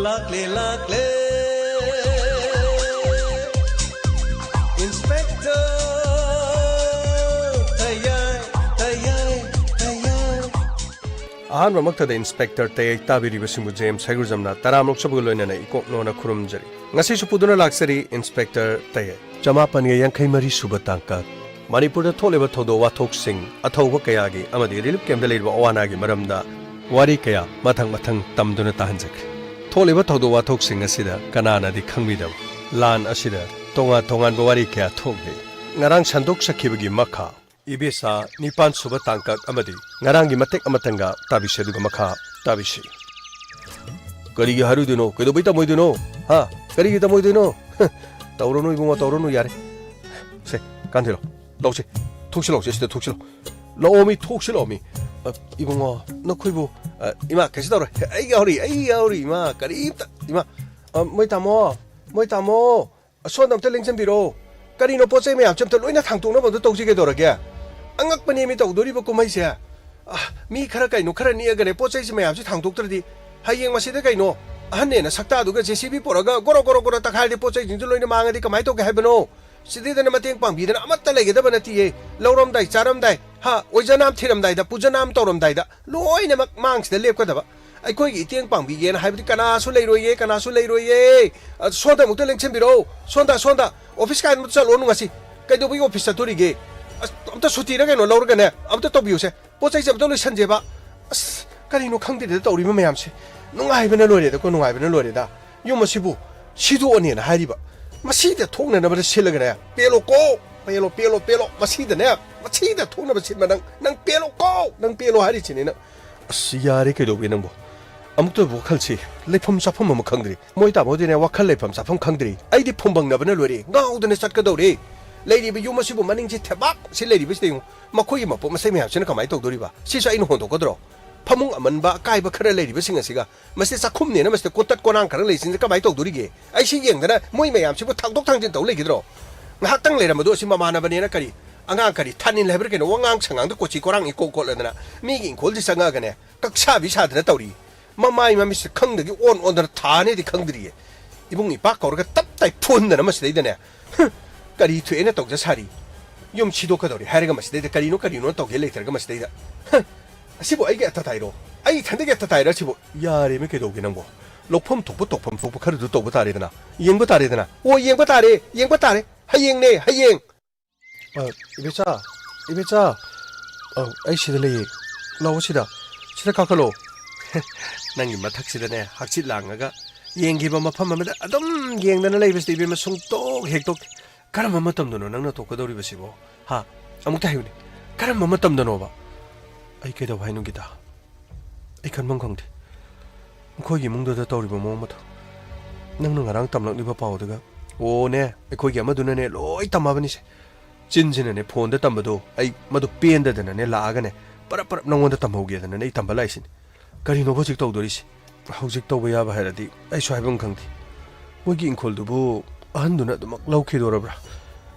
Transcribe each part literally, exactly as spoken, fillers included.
ꯂꯥꯛꯂꯦ, ꯂꯥꯛꯂꯦ, Inspector ꯇꯌꯥꯏ, ꯇꯌꯥꯏ, ꯇꯌꯥꯏ꯫ ꯑꯍꯥꯟꯕꯃꯛꯇꯗ Inspector ꯇꯌꯥꯏ ꯇꯥꯕꯤꯔꯤꯕꯁꯤꯡꯕꯨ ꯖꯦꯝꯁ ꯍꯩꯒ꯭ꯔꯨꯖꯝꯅ ꯇꯔꯥꯃꯔꯨꯛ ꯁꯨꯕꯒ ꯂꯣꯏꯅꯅ ꯏꯀꯣꯛ ꯅꯣꯟꯅ ꯈꯨꯔꯨꯝꯖꯔꯤ꯫ ꯉꯁꯤꯁꯨ ꯄꯨꯗꯨꯅ ꯂꯥꯛꯆꯔꯤ Inspector ꯇꯌꯥꯏ꯫ ꯆꯃꯥꯄꯟꯒ ꯌꯥꯡꯈꯩ ꯃꯔꯤ ꯁꯨꯕ ꯇꯥꯡꯀꯛ꯫ ꯃꯅꯤꯄꯨꯔꯗ ꯊꯣꯛꯂꯤꯕ ꯊꯧꯗꯣꯛ ꯋꯥꯊꯣꯛꯁꯤꯡ, ꯑꯊꯧꯕ ꯀꯌꯥꯒꯤ ꯑꯃꯗꯤ relief campꯇ ꯂꯩꯔꯤꯕ ꯑꯋꯥ ꯑꯅꯥꯒꯤ ꯃꯔꯝꯗ ꯋꯥꯔꯤ ꯀꯌꯥ ꯃꯊꯪ ꯃꯊꯪ ꯇꯝꯗꯨꯅ ꯇꯥꯍꯟꯖꯈ꯭ꯔꯦ꯫ ꯊꯣꯛꯂꯤꯕ ꯊꯧꯗꯣꯛ ꯋꯥꯊꯣꯛꯁꯤꯡ ꯑꯁꯤꯗ ꯀꯅꯥꯅꯗꯤ ꯈꯪꯕꯤꯗꯕ ꯂꯥꯟ ꯑꯁꯤꯗ ꯇꯣꯉꯥꯟ ꯇꯣꯉꯥꯟꯕ ꯋꯥꯔꯤ ꯀꯌꯥ ꯊꯣꯛꯂꯤ꯫ ꯉꯔꯥꯡ ꯁꯟꯗꯣꯛꯆꯈꯤꯕꯒꯤ ꯃꯈꯥ, ꯏꯕꯦꯁꯥ ꯅꯤꯄꯥꯟ ꯁꯨꯕ ꯇꯥꯡꯀꯛ ꯑꯃꯗꯤ ꯉꯔꯥꯡꯒꯤ ꯃꯇꯦꯛ ꯑꯃꯇꯪꯒ ꯇꯥꯕꯤꯁꯤ, ꯑꯗꯨꯒ ꯃꯈꯥ ꯇꯥꯕꯤꯁꯤ꯫ ꯀꯔꯤꯒꯤ ꯍꯥꯏꯔꯣꯏꯗꯣꯏꯅꯣ? ꯀꯩꯗꯧꯕꯩ ꯇꯝꯃꯣꯏꯗꯣꯏꯅꯣ? ꯍꯥ? ꯀꯔꯤꯒꯤ ꯇꯝꯃꯣꯏꯗꯣꯏꯅꯣ? ꯇꯧꯔꯅꯨ ꯏꯕꯨꯡꯉꯣ, ꯇꯧꯔꯅꯨ, ꯌꯥꯔꯦ꯫ ꯁꯦ, ꯀꯥꯟꯊꯤꯂꯣ꯫ ꯂꯧꯁꯤ꯫ ꯊꯣꯛꯁꯤ ꯂꯧꯁꯤ, ꯁꯤꯗ ꯊꯣꯛꯁꯤ ꯂꯧ꯫ ꯂꯥꯛꯑꯣ ꯃꯤ, ꯊꯣꯛꯁꯤ ꯂꯥꯛꯑꯣ ꯃꯤ꯫ ꯑ, ꯏꯕꯨꯡꯉꯣ, ꯅꯈꯣꯏꯕꯨ, ꯑ, ꯏꯃꯥ, ꯀꯩꯁꯨ ꯇꯧꯔꯣꯏ꯫ ꯑꯩ ꯌꯥꯎꯔꯤ, ꯑꯩ ꯌꯥꯎꯔꯤ, ꯏꯃꯥ, ꯀꯔꯤꯝꯇ, ꯏꯃꯥ꯫ ꯑ, ꯃꯣꯏ ꯇꯥꯃꯣ, ꯃꯣꯏ ꯇꯥꯃꯣ, ꯑꯁꯣꯝꯗ ꯑꯝꯇ ꯂꯦꯡꯁꯤꯟꯕꯤꯔꯣ꯫ ꯀꯔꯤꯅꯣ ꯄꯣꯠ ꯆꯩ ꯃꯌꯥꯝꯁꯦ ꯑꯝꯇ ꯂꯣꯏꯅ ꯊꯥꯡꯇꯣꯛꯅꯕ ꯑꯝꯇ ꯇꯧꯁꯤ ꯀꯩꯗꯧꯔꯒꯦ? ꯑꯉꯛꯄꯅꯦ ꯃꯤ ꯇꯧꯗꯣꯔꯤꯕ ꯀꯨꯝꯍꯩꯁꯦ꯫ ꯑ, ꯃꯤ ꯈꯔ ꯀꯩꯅꯣ ꯈꯔ ꯅꯦꯛꯑꯒꯅꯦ ꯄꯣꯠ ꯆꯩꯁꯦ ꯃꯌꯥꯝꯁꯦ ꯊꯥꯡꯇꯣꯛꯇ꯭ꯔꯗꯤ ꯍꯌꯦꯡ ꯃꯁꯤꯗ ꯀꯩꯅꯣ ꯑꯍꯟꯅꯦꯅ ꯁꯛꯇꯥꯗꯨꯒ JCB ꯄꯨꯔꯛꯑꯒ ꯒꯣꯔꯣ ꯒꯣꯔꯣ ꯒꯣꯔꯣ ꯇꯛꯈꯥꯏꯔꯗꯤ ꯄꯣꯠ ꯆꯩꯁꯤꯡꯁꯦ ꯂꯣꯏꯅ ꯃꯥꯡꯉꯗꯤ ꯀꯃꯥꯏꯅ ꯇꯧꯒꯦ ꯍꯥꯏꯕꯅꯣ? ꯁꯤꯗꯩꯗꯅ ꯃꯇꯦꯡ ꯄꯥꯡꯕꯤꯗꯅ ꯑꯃꯠꯇ ꯂꯩꯒꯗꯕ ꯅꯠꯇꯤꯌꯦ꯫ ꯂꯧꯔꯝꯗꯥꯏ, ꯆꯥꯔꯝꯗꯥꯏ, ꯍꯥ, ꯑꯣꯏꯖꯅꯥꯝ ꯊꯤꯔꯝꯗꯥꯏꯗ, ꯄꯨꯖꯅꯥꯝ ꯇꯧꯔꯝꯗꯥꯏꯗ ꯂꯣꯏꯅꯃꯛ ꯃꯥꯡꯁꯤꯗ ꯂꯦꯞꯀꯗꯕ꯫ ꯑꯩꯈꯣꯏꯒꯤ ꯏꯇꯦꯡ ꯄꯥꯡꯕꯤꯒꯦꯅ ꯍꯥꯏꯕꯗꯤ ꯀꯅꯥꯁꯨ ꯂꯩꯔꯣꯏꯌꯦ, ꯀꯅꯥꯁꯨ ꯂꯩꯔꯣꯏꯌꯦ꯫ ꯑ, ꯁꯣꯝꯗ ꯑꯃꯨꯛꯇ ꯂꯦꯡꯁꯤꯟꯕꯤꯔꯛꯑꯣ, ꯁꯣꯝꯗ, ꯁꯣꯝꯗ꯫ ꯑꯣꯐꯤꯁ ꯀꯥꯏꯗ ꯑꯃꯨꯛꯇ ꯆꯠꯂꯣ ꯉꯁꯤ꯫ ꯀꯩꯗꯧꯕꯒꯤ ꯑꯣꯐꯤꯁ ꯆꯠꯇꯣꯔꯤꯒꯦ? ꯑꯁ, ꯑꯝꯇ ꯁꯨꯇꯤꯔ ꯀꯩꯅꯣ ꯂꯧꯔꯒꯅꯦ, ꯑꯝꯇ ꯇꯧꯕꯤꯌꯨꯁꯦ꯫ ꯄꯣꯠ ꯆꯩꯁꯦ ꯑꯝꯇ ꯂꯣꯏꯁꯟꯁꯦꯕ꯫ ꯑꯁ, ꯀꯔꯤꯅꯣ ꯈꯪꯗꯦꯗ ꯇꯧꯔꯤꯕ ꯃꯌꯥꯝꯁꯦ꯫ ꯅꯨꯡꯉꯥꯏꯕꯅ ꯂꯣꯏꯔꯦꯗꯀꯣ, ꯅꯨꯡꯉꯥꯏꯕꯅ ꯂꯣꯏꯔꯦꯗ꯫ ꯌꯨꯝ ꯑꯁꯤꯕꯨ ꯁꯤꯗꯣꯛꯑꯅꯦꯅ ꯍꯥꯏꯔꯤꯕ꯫ ꯃꯁꯤꯗ ꯊꯣꯛꯅꯅꯕꯗ ꯁꯤꯜꯂꯒꯅꯦ, ꯄꯦꯜꯂꯣꯀꯣ, ꯄꯦꯜꯂꯣ, ꯄꯦꯜꯂꯣ, ꯄꯦꯜꯂꯣ꯫ ꯃꯁꯤꯗꯅꯦ, ꯃꯁꯤꯗ ꯊꯣꯛꯅꯕ ꯁꯤꯟꯕ ꯅꯪ, ꯅꯪ ꯄꯦꯜꯂꯣꯀꯣ, ꯅꯪ ꯄꯦꯜꯂꯣ ꯍꯥꯏꯔꯤꯁꯤꯅꯤ ꯅꯪ꯫ ꯑꯁ, ꯌꯥꯔꯦ, ꯀꯩꯗꯧꯒꯦ ꯅꯪꯕꯨ? ꯑꯃꯨꯛꯇ ꯋꯥꯈꯜꯁꯤ ꯂꯩꯐꯝ ꯆꯥꯐꯝ ꯑꯃ ꯈꯪꯗ꯭ꯔꯤ꯫ ꯃꯣꯏ ꯇꯥꯃꯣꯗꯤꯅꯦ, ꯋꯥꯈꯜ ꯂꯩꯐꯝ ꯆꯥꯐꯝ ꯈꯪꯗ꯭ꯔꯤ꯫ ꯑꯩꯗꯤ ꯐꯨꯝꯕꯪꯅꯕꯅ ꯂꯣꯏꯔꯦ, ꯉꯥꯎꯗꯅ ꯆꯠꯀꯗꯧꯔꯦ꯫ ꯂꯩꯔꯤꯕ ꯌꯨꯝ ꯑꯁꯤꯕꯨ ꯃꯅꯤꯡꯁꯤ ꯊꯦꯕꯥꯛ ꯁꯤ ꯂꯩꯔꯤꯕꯁꯤꯗ ꯌꯦꯡꯉꯨ꯫ ꯃꯈꯣꯏꯒꯤ ꯃꯄꯣꯠ ꯃꯆꯩ ꯃꯌꯥꯝꯁꯤꯅ ꯀꯃꯥꯏꯅ ꯇꯧꯗꯣꯔꯤꯕ? ꯁꯤꯁꯨ ꯑꯩꯅ ꯍꯣꯟꯗꯣꯛꯀꯗ꯭ꯔꯣ? ꯐꯃꯨꯡ ꯑꯃꯟꯕ ꯑꯀꯥꯏꯕ ꯈꯔ ꯂꯩꯔꯤꯕꯁꯤꯡ ꯑꯁꯤꯒ, ꯃꯁꯤ ꯆꯥꯛꯈꯨꯝꯅꯦꯅ ꯃꯁꯤꯗ ꯀꯣꯇꯠ ꯀꯣꯅꯥꯡ ꯈꯔ ꯂꯩꯁꯤꯡꯁꯦ ꯀꯃꯥꯏꯅ ꯇꯧꯗꯣꯔꯤꯒꯦ? ꯑꯩ ꯁꯤ ꯌꯦꯡꯗꯅ ꯃꯣꯏ ꯃꯌꯥꯝꯁꯤꯕꯨ ꯊꯥꯡꯗꯣꯛ ꯊꯥꯡꯖꯤꯟ ꯇꯧ ꯂꯩꯒꯗ꯭ꯔꯣ? ꯉꯥꯏꯍꯥꯛꯇꯪ ꯂꯩꯔꯝꯕꯗꯣ ꯑꯁꯤ ꯃꯃꯥꯟꯅꯕꯅꯦꯅ ꯀꯔꯤ, ꯑꯉꯥꯡ ꯀꯔꯤ, ꯊꯥꯅꯤꯜ ꯍꯥꯏꯕ꯭ꯔꯥ ꯀꯩꯅꯣ, ꯋꯥꯉꯥꯡ ꯁꯉꯥꯡꯗ ꯀꯣꯆꯤ ꯀꯣꯔꯥꯡ ꯏꯀꯣꯛ ꯀꯣꯠꯂꯗꯅ ꯃꯤꯒꯤ ꯏꯪꯈꯣꯜꯁꯤ ꯆꯪꯉꯛꯑꯒꯅꯦ, ꯀꯛꯁꯥꯕꯤ ꯁꯥꯗꯅ ꯇꯧꯔꯤ꯫ ꯃꯃꯥꯏ ꯃꯃꯤꯠꯁꯦ ꯈꯪꯗꯒꯤ ꯑꯣꯟ ꯑꯣꯟꯗꯅ ꯊꯥꯅꯦꯗꯤ ꯈꯪꯗ꯭ꯔꯤꯌꯦ꯫ ꯏꯕꯨꯡ ꯏꯄꯥ ꯀꯧꯔꯒ ꯇꯞ ꯇꯥꯏ ꯐꯨꯍꯟꯗꯅ ꯃꯁꯤꯗꯩꯗꯅꯦ꯫ ꯍꯨꯝ, ꯀꯔꯤ ꯊꯣꯛꯑꯦꯅ ꯇꯧꯖ ꯁꯥꯔꯤ? ꯌꯨꯝ ꯁꯤꯗꯣꯛꯀꯗꯧꯔꯦ ꯍꯥꯏꯔꯒ ꯃꯁꯤꯗꯩꯗ ꯀꯔꯤꯅꯣ ꯀꯔꯤꯅꯣ ꯇꯧꯒꯦ ꯂꯩꯇ꯭ꯔꯒ ꯃꯁꯤꯗꯩꯗ꯫ ꯍꯨꯝ, ꯑꯁꯤꯕꯨ ꯑꯩꯒꯤ ꯑꯠꯇ ꯇꯥꯏꯔꯣ? ꯑꯩ ꯏꯊꯟꯗꯒꯤ ꯑꯠꯇ ꯇꯥꯏꯔꯣ ꯑꯁꯤꯕꯨ? ꯌꯥꯔꯦꯃꯤ, ꯀꯩꯗꯧꯒꯦ ꯅꯪꯕꯣ? ꯂꯧꯐꯝ ꯊꯣꯛꯄ ꯇꯧꯐꯝ ꯊꯣꯛꯄ ꯈꯔꯗꯨ ꯇꯧꯕ ꯇꯥꯔꯦꯗꯅ꯫ ꯌꯦꯡꯕ ꯇꯥꯔꯦꯗꯅ꯫ ꯑꯣ, ꯌꯦꯡꯕ ꯇꯥꯔꯦ, ꯌꯦꯡꯕ ꯇꯥꯔꯦ꯫ ꯍꯌꯦꯡꯅꯦ, ꯍꯌꯦꯡ꯫ ꯑ, ꯏꯕꯦꯆꯥ, ꯏꯕꯦꯆꯥ꯫ ꯑꯧ, ꯑꯩ ꯁꯤꯗ ꯂꯩꯌꯦ꯫ ꯂꯥꯛꯑꯣ ꯁꯤꯗ꯫ ꯁꯤꯗ ꯀꯥꯈꯠꯂꯣ꯫ ꯅꯪꯒꯤ ꯃꯊꯛꯁꯤꯗꯅꯦ, ꯍꯛꯆꯤꯠ ꯂꯥꯡꯉꯒ ꯌꯦꯡꯈꯤꯕ ꯃꯐꯝ ꯑꯃꯗ ꯑꯗꯨꯝ ꯌꯦꯡꯗꯅ ꯂꯩꯕꯁꯤꯗ ꯏꯕꯦꯝꯃ ꯁꯨꯡꯇꯣꯛ ꯍꯦꯛ ꯇꯣꯛꯇꯦ꯫ ꯀꯔꯝꯕ ꯃꯇꯝꯗꯅꯣ ꯅꯪꯅ ꯇꯣꯛꯀꯗꯧꯔꯤꯕꯁꯤꯕꯣ? ꯍꯥ? ꯑꯃꯨꯛꯇ ꯍꯥꯏꯌꯨꯅꯦ꯫ ꯀꯔꯝꯕ ꯃꯇꯝꯗꯅꯣꯕ? ꯑꯩ ꯀꯩꯗꯧ ꯍꯥꯏꯅꯣ, ꯒꯤꯇꯥ? ꯑꯩ ꯈꯟꯐꯝ ꯈꯪꯗꯦ꯫ ꯃꯈꯣꯏꯒꯤ ꯏꯃꯨꯡꯗꯨꯗ ꯇꯧꯔꯤꯕ ꯃꯑꯣꯡ ꯃꯇꯧ꯫ ꯅꯪꯅ ꯉꯔꯥꯡ ꯇꯝꯂꯛꯂꯤꯕ ꯄꯥꯎꯗꯨꯒ꯫ ꯑꯣꯅꯦ, ꯑꯩꯈꯣꯏꯒꯤ ꯑꯃꯗꯨꯅꯅꯦ ꯂꯣꯏ ꯇꯝꯃꯕꯅꯤꯁꯦ꯫ ꯆꯤꯟꯁꯤꯅꯅꯦ ꯐꯣꯟꯗ ꯇꯝꯕꯗꯣ ꯑꯩ ꯃꯗꯨ ꯄꯦꯟꯗꯗꯅꯅꯦ ꯂꯥꯛꯑꯒꯅꯦ ꯄꯔꯞ ꯄꯔꯞ ꯅꯪꯉꯣꯟꯗ ꯇꯝꯍꯧꯒꯦꯗꯅꯅꯦ ꯑꯩ ꯇꯝꯕ ꯂꯥꯛꯏꯁꯤꯅꯤ꯫ ꯀꯔꯤꯅꯣꯕ ꯍꯧꯖꯤꯛ ꯇꯧꯗꯣꯔꯤꯁꯤ? ꯍꯧꯖꯤꯛ ꯇꯧꯕ ꯌꯥꯕ ꯍꯥꯏꯔꯗꯤ ꯑꯩꯁꯨ ꯍꯥꯏꯐꯝ ꯈꯪꯗꯦ꯫ ꯃꯣꯏꯒꯤ ꯏꯪꯈꯣꯜꯗꯨꯕꯨ ꯑꯍꯟꯗꯨꯅ ꯑꯗꯨꯃꯛ ꯂꯧꯈꯤꯗꯣꯔꯕ꯭ꯔꯥ?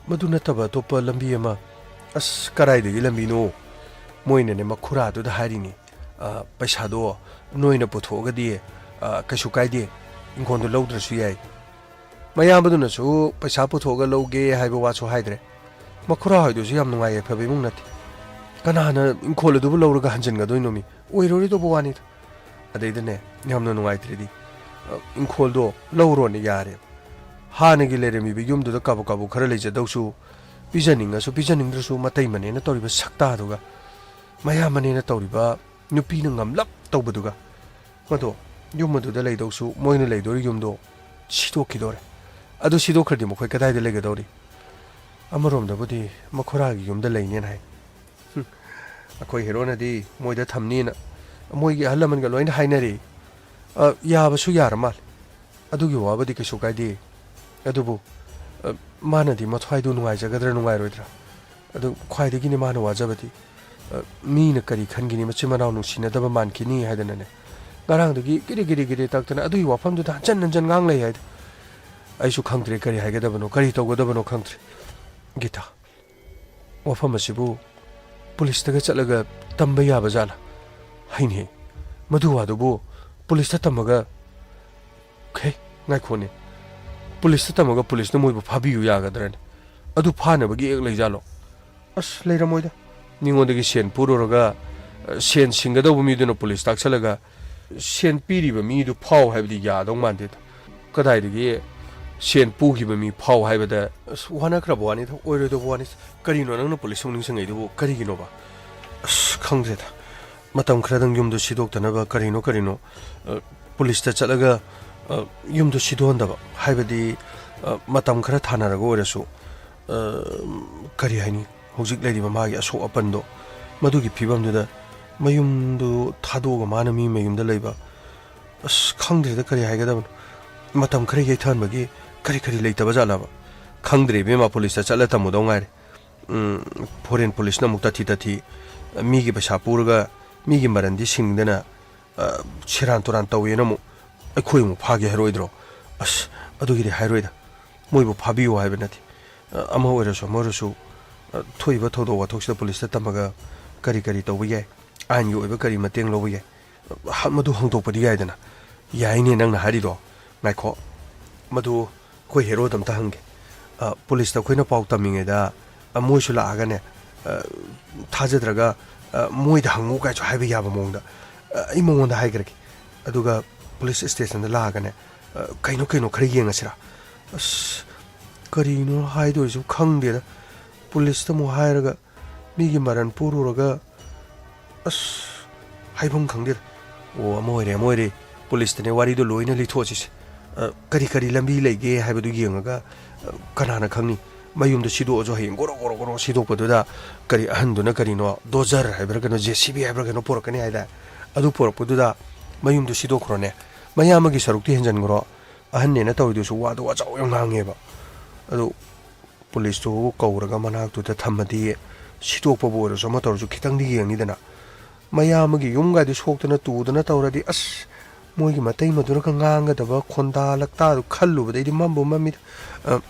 ꯃꯗꯨ ꯅꯠꯇꯕ ꯑꯇꯣꯞꯄ ꯂꯝꯕꯤ ꯑꯃ? ꯑꯁ, ꯀꯔꯥꯏꯗꯒꯤ ꯂꯝꯕꯤꯅꯣ? ꯃꯣꯏꯅꯅꯦ ꯃꯈꯨꯔꯥꯗꯨꯗ ꯍꯥꯏꯔꯤꯅꯤ, "ꯑ, ꯄꯩꯁꯥꯗꯣ ꯅꯣꯏꯅ ꯄꯨꯊꯣꯛꯑꯒꯗꯤ, ꯑ, ꯀꯩꯁꯨ ꯀꯥꯏꯗꯦ, ꯏꯪꯈꯣꯜꯗꯣ ꯂꯧꯗ꯭ꯔꯁꯨ ꯌꯥꯏ"꯫ ꯃꯌꯥꯝꯕꯗꯨꯅꯁꯨ ꯄꯩꯁꯥ ꯄꯨꯊꯣꯛꯑꯒ ꯂꯧꯒꯦ ꯍꯥꯏꯕ ꯋꯥꯁꯨ ꯍꯥꯏꯗ꯭ꯔꯦ꯫ ꯃꯈꯨꯔꯥ ꯍꯣꯏꯗꯨꯁꯨ ꯌꯥꯝ ꯅꯨꯡꯉꯥꯏ ꯌꯥꯏꯐꯕ ꯏꯃꯨꯡ ꯅꯠꯇꯦ꯫ ꯀꯅꯥꯅ ꯏꯪꯈꯣꯜ ꯑꯗꯨꯕꯨ ꯂꯧꯔꯒ ꯍꯟꯖꯤꯟꯒꯗꯣꯏꯅꯣ ꯃꯤ? ꯑꯣꯏꯔꯣꯏꯗꯧꯕ ꯋꯥꯅꯤꯗ꯫ ꯑꯗꯩꯗꯅꯦ, ꯌꯥꯝꯅ ꯅꯨꯡꯉꯥꯏꯇ꯭ꯔꯤꯗꯤ, ꯑ, ꯏꯪꯈꯣꯜꯗꯣ ꯂꯧꯔꯣꯅꯦ ꯌꯥꯔꯦ꯫ ꯍꯥꯟꯅꯒꯤ ꯂꯩꯔꯝꯃꯤꯕ ꯌꯨꯝꯗꯨꯗ ꯀꯥꯕꯛ ꯀꯥꯕꯛ ꯈꯔ ꯂꯩꯖꯗꯧꯁꯨ, ꯄꯤꯖꯅꯤꯡꯉꯁꯨ ꯄꯤꯖꯅꯤꯡꯗ꯭ꯔꯁꯨ ꯃꯇꯩ ꯃꯅꯦꯅ ꯇꯧꯔꯤꯕ ꯁꯛꯇꯥꯗꯨꯒ, ꯃꯌꯥꯝꯕꯅꯦꯅ ꯇꯧꯔꯤꯕ ꯅꯨꯄꯤꯅ ꯉꯝꯂꯞ ꯇꯧꯕꯗꯨꯒ, ꯃꯗꯣ ꯌꯨꯝ ꯑꯗꯨꯗ ꯂꯩꯗꯧꯁꯨ ꯃꯣꯏꯅ ꯂꯩꯗꯣꯔꯤ ꯌꯨꯝꯗꯣ ꯁꯤꯗꯣꯛꯈꯤꯗꯣꯔꯦ꯫ ꯑꯗꯨ ꯁꯤꯗꯣꯛꯈ꯭ꯔꯗꯤ ꯃꯈꯣꯏ ꯀꯗꯥꯏꯗ ꯂꯩꯒꯗꯧꯔꯤ? ꯑꯃꯔꯣꯝꯗꯕꯨꯗꯤ ꯃꯈꯨꯔꯥꯒꯤ ꯌꯨꯝꯗ ꯂꯩꯅꯦꯅ ꯍꯥꯏ꯫ ꯍꯨꯝ, ꯑꯩꯈꯣꯏ ꯍꯦꯔꯣꯅꯗꯤ ꯃꯣꯏꯗ ꯊꯝꯅꯤꯅ ꯃꯣꯏꯒꯤ ꯑꯍꯜ ꯂꯃꯟꯒ ꯂꯣꯏꯅ ꯍꯥꯏꯅꯔꯦ꯫ ꯑ, ꯌꯥꯕꯁꯨ ꯌꯥꯔ ꯃꯥꯜꯂꯦ꯫ ꯑꯗꯨꯒꯤ ꯋꯥꯕꯨꯗꯤ ꯀꯩꯁꯨ ꯀꯥꯏꯗꯦ꯫ ꯑꯗꯨꯕꯨ, ꯑ, ꯃꯥꯅꯗꯤ ꯃꯊ꯭ꯋꯥꯏꯗꯨ ꯅꯨꯡꯉꯥꯏꯖꯒꯗ꯭ꯔꯥ ꯅꯨꯡꯉꯥꯏꯔꯣꯏꯗ꯭ꯔꯥ? ꯑꯗꯨ ꯈ꯭ꯋꯥꯏꯗꯒꯤꯅꯤ ꯃꯥꯅ ꯋꯥꯖꯕꯗꯤ꯫ ꯑ, ꯃꯤꯅ ꯀꯔꯤ ꯈꯟꯒꯤꯅꯤ, ꯃꯆꯤꯟ ꯃꯅꯥꯎ ꯅꯨꯡꯁꯤꯅꯗꯕ ꯃꯥꯟꯈꯤꯅꯤ ꯍꯥꯏꯗꯅꯅꯦ꯫ ꯉꯔꯥꯡꯗꯒꯤ ꯒꯤꯔꯤ ꯒꯤꯔꯤ ꯒꯤꯔꯤ ꯇꯛꯇꯅ ꯑꯗꯨꯒꯤ ꯋꯥꯐꯝꯗꯨꯗ ꯍꯟꯖꯟ ꯍꯟꯖꯟ ꯉꯥꯡ ꯂꯩ ꯍꯥꯏꯗꯣ꯫ ꯑꯩꯁꯨ ꯈꯪꯗ꯭ꯔꯦ ꯀꯔꯤ ꯍꯥꯏꯒꯗꯕꯅꯣ, ꯀꯔꯤ ꯇꯧꯒꯗꯕꯅꯣ ꯈꯪꯗ꯭ꯔꯦ꯫ ꯒꯤꯇꯥ, ꯋꯥꯐꯝ ꯑꯁꯤꯕꯨ ꯄꯨꯂꯤꯁꯇꯒ ꯆꯠꯂꯒ ꯇꯝꯕ ꯌꯥꯕ ꯖꯥꯠꯂꯥ? ꯍꯩꯅꯦ, ꯃꯗꯨ ꯋꯥꯗꯨꯕꯨ ꯄꯨꯂꯤꯁꯇ ꯇꯝꯃꯒ, ꯍꯦ, ꯉꯥꯏꯈꯣꯅꯦ, ꯄꯨꯂꯤꯁꯇ ꯇꯝꯃꯒ ꯄꯨꯂꯤꯁꯅ ꯃꯣꯏꯕꯨ ꯐꯥꯕꯤꯌꯨ ꯌꯥꯒꯗ꯭ꯔꯅꯦ? ꯑꯗꯨ ꯐꯥꯅꯕꯒꯤ ꯑꯦꯛ ꯂꯩꯖꯥꯠꯂꯣ? ꯑꯁ, ꯂꯩꯔꯝꯃꯣꯏꯗ꯫ ꯃꯤꯉꯣꯟꯗꯒꯤ ꯁꯦꯟ ꯄꯨꯔꯨꯔꯒ, ꯑ, ꯁꯦꯟ ꯁꯤꯡꯒꯗꯧꯕ ꯃꯤꯗꯨꯅ ꯄꯨꯂꯤꯁ ꯇꯥꯛꯁꯜꯂꯒ, ꯁꯦꯟ ꯄꯤꯔꯤꯕ ꯃꯤꯗꯨ ꯐꯥꯎ ꯍꯥꯏꯕꯗꯤ ꯌꯥꯗꯧ ꯃꯥꯟꯗꯦꯗ꯫ ꯀꯗꯥꯏꯗꯒꯤ ꯁꯦꯟ ꯄꯨꯈꯤꯕ ꯃꯤ ꯐꯥꯎ ꯍꯥꯏꯕꯗ, ꯑꯁ, ꯋꯥꯅꯈ꯭ꯔꯕ ꯋꯥꯅꯤꯗ, ꯑꯣꯏꯔꯣꯏꯗꯧꯕ ꯋꯥꯅꯤ꯫ ꯀꯔꯤꯅꯣ ꯅꯪꯅ ꯄꯨꯂꯤꯁ ꯑꯃꯨꯛ ꯅꯤꯡꯁꯤꯡꯉꯛꯏꯗꯨꯕꯨ? ꯀꯔꯤꯒꯤꯅꯣꯕ? ꯑꯁ, ꯈꯪꯗ꯭ꯔꯦꯗ꯫ ꯃꯇꯝ ꯈꯔꯗꯪ ꯌꯨꯝꯗ ꯁꯤꯗꯣꯛꯇꯅꯕ ꯀꯔꯤꯅꯣ ꯀꯔꯤꯅꯣ, ꯑ, ꯄꯨꯂꯤꯁꯇ ꯆꯠꯂꯒ, ꯑ, ꯌꯨꯝꯗ ꯁꯤꯗꯣꯛꯍꯟꯗꯕ, ꯍꯥꯏꯕꯗꯤ, ꯑ, ꯃꯇꯝ ꯈꯔ ꯊꯥꯅꯔꯒ ꯑꯣꯏꯔꯁꯨ, ꯑ, ꯀꯔꯤ ꯍꯥꯏꯅꯤ, ꯍꯧꯖꯤꯛ ꯂꯩꯔꯤꯕ ꯃꯥꯒꯤ ꯑꯁꯣꯛ ꯑꯄꯟꯗꯣ, ꯃꯗꯨꯒꯤ ꯐꯤꯕꯝꯗꯨꯗ ꯃꯌꯨꯝꯗꯨ ꯊꯥꯗꯣꯛꯑꯒ ꯃꯥꯅ ꯃꯤ ꯃꯌꯨꯝꯗ ꯂꯩꯕ, ꯑꯁ, ꯈꯪꯗ꯭ꯔꯦꯗ ꯀꯔꯤ ꯍꯥꯏꯒꯗꯕꯅꯣ꯫ ꯃꯇꯝ ꯈꯔ ꯌꯩꯊꯍꯟꯕꯒꯤ ꯀꯔꯤ ꯀꯔꯤ ꯂꯩꯇꯕ ꯖꯥꯠꯂꯕ? ꯈꯪꯗ꯭ꯔꯦ ꯏꯕꯦꯝꯃ, ꯄꯨꯂꯤꯁꯇ ꯆꯠꯂ ꯇꯝꯃꯨꯗꯧ ꯉꯥꯏꯔꯦ꯫ ꯎꯝ, ꯐꯣꯔꯦꯟ ꯄꯨꯂꯤꯁꯅ ꯑꯃꯨꯛ ꯇꯥꯊꯤ ꯇꯥꯊꯤ, ꯃꯤꯒꯤ ꯄꯩꯁꯥ ꯄꯨꯔꯒ ꯃꯤꯒꯤ ꯃꯔꯟꯗꯤ ꯁꯤꯡꯗꯅ, ꯑ, ꯁꯦꯔꯥꯟ ꯇꯨꯔꯥꯟ ꯇꯧꯋꯦꯅ ꯑꯃꯨꯛ ꯑꯩꯈꯣꯏ ꯑꯃꯨꯛ ꯐꯥꯒꯦ ꯍꯥꯏꯔꯣꯏꯗ꯭ꯔꯣ? ꯑꯁ, ꯑꯗꯨꯒꯤꯗꯤ ꯍꯥꯏꯔꯣꯏꯗ꯫ ꯃꯣꯏꯕꯨ ꯐꯥꯕꯤꯌꯨ ꯍꯥꯏꯕ ꯅꯠꯇꯦ꯫ ꯑ, ꯑꯃ ꯑꯣꯏꯔꯁꯨ ꯑꯃ ꯑꯣꯏꯔꯁꯨ, ꯑ, ꯊꯣꯛꯏꯕ ꯊꯧꯗꯣꯛ ꯋꯥꯊꯣꯛꯁꯤꯗ ꯄꯨꯂꯤꯁꯇ ꯇꯝꯃꯒ ꯀꯔꯤ ꯀꯔꯤ ꯇꯧꯕ ꯌꯥꯏ? ꯑꯥꯏꯟꯒꯤ ꯑꯣꯏꯕ ꯀꯔꯤ ꯃꯇꯦꯡ ꯂꯧꯕ ꯌꯥꯏ? ꯍ-, ꯃꯗꯨ ꯍꯣꯡꯗꯣꯛꯄꯗꯤ ꯌꯥꯏꯗꯅ꯫ ꯌꯥꯏꯅꯦ ꯅꯪꯅ ꯍꯥꯏꯔꯤꯗꯣ꯫ ꯉꯥꯏꯈꯣ, ꯃꯗꯨ ꯑꯩꯈꯣꯏ ꯍꯦꯔꯣꯗ ꯑꯝꯇ ꯍꯪꯒꯦ꯫ ꯑ, ꯄꯨꯂꯤꯁꯇ ꯑꯩꯈꯣꯏꯅ ꯄꯥꯎ ꯇꯝꯃꯤꯉꯩꯗ, ꯑ, ꯃꯣꯏꯁꯨ ꯂꯥꯛꯑꯒꯅꯦ, ꯑ, ꯊꯥꯖꯗ꯭ꯔꯒ, ꯑ, ꯃꯣꯏꯗ ꯍꯪꯉꯨ ꯀꯥꯏꯁꯨ ꯍꯥꯏꯕ ꯌꯥꯕ ꯃꯑꯣꯡꯗ, ꯑ, ꯑꯩ ꯃꯉꯣꯟꯗ ꯍꯥꯏꯈ꯭ꯔꯒꯦ꯫ ꯑꯗꯨꯒ ꯄꯨꯂꯤꯁ ꯁ꯭ꯇꯦꯁꯟꯗ ꯂꯥꯛꯑꯒꯅꯦ, ꯑ, ꯀꯩꯅꯣ ꯀꯩꯅꯣ ꯈꯔ ꯌꯦꯡꯉꯁꯤꯔꯥ? ꯑꯁ, ꯀꯔꯤꯅꯣ ꯍꯥꯏꯗꯣꯏꯁꯨ ꯈꯪꯗꯦꯗ꯫ ꯄꯨꯂꯤꯁꯇ ꯑꯃꯨꯛ ꯍꯥꯏꯔꯒ ꯃꯤꯒꯤ ꯃꯔꯟ ꯄꯨꯔꯨꯔꯒ, ꯑꯁ, ꯍꯥꯏꯐꯝ ꯈꯪꯗꯦꯗ꯫ ꯑꯣ, ꯑꯃ ꯑꯣꯏꯔꯦ, ꯑꯃ ꯑꯣꯏꯔꯦ꯫ ꯄꯨꯂꯤꯁꯇꯅꯦ ꯋꯥꯔꯤꯗꯣ ꯂꯣꯏꯅ ꯂꯤꯊꯣꯛꯑꯁꯤꯁꯦ꯫ ꯑ, ꯀꯔꯤ ꯀꯔꯤ ꯂꯝꯕꯤ ꯂꯩꯒꯦ ꯍꯥꯏꯕꯗꯨ ꯌꯦꯡꯉꯒ, ꯑ, ꯀꯅꯥꯅ ꯈꯪꯅꯤ? ꯃꯌꯨꯝꯗ ꯁꯤꯗꯣꯛꯑꯁꯨ ꯍꯌꯦꯡ ꯒꯣꯔꯣ ꯒꯣꯔꯣ ꯒꯣꯔꯣ ꯁꯤꯗꯣꯛꯄꯗꯨꯗ ꯀꯔꯤ ꯑꯍꯟꯗꯨꯅ ꯀꯔꯤꯅꯣ, ꯗꯣꯖꯔ ꯍꯥꯏꯕ꯭ꯔꯥ ꯀꯩꯅꯣ, JCB ꯍꯥꯏꯕ꯭ꯔꯥ ꯀꯩꯅꯣ ꯄꯨꯔꯛꯀꯅꯤ ꯍꯥꯏꯗꯥꯏ? ꯑꯗꯨ ꯄꯨꯔꯛꯄꯗꯨꯗ ꯃꯌꯨꯝꯗꯨ ꯁꯤꯗꯣꯛꯈ꯭ꯔꯣꯅꯦ꯫ ꯃꯌꯥꯝꯕꯒꯤ ꯁꯔꯨꯛꯇꯤ ꯍꯦꯟꯖꯟꯈ꯭ꯔꯣ꯫ ꯑꯍꯟꯅꯦꯅ ꯇꯧꯔꯤꯗꯨꯁꯨ ꯋꯥꯗꯣ ꯋꯥꯆꯥꯎ ꯌꯥꯝ ꯉꯥꯡꯉꯦꯕ꯫ ꯑꯗꯨ ꯄꯨꯂꯤꯁꯇꯨ ꯀꯧꯔꯒ ꯃꯅꯥꯛꯇꯨꯗ ꯊꯝꯃꯗꯤ, ꯁꯤꯗꯣꯛꯄꯕꯨ ꯑꯣꯏꯔꯁꯨ ꯑꯃ ꯇꯧꯔꯁꯨ ꯈꯤꯇꯪꯗꯤ ꯌꯦꯡꯅꯤꯗꯅ꯫ ꯃꯌꯥꯝꯕꯒꯤ ꯌꯨꯝꯒꯥꯏꯗꯨ ꯁꯣꯛꯇꯅ ꯇꯨꯗꯅ ꯇꯧꯔꯗꯤ, ꯑꯁ, ꯃꯣꯏꯒꯤ ꯃꯇꯩ ꯃꯗꯨꯅꯒ ꯉꯥꯡꯒꯗꯕ ꯈꯣꯟꯗꯥ ꯂꯛꯇꯥꯗꯨ ꯈꯜꯂꯨꯕꯗ ꯑꯩꯗꯤ ꯃꯝꯕꯨ ꯃꯝꯃꯤꯗ꯫ ꯑ,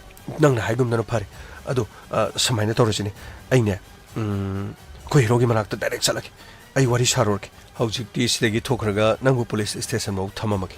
ꯅꯪꯅ ꯍꯥꯏꯒꯨꯝꯗꯅ ꯐꯔꯦ꯫ ꯑꯗꯣ, ꯑ, ꯁꯨꯃꯥꯏꯅ ꯇꯧꯔꯁꯤꯅꯦ꯫ ꯑꯩꯅꯦ, ꯎꯝ, ꯑꯩꯈꯣꯏ ꯍꯦꯔꯣꯒꯤ ꯃꯅꯥꯛꯇ ꯗꯥꯏꯔꯦꯛ ꯆꯠꯂꯒꯦ꯫ ꯑꯩ ꯋꯥꯔꯤ ꯁꯥꯔꯨꯔꯒꯦ꯫ ꯍꯧꯖꯤꯛꯇꯤ ꯁꯤꯗꯒꯤ ꯊꯣꯛꯈ꯭ꯔꯒ ꯅꯪꯕꯨ ꯄꯨꯂꯤꯁ ꯁ꯭ꯇꯦꯁꯟ ꯐꯥꯎ ꯊꯝꯃꯝꯃꯒꯦ꯫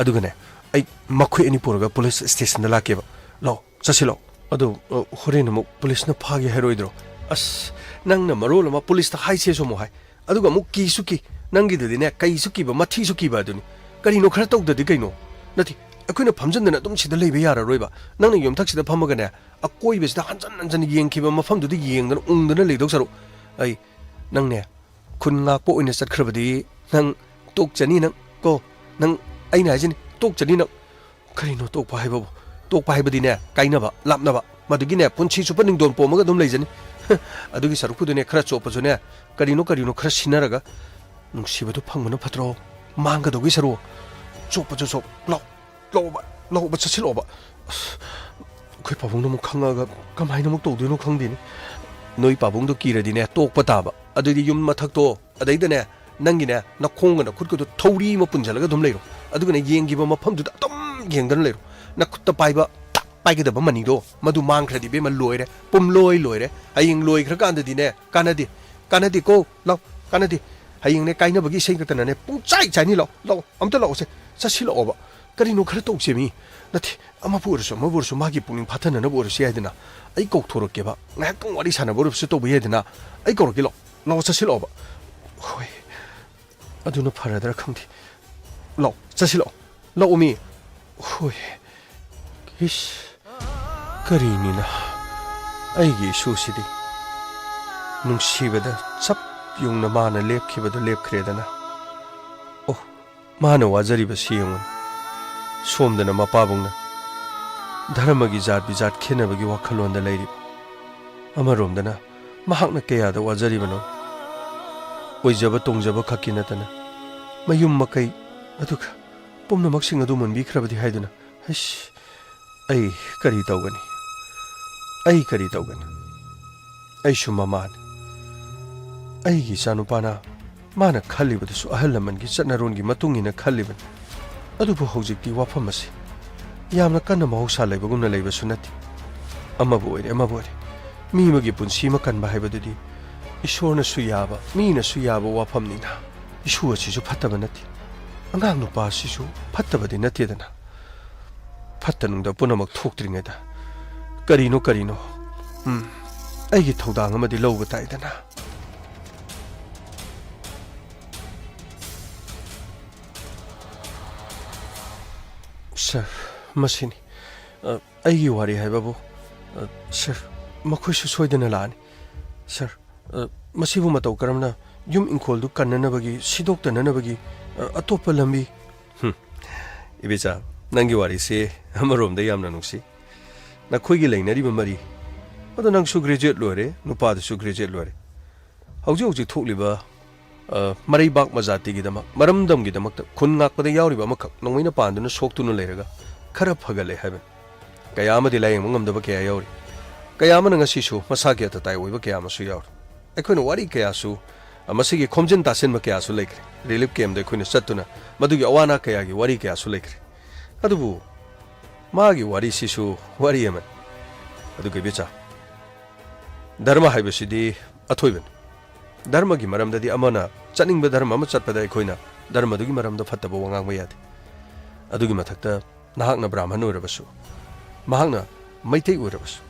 ꯑꯗꯨꯒꯅꯦ, ꯑꯩ ꯃꯈꯣꯏ ꯑꯅꯤ ꯄꯨꯔꯒ ꯄꯨꯂꯤꯁ ꯁ꯭ꯇꯦꯁꯟꯗ ꯂꯥꯛꯀꯦꯕ꯫ ꯂꯥꯛꯑꯣ, ꯆꯠꯁꯤ ꯂꯥꯛꯑꯣ꯫ ꯑꯗꯣ, ꯑ, ꯍꯣꯔꯦꯟ ꯑꯃꯨꯛ ꯄꯨꯂꯤꯁꯅ ꯐꯥꯒꯦ ꯍꯥꯏꯔꯣꯏꯗ꯭ꯔꯣ? ꯑꯁ, ꯅꯪꯅ ꯃꯔꯣꯜ ꯑꯃ ꯄꯨꯂꯤꯁꯇ ꯍꯥꯏꯁꯦꯁꯨ ꯑꯃꯨꯛ ꯍꯥꯏ, ꯑꯗꯨꯒ ꯑꯃꯨꯛ ꯀꯤꯁꯨ ꯀꯤ꯫ ꯅꯪꯒꯤꯗꯨꯗꯤꯅꯦ, ꯀꯩꯁꯨ ꯀꯤꯕ, ꯃꯊꯤꯁꯨ ꯀꯤꯕ ꯑꯗꯨꯅꯤ꯫ ꯀꯔꯤꯅꯣ ꯈꯔ ꯇꯧꯗꯗꯤ ꯀꯩꯅꯣ? ꯅꯠꯇꯦ, ꯑꯩꯈꯣꯏꯅ ꯐꯝꯖꯟꯗꯅ ꯑꯗꯨꯝ ꯁꯤꯗ ꯂꯩꯕ ꯌꯥꯔꯔꯣꯏꯕ꯫ ꯅꯪꯅ ꯌꯨꯝꯊꯛꯁꯤꯗ ꯐꯝꯃꯒꯅꯦ, ꯑꯀꯣꯏꯕꯁꯤꯗ ꯍꯟꯖꯟ ꯍꯟꯖꯟ ꯌꯦꯡꯈꯤꯕ ꯃꯐꯝꯗꯨꯗ ꯌꯦꯡꯗꯅ ꯎꯪꯗꯅ ꯂꯩꯗꯧ ꯁꯔꯨꯛ, ꯑꯩ, ꯅꯪꯅꯦ, ꯈꯨꯟ ꯉꯥꯛꯄ ꯑꯣꯏꯅ ꯆꯠꯈ꯭ꯔꯕꯗꯤ ꯅꯪ ꯇꯣꯛꯆꯅꯤ ꯅꯪ, ꯀꯣ꯫ ꯅꯪ, ꯑꯩꯅ ꯍꯥꯏꯁꯤꯅꯤ, ꯇꯣꯛꯆꯅꯤ ꯅꯪ꯫ ꯀꯔꯤꯅꯣ ꯇꯣꯛꯄ ꯍꯥꯏꯕꯕꯨ? ꯇꯣꯛꯄ ꯍꯥꯏꯕꯗꯤꯅꯦ, ꯀꯥꯏꯅꯕ, ꯂꯥꯞꯅꯕ, ꯃꯗꯨꯒꯤꯅꯦ, ꯄꯨꯟꯁꯤ ꯆꯨꯞꯄ ꯅꯤꯡꯗꯣꯟ ꯄꯣꯝꯃꯒ ꯑꯗꯨꯝ ꯂꯩꯖꯅꯤ꯫ ꯑꯗꯨꯒꯤ ꯁꯔꯨꯛꯄꯨꯗꯤꯅꯦ, ꯈꯔ ꯆꯣꯞꯄꯁꯨꯅꯦ, ꯀꯔꯤꯅꯣ ꯀꯔꯤꯅꯣ ꯈꯔ ꯁꯤꯟꯅꯔꯒ ꯅꯨꯡꯁꯤꯕꯗꯨ ꯐꯪꯕꯅ ꯐꯠꯇ꯭ꯔꯣ? ꯃꯥꯡꯒꯗꯧꯒꯤ ꯁꯔꯨꯛ꯫ ꯆꯣꯞꯄꯁꯨ ꯆꯣꯞ, ꯂꯥꯎ, ꯂꯥꯎꯕ, ꯂꯥꯎꯕ ꯆꯠꯁꯤꯜꯂꯛꯑꯣꯕ꯫ ꯑꯁ, ꯑꯩꯈꯣꯏ ꯄꯥꯕꯨꯡꯅ ꯑꯃꯨꯛ ꯈꯪꯉꯛꯑꯒ ꯀꯃꯥꯏꯅ ꯑꯃꯨꯛ ꯇꯧꯗꯣꯏꯅꯣ ꯈꯪꯗꯦꯅꯦ꯫ ꯅꯣꯏ ꯄꯥꯕꯨꯡꯗꯣ ꯀꯤꯔꯗꯤꯅꯦ, ꯇꯣꯛꯄ ꯇꯥꯕ꯫ ꯑꯗꯨꯗꯤ ꯌꯨꯝ ꯃꯊꯛꯇꯣ, ꯑꯗꯩꯗꯅꯦ, ꯅꯪꯒꯤꯅꯦ, ꯅꯈꯣꯡꯒ ꯅꯈꯨꯠꯀꯗꯣ ꯊꯧꯔꯤ ꯑꯃ ꯄꯨꯟꯁꯤꯜꯂꯒ ꯑꯗꯨꯝ ꯂꯩꯔꯣ꯫ ꯑꯗꯨꯒꯅꯦ, ꯌꯦꯡꯈꯤꯕ ꯃꯐꯝꯗꯨꯗ ꯑꯗꯨꯝ ꯌꯦꯡꯗꯅ ꯂꯩꯔꯣ꯫ ꯅꯈꯨꯠꯇ ꯄꯥꯏꯕ, ꯇꯛ ꯄꯥꯏꯒꯗꯕ ꯃꯅꯤꯗꯣ, ꯃꯗꯨ ꯃꯥꯡꯈ꯭ꯔꯗꯤ ꯏꯕꯦꯝꯃ ꯂꯣꯏꯔꯦ, ꯄꯨꯝꯂꯣꯏ ꯂꯣꯏꯔꯦ꯫ ꯍꯌꯦꯡ ꯂꯣꯏꯈ꯭ꯔꯀꯥꯟꯗꯗꯤꯅꯦ, ꯀꯥꯟꯅꯗꯦ, ꯀꯥꯟꯅꯗꯦꯀꯣ, ꯂꯥꯎ, ꯀꯥꯟꯅꯗꯦ꯫ ꯍꯌꯦꯡꯅꯦ, ꯀꯥꯏꯅꯕꯒꯤ ꯏꯁꯩ ꯈꯛꯇꯅꯅꯦ, ꯄꯨꯡꯆꯥꯏ ꯆꯥꯏꯅꯤ꯫ ꯂꯥꯎ, ꯂꯥꯎ, ꯑꯝꯇ ꯂꯥꯛꯑꯣꯁꯦ, ꯆꯠꯁꯤꯜꯂꯛꯑꯣꯕ꯫ ꯀꯔꯤꯅꯣ ꯈꯔ ꯇꯧꯁꯦ ꯃꯤ꯫ ꯅꯠꯇꯦ, ꯑꯃꯕꯨ ꯑꯣꯏꯔꯁꯨ, ꯑꯃꯕꯨ ꯑꯣꯏꯔꯁꯨ, ꯃꯥꯒꯤ ꯄꯨꯛꯅꯤꯡ ꯐꯥꯊꯅꯅꯕ ꯑꯣꯏꯔꯁꯨ ꯌꯥꯏꯗꯅ꯫ ꯑꯩ ꯀꯧꯊꯣꯔꯛꯀꯦꯕ, ꯉꯥꯏꯍꯥꯛꯇꯪ ꯋꯥꯔꯤ ꯁꯥꯟꯅꯕ ꯑꯣꯏꯔꯁꯨ ꯇꯧꯕ ꯌꯥꯏꯗꯅ꯫ ꯑꯩ ꯀꯧꯔꯛꯀꯦ, ꯂꯥꯛꯑꯣ, ꯂꯥꯛꯑꯣ, ꯆꯠꯁꯤꯜꯂꯛꯑꯣꯕ꯫ ꯍꯣꯏ, ꯑꯗꯨꯅ ꯐꯔꯗ꯭ꯔꯥ ꯈꯪꯗꯦ꯫ ꯂꯥꯛꯑꯣ, ꯆꯠꯁꯤꯜꯂꯛꯑꯣ, ꯂꯥꯛꯑꯣ ꯃꯤ꯫ ꯍꯣꯏ꯫ ꯏꯁ, ꯀꯔꯤꯅꯤꯅ ꯑꯩꯒꯤ ꯏꯁꯨꯁꯤꯗꯤ? ꯅꯨꯡꯁꯤꯕꯗ ꯆꯞ ꯌꯨꯡꯅ ꯃꯥꯅ ꯂꯦꯞꯈꯤꯕꯗꯨ ꯂꯦꯞꯈ꯭ꯔꯦꯗꯅ꯫ ꯑꯣ, ꯃꯥꯅ ꯋꯥꯖꯔꯤꯕꯁꯤ ꯌꯦꯡꯉꯨ꯫ ꯁꯣꯝꯗꯅ ꯃꯄꯥꯕꯨꯡꯅ ꯙꯔꯃꯒꯤ ꯖꯥꯠ ꯕꯤꯖꯥꯠ ꯈꯦꯟꯅꯕꯒꯤ ꯋꯥꯈꯜꯂꯣꯟꯗ ꯂꯩꯔꯤꯕ꯫ ꯑꯃꯔꯣꯝꯗꯅ ꯃꯍꯥꯛꯅ ꯀꯌꯥꯗ ꯋꯥꯖꯔꯤꯕꯅꯣ꯫ ꯑꯣꯏꯖꯕ ꯇꯣꯡꯖꯕ ꯈꯛꯀꯤ ꯅꯠꯇꯅ ꯃꯌꯨꯝ ꯃꯀꯩ, ꯑꯗꯨꯒ ꯄꯨꯝꯅꯃꯛꯁꯤꯡ ꯑꯗꯨ ꯃꯨꯟꯕꯤꯈ꯭ꯔꯕꯗꯤ ꯍꯥꯏꯗꯨꯅ꯫ ꯍꯩꯁ, ꯑꯩ ꯀꯔꯤ ꯇꯧꯒꯅꯤ? ꯑꯩ ꯀꯔꯤ ꯇꯧꯒꯅꯤ? ꯑꯩꯁꯨ ꯃꯃꯥꯅꯤ꯫ ꯑꯩꯒꯤ ꯏꯆꯥꯅꯨꯄꯥꯅ ꯃꯥꯅ ꯈꯜꯂꯤꯕꯗꯨꯁꯨ ꯑꯍꯜ ꯂꯃꯟꯒꯤ ꯆꯠꯅꯔꯣꯟꯒꯤ ꯃꯇꯨꯡ ꯏꯟꯅ ꯈꯜꯂꯤꯕꯅꯤ꯫ ꯑꯗꯨꯕꯨ ꯍꯧꯖꯤꯛꯇꯤ ꯋꯥꯐꯝ ꯑꯁꯤ ꯌꯥꯝꯅ ꯀꯟꯅ ꯃꯍꯧꯁꯥ ꯂꯩꯕꯒꯨꯝꯅ ꯂꯩꯕꯁꯨ ꯅꯠꯇꯦ꯫ ꯑꯃꯕꯨ ꯑꯣꯏꯔꯦ, ꯑꯃꯕꯨ ꯑꯣꯏꯔꯦ, ꯃꯤ ꯑꯃꯒꯤ ꯄꯨꯟꯁꯤ ꯑꯃ ꯀꯟꯕ ꯍꯥꯏꯕꯗꯨꯗꯤ ꯏꯁꯣꯔꯅꯁꯨ ꯌꯥꯕ, ꯃꯤꯅꯁꯨ ꯌꯥꯕ ꯋꯥꯐꯝꯅꯤꯅ꯫ ꯏꯁꯨ ꯑꯁꯤꯁꯨ ꯐꯠꯇꯕ ꯅꯠꯇꯦ꯫ ꯑꯉꯥꯡ ꯅꯨꯄꯥ ꯑꯁꯤꯁꯨ ꯐꯠꯇꯕꯗꯤ ꯅꯠꯇꯦꯗꯅ꯫ ꯐꯠꯇ ꯅꯨꯡꯗ ꯄꯨꯝꯅꯃꯛ ꯊꯣꯛꯇ꯭ꯔꯤꯉꯩꯗ ꯀꯔꯤꯅꯣ, ꯀꯔꯤꯅꯣ? ꯎꯝ, ꯑꯩꯒꯤ ꯊꯧꯗꯥꯡ ꯑꯃꯗꯤ ꯂꯧꯕ ꯇꯥꯏꯗꯅ꯫ ꯁꯥꯔ, ꯃꯁꯤꯅꯤ꯫ ꯑ, ꯑꯩꯒꯤ ꯋꯥꯔꯤ ꯍꯥꯏꯕꯕꯨ, ꯑ, ꯁꯥꯔ, ꯃꯈꯣꯏꯁꯨ ꯁꯣꯏꯗꯅ ꯂꯥꯛꯑꯅꯤ꯫ ꯁꯥꯔ, ꯑ, ꯃꯁꯤꯕꯨ ꯃꯇꯧ ꯀꯔꯝꯅ ꯌꯨꯝ ꯏꯪꯈꯣꯜꯗꯨ ꯀꯟꯅꯅꯕꯒꯤ, ꯁꯤꯗꯣꯛꯇꯅꯅꯕꯒꯤ, ꯑ, ꯑꯇꯣꯞꯄ ꯂꯝꯕꯤ? ꯍꯨꯝ, ꯏꯕꯦꯆꯥ, ꯅꯪꯒꯤ ꯋꯥꯔꯤꯁꯤ ꯑꯃꯔꯣꯝꯗ ꯌꯥꯝꯅ ꯅꯨꯡꯁꯤ꯫ ꯅꯈꯣꯏꯒꯤ ꯂꯩꯅꯔꯤꯕ ꯃꯔꯤ ꯑꯗꯣ, ꯅꯪꯁꯨ ꯒ꯭ꯔꯦꯖꯨꯑꯦꯠ ꯂꯣꯏꯔꯦ, ꯅꯨꯄꯥꯗꯨꯁꯨ ꯒ꯭ꯔꯦꯖꯨꯑꯦꯠ ꯂꯣꯏꯔꯦ꯫ ꯍꯧꯖꯤꯛ ꯍꯧꯖꯤꯛ ꯊꯣꯛꯂꯤꯕ, ꯑ, ꯃꯔꯩꯕꯥꯛ ꯃꯖꯥꯇꯤꯒꯤꯗꯃꯛ, ꯃꯔꯝꯗꯝꯒꯤꯗꯃꯛꯇ ꯈꯨꯟ ꯉꯥꯛꯄꯗ ꯌꯥꯎꯔꯤꯕ ꯑꯃꯈꯛ ꯅꯣꯡꯃꯩꯅ ꯄꯥꯟꯗꯨꯅ ꯁꯣꯛꯇꯨꯅ ꯂꯩꯔꯒ ꯈꯔ ꯐꯒꯠꯂꯦ ꯍꯥꯏꯕꯅꯤ꯫ ꯀꯌꯥ ꯑꯃꯗꯤ ꯂꯥꯌꯦꯡꯕ ꯉꯝꯗꯕ ꯀꯌꯥ ꯌꯥꯎꯔꯤ꯫ ꯀꯌꯥ ꯑꯃꯅ ꯉꯁꯤꯁꯨ ꯃꯁꯥꯒꯤ ꯑꯇꯇꯥꯏ ꯑꯣꯏꯕ ꯀꯌꯥ ꯑꯃꯁꯨ ꯌꯥꯎꯔꯤ꯫ ꯑꯩꯈꯣꯏꯅ ꯋꯥꯔꯤ ꯀꯌꯥꯁꯨ, ꯑ, ꯃꯁꯤꯒꯤ ꯈꯣꯝꯖꯤꯟ ꯇꯥꯁꯤꯟꯕ ꯀꯌꯥꯁꯨ ꯂꯩꯈ꯭ꯔꯦ꯫ ꯔꯤꯂꯤꯐ ꯀꯦꯝꯗ ꯑꯩꯈꯣꯏꯅ ꯆꯠꯇꯨꯅ ꯃꯗꯨꯒꯤ ꯑꯋꯥ ꯑꯅꯥ ꯀꯌꯥꯒꯤ ꯋꯥꯔꯤ ꯀꯌꯥꯁꯨ ꯂꯩꯈ꯭ꯔꯦ꯫ ꯑꯗꯨꯕꯨ ꯃꯥꯒꯤ ꯋꯥꯔꯤꯁꯤꯁꯨ ꯋꯥꯔꯤ ꯑꯃꯅꯤ꯫ ꯑꯗꯨꯒ ꯏꯕꯦꯆꯥ, ꯙꯔꯃ ꯍꯥꯏꯕꯁꯤꯗꯤ ꯑꯊꯣꯏꯕꯅꯤ꯫ ꯙꯔꯃꯒꯤ ꯃꯔꯝꯗꯗꯤ ꯑꯃꯅ ꯆꯠꯅꯤꯡꯕ ꯙꯔꯃ ꯑꯃ ꯆꯠꯄꯗ ꯑꯩꯈꯣꯏꯅ ꯙꯔꯃꯗꯨꯒꯤ ꯃꯔꯝꯗ ꯐꯠꯇꯕ ꯋꯥ ꯉꯥꯡꯕ ꯌꯥꯗꯦ꯫ ꯑꯗꯨꯒꯤ ꯃꯊꯛꯇ ꯅꯍꯥꯛꯅ ꯕ꯭ꯔꯥꯍꯃꯟ ꯑꯣꯏꯔꯕꯁꯨ, ꯃꯍꯥꯛꯅ ꯃꯩꯇꯩ ꯑꯣꯏꯔꯕꯁꯨ,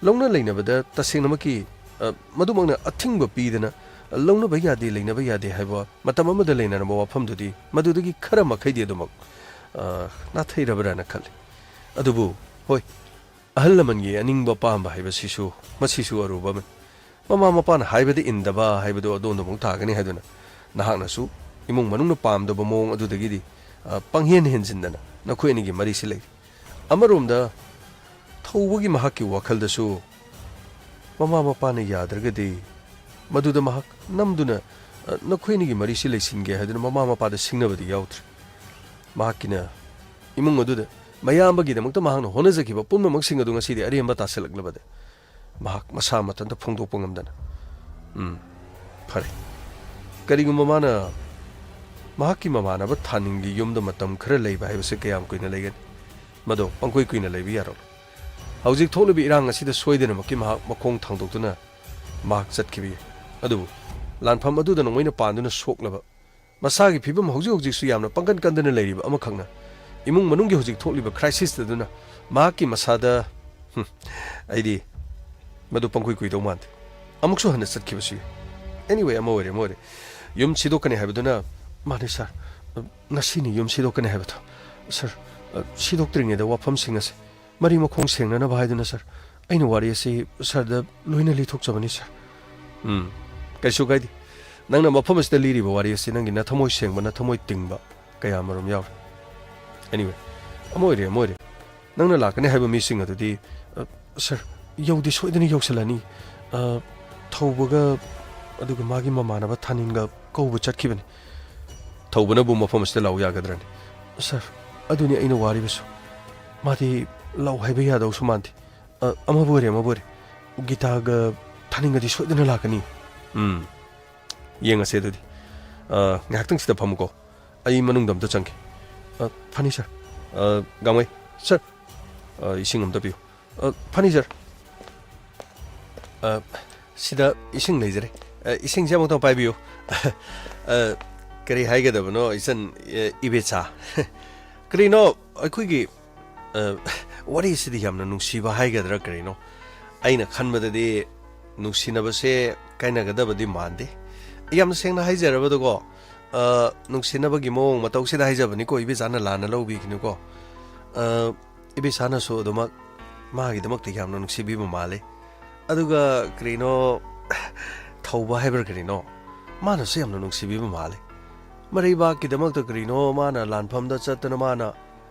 ꯂꯧꯅ ꯂꯩꯅꯕꯗ ꯇꯁꯦꯡꯅꯃꯛꯀꯤ, ꯑ, ꯃꯗꯨꯃꯛꯅ ꯑꯊꯤꯡꯕ ꯄꯤꯗꯅ ꯂꯧꯅꯕ ꯌꯥꯗꯦ, ꯂꯩꯅꯕ ꯌꯥꯗꯦ ꯍꯥꯏꯕ ꯃꯇꯝ ꯑꯃꯗ ꯂꯩꯅꯔꯝꯕ ꯋꯥꯐꯝꯗꯨꯗꯤ ꯃꯗꯨꯗꯒꯤ ꯈꯔ ꯃꯈꯩꯗꯤ ꯑꯗꯨꯃꯛ, ꯑ, ꯅꯥꯊꯩꯔꯕ꯭ꯔꯥꯅ ꯈꯜꯂꯤ꯫ ꯑꯗꯨꯕꯨ ꯍꯣꯏ, ꯑꯍꯜ ꯂꯃꯟꯒꯤ ꯑꯅꯤꯡꯕ ꯑꯄꯥꯝꯕ ꯍꯥꯏꯕꯁꯤꯁꯨ, ꯃꯁꯤꯁꯨ ꯑꯔꯨꯕ ꯑꯃꯅꯤ꯫ ꯃꯃꯥ ꯃꯄꯥꯅ ꯍꯥꯏꯕꯗ ꯏꯟꯗꯕ ꯍꯥꯏꯕꯗꯨ ꯑꯗꯣꯝꯗ ꯑꯃꯨꯛ ꯇꯥꯒꯅꯤ ꯍꯥꯏꯗꯨꯅ ꯅꯍꯥꯛꯅꯁꯨ ꯏꯃꯨꯡ ꯃꯅꯨꯡꯅ ꯄꯥꯝꯗꯕ ꯃꯑꯣꯡ ꯑꯗꯨꯗꯒꯤꯗꯤ, ꯑ, ꯄꯪꯍꯦꯟ ꯍꯦꯟꯖꯤꯟꯗꯅ ꯅꯈꯣꯏ ꯑꯅꯤꯒꯤ ꯃꯔꯤꯁꯤ ꯂꯩꯔꯤ꯫ ꯑꯃꯔꯣꯝꯗ ꯊꯧꯕꯒꯤ ꯃꯍꯥꯛꯀꯤ ꯋꯥꯈꯜꯗꯁꯨ ꯃꯃꯥ ꯃꯄꯥꯅ ꯌꯥꯗ꯭ꯔꯒꯗꯤ ꯃꯗꯨꯗ ꯃꯍꯥꯛ ꯅꯝꯗꯨꯅ, ꯑ, ꯅꯈꯣꯏ ꯑꯅꯤꯒꯤ ꯃꯔꯤꯁꯤ ꯂꯩꯁꯤꯟꯒꯦ ꯍꯥꯏꯗꯨꯅ ꯃꯃꯥ ꯃꯄꯥꯗ ꯁꯤꯡꯅꯕꯗꯤ ꯌꯥꯎꯗ꯭ꯔꯤ꯫ ꯃꯍꯥꯛꯀꯤꯅ ꯏꯃꯨꯡ ꯑꯗꯨꯗ ꯃꯌꯥꯝꯕꯒꯤꯗꯃꯛꯇ ꯃꯍꯥꯛꯅ ꯍꯣꯠꯅꯖꯈꯤꯕ ꯄꯨꯝꯅꯃꯛꯁꯤꯡ ꯑꯗꯨ ꯉꯁꯤꯗꯤ ꯑꯔꯦꯝꯕ ꯇꯥꯁꯤꯜꯂꯛꯂꯕꯗ ꯃꯍꯥꯛ ꯃꯁꯥ ꯃꯊꯟꯇ ꯐꯣꯡꯗꯣꯛꯄ ꯉꯝꯗꯅ꯫ ꯎꯝ, ꯐꯔꯦ꯫ ꯀꯔꯤꯒꯨꯝꯕ ꯃꯥꯅ ꯃꯍꯥꯛꯀꯤ ꯃꯃꯥꯟꯅꯕ ꯊꯥꯅꯤꯡꯒꯤ ꯌꯨꯝꯗ ꯃꯇꯝ ꯈꯔ ꯂꯩꯕ ꯍꯥꯏꯕꯁꯤ ꯀꯌꯥꯝ ꯀꯨꯏꯅ ꯂꯩꯒꯅꯤ? ꯃꯗꯣ ꯄꯪꯀꯨꯏ ꯀꯨꯏꯅ ꯂꯩꯕ ꯌꯥꯔꯣꯏ꯫ ꯍꯧꯖꯤꯛ ꯊꯣꯛꯂꯤꯕ ꯏꯔꯥꯡ ꯑꯁꯤꯗ ꯁꯣꯏꯗꯅꯃꯛꯀꯤ ꯃꯍꯥꯛ ꯃꯈꯣꯡ ꯊꯥꯡꯗꯣꯛꯇꯨꯅ ꯃꯍꯥꯛ ꯆꯠꯈꯤꯕ ꯌꯥꯏ꯫ ꯑꯗꯨꯕꯨ ꯂꯥꯟꯐꯝ ꯑꯗꯨꯗ ꯅꯣꯡꯃꯩꯅ ꯄꯥꯟꯗꯨꯅ ꯁꯣꯛꯂꯕ, ꯃꯁꯥꯒꯤ ꯐꯤꯕꯝ ꯍꯧꯖꯤꯛ ꯍꯧꯖꯤꯛꯁꯨ ꯌꯥꯝꯅ ꯄꯪꯀꯟ ꯀꯟꯗꯅ ꯂꯩꯔꯤꯕ ꯑꯃꯈꯛꯅ ꯏꯃꯨꯡ ꯃꯅꯨꯡꯒꯤ ꯍꯧꯖꯤꯛ ꯊꯣꯛꯂꯤꯕ crisis ꯑꯗꯨꯅ ꯃꯍꯥꯛꯀꯤ ꯃꯁꯥꯗ, ꯍꯨꯝ, ꯑꯩꯗꯤ ꯃꯗꯨ ꯄꯪꯀꯨꯏ ꯀꯨꯏꯗꯧ ꯃꯥꯟꯗꯦ꯫ ꯑꯃꯨꯛꯁꯨ ꯍꯟꯅ ꯆꯠꯈꯤꯕꯁꯨ ꯌꯥꯏ꯫ Anyway, ꯑꯃ ꯑꯣꯏꯔꯦ, ꯑꯃ ꯑꯣꯏꯔꯦ꯫ ꯌꯨꯝ ꯁꯤꯗꯣꯛꯀꯅꯤ ꯍꯥꯏꯕꯗꯨꯅ, ꯃꯥꯅꯦ ꯁꯥꯔ, ꯉꯁꯤꯅꯤ ꯌꯨꯝ ꯁꯤꯗꯣꯛꯀꯅꯤ ꯍꯥꯏꯕꯗꯣ꯫ ꯁꯥꯔ, ꯁꯤꯗꯣꯛꯇ꯭ꯔꯤꯉꯩꯗ ꯋꯥꯐꯝꯁꯤꯡ ꯑꯁꯦ ꯃꯔꯤ ꯃꯈꯣꯡ ꯁꯦꯡꯅꯅꯕ ꯍꯥꯏꯗꯨꯅ, ꯁꯥꯔ, ꯑꯩꯅ ꯋꯥꯔꯤ ꯑꯁꯤ ꯁꯥꯔꯗ ꯂꯣꯏꯅ ꯂꯤꯊꯣꯛꯆꯕꯅꯤ, ꯁꯥꯔ꯫ ꯎꯝ, ꯀꯩꯁꯨ ꯀꯥꯏꯗꯦ꯫ ꯅꯪꯅ ꯃꯐꯝ ꯑꯁꯤꯗ ꯂꯤꯔꯤꯕ ꯋꯥꯔꯤ ꯑꯁꯤ ꯅꯪꯒꯤ ꯅꯊꯃꯣꯏ ꯁꯦꯡꯕ, ꯅꯊꯃꯣꯏ ꯇꯤꯡꯕ ꯀꯌꯥ ꯑꯃꯔꯣꯝ ꯌꯥꯎꯔꯤ꯫ Anyway, ꯑꯃ ꯑꯣꯏꯔꯦ, ꯑꯃ ꯑꯣꯏꯔꯦ꯫ ꯅꯪꯅ ꯂꯥꯛꯀꯅꯤ ꯍꯥꯏꯕ ꯃꯤꯁꯤꯡ ꯑꯗꯨꯗꯤ, ꯑ, ꯁꯥꯔ, ꯌꯧꯗꯤ ꯁꯣꯏꯗꯅ ꯌꯧꯁꯤꯜꯂꯅꯤ꯫ ꯑ, ꯊꯧꯕꯒ ꯑꯗꯨꯒ ꯃꯥꯒꯤ ꯃꯃꯥꯟꯅꯕ ꯊꯥꯅꯤꯟꯒ ꯀꯧꯕ ꯆꯠꯈꯤꯕꯅꯤ꯫ ꯊꯧꯕꯅꯕꯨ ꯃꯐꯝ ꯑꯁꯤꯗ ꯂꯥꯛꯎ ꯌꯥꯒꯗ꯭ꯔꯅꯤ? ꯁꯥꯔ, ꯑꯗꯨꯅꯤ ꯑꯩꯅ ꯋꯥꯔꯤꯕꯁꯨ꯫ ꯃꯥꯗꯤ ꯂꯥꯛꯎ ꯍꯥꯏꯕ ꯌꯥꯗꯧꯁꯨ ꯃꯥꯟꯗꯦ꯫ ꯑ, ꯑꯃꯕꯨ ꯑꯣꯏꯔꯦ, ꯑꯃꯕꯨ ꯑꯣꯏꯔꯦ꯫ ꯒꯤꯇꯥꯒ ꯊꯥꯅꯤꯡꯒꯗꯤ ꯁꯣꯏꯗꯅ ꯂꯥꯛꯀꯅꯤ꯫ ꯎꯝ, ꯌꯦꯡꯉꯁꯦ ꯑꯗꯨꯗꯤ꯫ ꯑ, ꯉꯥꯏꯍꯥꯛꯇꯪ ꯁꯤꯗ ꯐꯝꯃꯨꯀꯣ꯫ ꯑꯩ ꯃꯅꯨꯡꯗ ꯑꯝꯇ ꯆꯪꯒꯦ꯫ ꯑ, ꯐꯅꯤ, ꯁꯥꯔ꯫ ꯑ, ꯒꯥꯡꯃꯩ, ꯁꯥꯔ꯫ ꯑ, ꯏꯁꯤꯡ ꯑꯝꯇ ꯄꯤꯌꯨ꯫ ꯑ, ꯐꯅꯤ, ꯁꯥꯔ꯫ ꯑ, ꯁꯤꯗ ꯏꯁꯤꯡ ꯂꯩꯖꯔꯦ꯫ ꯑ, ꯏꯁꯤꯡꯁꯦ ꯑꯃꯨꯛꯇꯪ ꯄꯥꯏꯕꯤꯌꯨ꯫ ꯑ, ꯀꯔꯤ ꯍꯥꯏꯒꯗꯕꯅꯣ, ꯏꯆꯟ, ꯑ, ꯏꯕꯦꯆꯥ? ꯀꯔꯤꯅꯣ, ꯑꯩꯈꯣꯏꯒꯤ, ꯑ, ꯋꯥꯔꯤꯁꯤꯗꯤ ꯌꯥꯝꯅ ꯅꯨꯡꯁꯤꯕ ꯍꯥꯏꯒꯗ꯭ꯔꯥ ꯀꯔꯤꯅꯣ? ꯑꯩꯅ ꯈꯟꯕꯗꯗꯤ ꯅꯨꯡꯁꯤꯅꯕꯁꯦ ꯀꯥꯏꯅꯒꯗꯕꯗꯤ ꯃꯥꯟꯗꯦ꯫ ꯌꯥꯝꯅ ꯁꯦꯡꯅ ꯍꯥꯏꯖꯔꯕꯗꯀꯣ, ꯑ, ꯅꯨꯡꯁꯤꯅꯕꯒꯤ ꯃꯑꯣꯡ ꯃꯇꯧꯁꯤꯗ ꯍꯥꯏꯖꯕꯅꯤꯀꯣ, ꯏꯕꯦꯆꯥꯅ ꯂꯥꯟꯅ ꯂꯧꯕꯤꯒꯅꯨꯀꯣ꯫ ꯑ, ꯏꯕꯦꯆꯥꯅꯁꯨ ꯑꯗꯨꯃꯛ ꯃꯥꯒꯤꯗꯃꯛꯇ ꯌꯥꯝꯅ ꯅꯨꯡꯁꯤꯕꯤꯕ ꯃꯥꯜꯂꯤ꯫ ꯑꯗꯨꯒ ꯀꯔꯤꯅꯣ, ꯊꯧꯕ ꯍꯥꯏꯕ꯭ꯔꯥ ꯀꯔꯤꯅꯣ, ꯃꯥꯅꯁꯨ ꯌꯥꯝꯅ ꯅꯨꯡꯁꯤꯕꯤꯕ ꯃꯥꯜꯂꯤ꯫ ꯃꯔꯩꯕꯥꯛꯀꯤꯗꯃꯛꯇ ꯀꯔꯤꯅꯣ ꯃꯥꯅ ꯂꯥꯟꯐꯝꯗ ꯆꯠꯇꯅ ꯃꯥꯅ,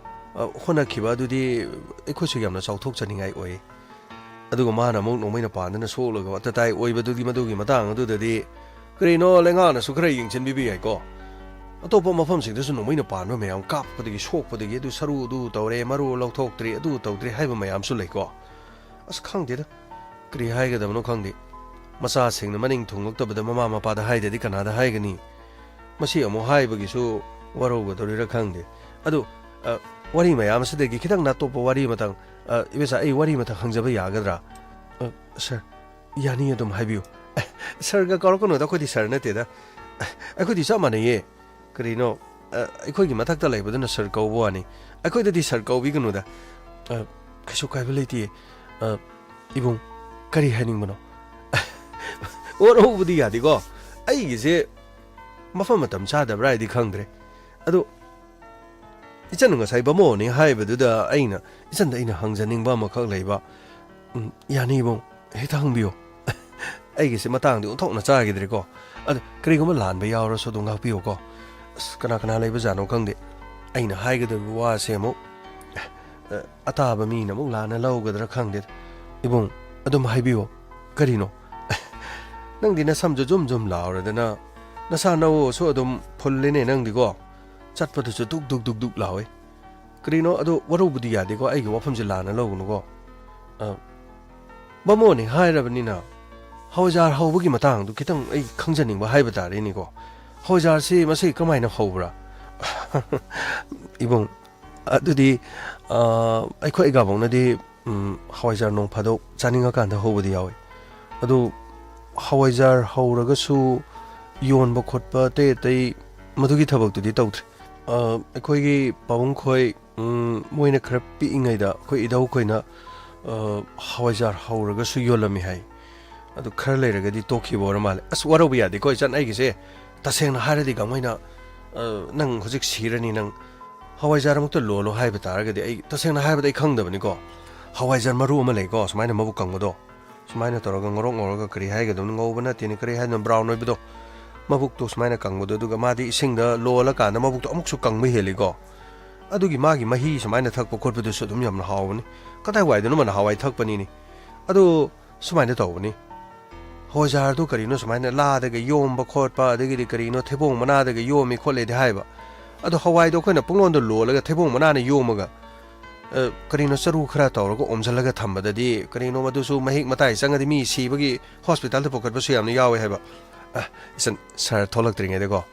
ꯑ, ꯍꯣꯠꯅꯈꯤꯕ ꯑꯗꯨꯗꯤ ꯑꯩꯈꯣꯏꯁꯨ ꯌꯥꯝꯅ ꯆꯥꯎꯊꯣꯛꯆꯅꯤꯡꯉꯥꯏ ꯑꯣꯏ꯫ ꯑꯗꯨꯒ ꯃꯥꯅ ꯑꯃꯨꯛ ꯅꯣꯡꯃꯩꯅ ꯄꯥꯟꯗꯅ ꯁꯣꯛꯂꯒ ꯃꯇꯥꯏ ꯑꯣꯏꯕꯗꯨꯒꯤ, ꯃꯗꯨꯒꯤ ꯃꯇꯥꯡ ꯑꯗꯨꯗꯗꯤ ꯀꯔꯤꯅꯣ, ꯂꯩꯉꯥꯛꯅꯁꯨ ꯈꯔ ꯌꯦꯡꯁꯤꯟꯕꯤꯕ ꯌꯥꯏꯀꯣ꯫ ꯑꯇꯣꯞꯄ ꯃꯐꯝꯁꯤꯡꯗꯁꯨ ꯅꯣꯡꯃꯩꯅ ꯄꯥꯟꯕ ꯃꯌꯥꯝ ꯀꯥꯞꯄꯗꯒꯤ, ꯁꯣꯛꯄꯗꯒꯤ, ꯑꯗꯨ ꯁꯔꯨ ꯑꯗꯨ ꯇꯧꯔꯦ, ꯃꯔꯨ ꯂꯧꯊꯣꯛꯇ꯭ꯔꯤ, ꯑꯗꯨ ꯇꯧꯗ꯭ꯔꯤ ꯍꯥꯏꯕ ꯃꯌꯥꯝꯁꯨ ꯂꯩꯀꯣ꯫ ꯑꯁ, ꯈꯪꯗꯦꯗ, ꯀꯔꯤ ꯍꯥꯏꯒꯗꯕꯅꯣ ꯈꯪꯗꯦ꯫ ꯃꯆꯥꯁꯤꯡꯅ ꯃꯅꯤꯡ ꯊꯨꯡꯂꯛꯇꯕꯗ ꯃꯃꯥ ꯃꯄꯥꯗ ꯍꯥꯏꯗ꯭ꯔꯗꯤ ꯀꯅꯥꯗ ꯍꯥꯏꯒꯅꯤ? ꯃꯁꯤ ꯑꯃꯨꯛ ꯍꯥꯏꯕꯒꯤꯁꯨ ꯋꯥꯔꯧꯒꯗꯧꯔꯤꯔꯥ ꯈꯪꯗꯦ꯫ ꯑꯗꯨ, ꯑ, ꯋꯥꯔꯤ ꯃꯌꯥꯝ ꯑꯁꯤꯗꯒꯤ ꯈꯤꯇꯪ ꯅꯥꯇꯣꯞꯄ ꯋꯥꯔꯤ ꯑꯃꯇꯪ, ꯑ, ꯏꯕꯦꯆꯥ, ꯑꯩ ꯋꯥꯔꯤ ꯑꯃꯇꯪ ꯍꯪꯖꯕ ꯌꯥꯒꯗ꯭ꯔꯥ? ꯑ, ꯁꯥꯔ, ꯌꯥꯅꯤ, ꯑꯗꯨꯝ ꯍꯥꯏꯕꯤꯌꯨ꯫ ꯑꯦ, "ꯁꯔꯒ ꯀꯧꯔꯛꯀꯅꯨꯗ, ꯑꯩꯈꯣꯏꯗꯤ ꯁꯔ ꯅꯠꯇꯦꯗ꯫ ꯑꯩꯈꯣꯏꯗꯤ ꯆꯞ ꯃꯥꯟꯅꯩꯌꯦ꯫ ꯀꯔꯤꯅꯣ, ꯑ, ꯑꯩꯈꯣꯏꯒꯤ ꯃꯊꯛꯇ ꯂꯩꯕꯗꯨꯅ ꯁꯔ ꯀꯧꯕ ꯋꯥꯅꯤ꯫ ꯑꯩꯈꯣꯏꯗꯗꯤ ꯁꯔ ꯀꯧꯕꯤꯒꯅꯨꯗ꯫ ꯑ, ꯀꯩꯁꯨ ꯀꯥꯏꯕ ꯂꯩꯇꯦ꯫ ꯑ, ꯏꯕꯨꯡ, ꯀꯔꯤ ꯍꯥꯏꯅꯤꯡꯕꯅꯣ?" ꯋꯥꯔꯧꯕꯗꯤ ꯌꯥꯗꯦꯀꯣ꯫ ꯑꯩꯒꯤꯁꯦ ꯃꯐꯝ ꯃꯇꯝ ꯆꯥꯗꯕ꯭ꯔꯥ ꯍꯥꯏꯗꯤ ꯈꯪꯗ꯭ꯔꯦ꯫ ꯑꯗꯣ ꯏꯆꯟꯅ ꯉꯁꯥꯏ ꯕꯥꯃꯣꯟꯅꯤ ꯍꯥꯏꯕꯗꯨꯗ ꯑꯩꯅ, ꯏꯆꯟꯗ ꯑꯩꯅ ꯍꯪꯖꯅꯤꯡꯕ ꯑꯃꯈꯛ ꯂꯩꯕ꯫ "ꯎꯝ, ꯌꯥꯅꯤ ꯏꯕꯨꯡ, ꯍꯦꯛꯇ ꯍꯪꯕꯤꯌꯨ꯫" ꯑꯩꯒꯤꯁꯦ ꯃꯇꯥꯡꯗꯤ ꯑꯣꯟꯊꯣꯛꯅ ꯆꯥꯈꯤꯗ꯭ꯔꯦꯀꯣ꯫ ꯑꯗꯣ ꯀꯔꯤꯒꯨꯝꯕ ꯂꯥꯟꯕ ꯌꯥꯎꯔꯁꯨ ꯑꯗꯨꯝ ꯉꯥꯛꯄꯤꯌꯨꯀꯣ꯫ ꯑꯁ, ꯀꯅꯥ ꯀꯅꯥ ꯂꯩꯕꯖꯥꯠꯅꯣ ꯈꯪꯗꯦ꯫ ꯑꯩꯅ ꯍꯥꯏꯒꯗꯧꯔꯤꯕ ꯋꯥꯁꯦ ꯑꯃꯨꯛ, ꯑ, ꯑꯇꯥꯕ ꯃꯤꯅ ꯑꯃꯨꯛ ꯂꯥꯟꯅ ꯂꯧꯒꯗ꯭ꯔꯥ ꯈꯪꯗꯦ꯫ ꯏꯕꯨꯡ, ꯑꯗꯨꯝ ꯍꯥꯏꯕꯤꯌꯣ꯫ ꯀꯔꯤꯅꯣ? ꯅꯪꯗꯤ ꯅꯁꯝꯁꯨ ꯖꯨꯝ ꯖꯨꯝ ꯂꯥꯎꯔꯗꯅ, ꯅꯁꯥ ꯅꯎꯁꯨ ꯑꯗꯨꯝ ꯐꯨꯜꯂꯤꯅꯦ ꯅꯪꯗꯤꯀꯣ꯫ ꯆꯠꯄꯗꯨꯁꯨ ꯗꯨꯛ ꯗꯨꯛ ꯗꯨꯛ ꯗꯨꯛ ꯂꯥꯎꯋꯦ꯫ ꯀꯔꯤꯅꯣ? ꯑꯗꯣ ꯋꯥꯔꯧꯕꯗꯤ ꯌꯥꯗꯦꯀꯣ, ꯑꯩꯒꯤ ꯋꯥꯐꯝꯁꯦ ꯂꯥꯟꯅ ꯂꯧꯒꯅꯨꯀꯣ꯫ ꯑ, ꯕꯥꯃꯣꯟꯅꯤ ꯍꯥꯏꯔꯕꯅꯤꯅ ꯍꯋꯥꯏꯖꯥꯔ ꯍꯧꯕꯒꯤ ꯃꯇꯥꯡꯗꯨ ꯈꯤꯇꯪ ꯑꯩ ꯈꯪꯖꯅꯤꯡꯕ ꯍꯥꯏꯕ ꯇꯥꯔꯦꯅꯦꯀꯣ꯫ ꯍꯋꯥꯏꯖꯥꯔꯁꯤ ꯃꯁꯤ ꯀꯃꯥꯏꯅ ꯍꯧꯕ꯭ꯔꯥ? ꯏꯕꯨꯡ, ꯑꯗꯨꯗꯤ, ꯑ, ꯑꯩꯈꯣꯏ ꯑꯩꯒꯥꯕꯧꯅꯗꯤ, ꯎꯝ, ꯍꯋꯥꯏꯖꯥꯔ ꯅꯣꯡ ꯐꯥꯗꯣꯛ ꯆꯥꯅꯤꯡꯉꯀꯥꯟꯗ ꯍꯧꯕꯗꯤ ꯌꯥꯎꯋꯤ꯫ ꯑꯗꯨ ꯍꯋꯥꯏꯖꯥꯔ ꯍꯧꯔꯒꯁꯨ ꯌꯣꯟꯕ ꯈꯣꯠꯄ ꯑꯇꯩ ꯑꯇꯩ ꯃꯗꯨꯒꯤ ꯊꯕꯛꯇꯨꯗꯤ ꯇꯧꯗ꯭ꯔꯤ꯫ ꯑ, ꯑꯩꯈꯣꯏꯒꯤ ꯄꯥꯕꯨꯡ ꯈꯣꯏ, ꯎꯝ, ꯃꯣꯏꯅ ꯈꯔ ꯄꯤꯛꯏꯉꯩꯗ ꯑꯩꯈꯣꯏ ꯏꯙꯧ ꯈꯣꯏꯅ, ꯑ, ꯍꯋꯥꯏꯖꯥꯔ ꯍꯧꯔꯒꯁꯨ ꯌꯣꯜꯂꯝꯃꯤ ꯍꯥꯏ꯫ ꯑꯗꯨ ꯈꯔ ꯂꯩꯔꯒꯗꯤ ꯇꯣꯛꯈꯤꯕ ꯑꯣꯏꯔ ꯃꯥꯜꯂꯦ꯫ ꯑꯁ, ꯋꯥꯔꯧꯕ ꯌꯥꯗꯦꯀꯣ ꯏꯆꯟ, ꯑꯩꯒꯤꯁꯦ ꯇꯁꯦꯡꯅ ꯍꯥꯏꯔꯗꯤ ꯒꯥꯡꯃꯩꯅ, ꯑ, "ꯅꯪ ꯍꯧꯖꯤꯛ ꯁꯤꯔꯅꯤ, ꯅꯪ ꯍꯋꯥꯏꯖꯥꯔ ꯑꯃꯨꯛꯇ ꯂꯣꯜꯂꯣ" ꯍꯥꯏꯕ ꯇꯥꯔꯒꯗꯤ, ꯑꯩ ꯇꯁꯦꯡꯅ ꯍꯥꯏꯕꯗ ꯑꯩ ꯈꯪꯗꯕꯅꯤꯀꯣ꯫ ꯍꯋꯥꯏꯖꯥꯔ ꯃꯔꯨ ꯑꯃ ꯂꯩꯀꯣ, ꯁꯨꯃꯥꯏꯅ ꯃꯕꯨꯛ ꯀꯪꯕꯗꯣ, ꯁꯨꯃꯥꯏꯅ ꯇꯧꯔꯒ ꯉꯧꯔꯣꯛ ꯉꯧꯔꯒ, ꯀꯔꯤ ꯍꯥꯏꯒꯗꯕꯅꯣ, ꯉꯧꯕ ꯅꯠꯇꯦꯅꯦ, ꯀꯔꯤ ꯍꯥꯏꯗꯅꯣ, ꯕ꯭ꯔꯥꯎꯟ ꯑꯣꯏꯕꯗꯣ, ꯃꯕꯨꯛꯇꯣ ꯁꯨꯃꯥꯏꯅ ꯀꯪꯕꯗꯣ, ꯑꯗꯨꯒ ꯃꯥꯗꯤ ꯏꯁꯤꯡꯗ ꯂꯣꯜꯂꯀꯥꯟꯗ ꯃꯕꯨꯛꯇꯣ ꯑꯃꯨꯛꯁꯨ ꯀꯪꯕ ꯍꯦꯜꯂꯤꯀꯣ꯫ ꯑꯗꯨꯒꯤ ꯃꯥꯒꯤ ꯃꯍꯤ ꯁꯨꯃꯥꯏꯅ ꯊꯛꯄ ꯈꯣꯠꯄꯗꯨꯁꯨ ꯑꯗꯨꯝ ꯌꯥꯝꯅ ꯍꯥꯎꯕꯅꯤ꯫ ꯀꯗꯥꯏꯋꯥꯏꯗꯅꯣꯃ ꯅꯍꯥꯟꯋꯥꯏ ꯊꯛꯄꯅꯤꯅꯦ꯫ ꯑꯗꯨ ꯁꯨꯃꯥꯏꯅ ꯇꯧꯕꯅꯤ꯫ ꯍꯋꯥꯏꯖꯥꯔꯗꯨ ꯀꯔꯤꯅꯣ ꯁꯨꯃꯥꯏꯅ ꯂꯥꯗꯒ ꯌꯣꯝꯕ ꯈꯣꯠꯄ, ꯑꯗꯒꯤꯗꯤ ꯀꯔꯤꯅꯣ ꯊꯩꯕꯣꯡ ꯃꯅꯥꯗꯒ ꯌꯣꯝꯃꯤ ꯈꯣꯠꯂꯤꯗꯤ ꯍꯥꯏꯕ꯫ ꯑꯗꯣ ꯍꯋꯥꯏꯗꯣ ꯑꯩꯈꯣꯏꯅ ꯄꯨꯡꯂꯣꯟꯗ ꯂꯣꯜꯂꯒ ꯊꯩꯕꯣꯡ ꯃꯅꯥꯅ ꯌꯣꯝꯃꯒ, ꯑ, ꯀꯔꯤꯅꯣ ꯆꯔꯨ ꯈꯔ ꯇꯧꯔꯒ ꯑꯣꯝꯁꯤꯜꯂꯒ ꯊꯝꯕꯗꯗꯤ ꯀꯔꯤꯅꯣ ꯃꯗꯨꯁꯨ ꯃꯍꯤꯛ ꯃꯇꯥꯏ ꯆꯪꯉꯗꯤ ꯃꯤ ꯁꯤꯕꯒꯤ ꯍꯣꯁꯄꯤꯇꯥꯜꯗ ꯄꯨꯈꯠꯄꯁꯨ ꯌꯥꯝꯅ ꯌꯥꯎꯋꯦ ꯍꯥꯏꯕ꯫ ꯑ, ꯏꯆꯟ, ꯁꯥꯔ ꯊꯣꯛꯂꯛꯇ꯭ꯔꯤꯉꯩꯗꯀꯣ,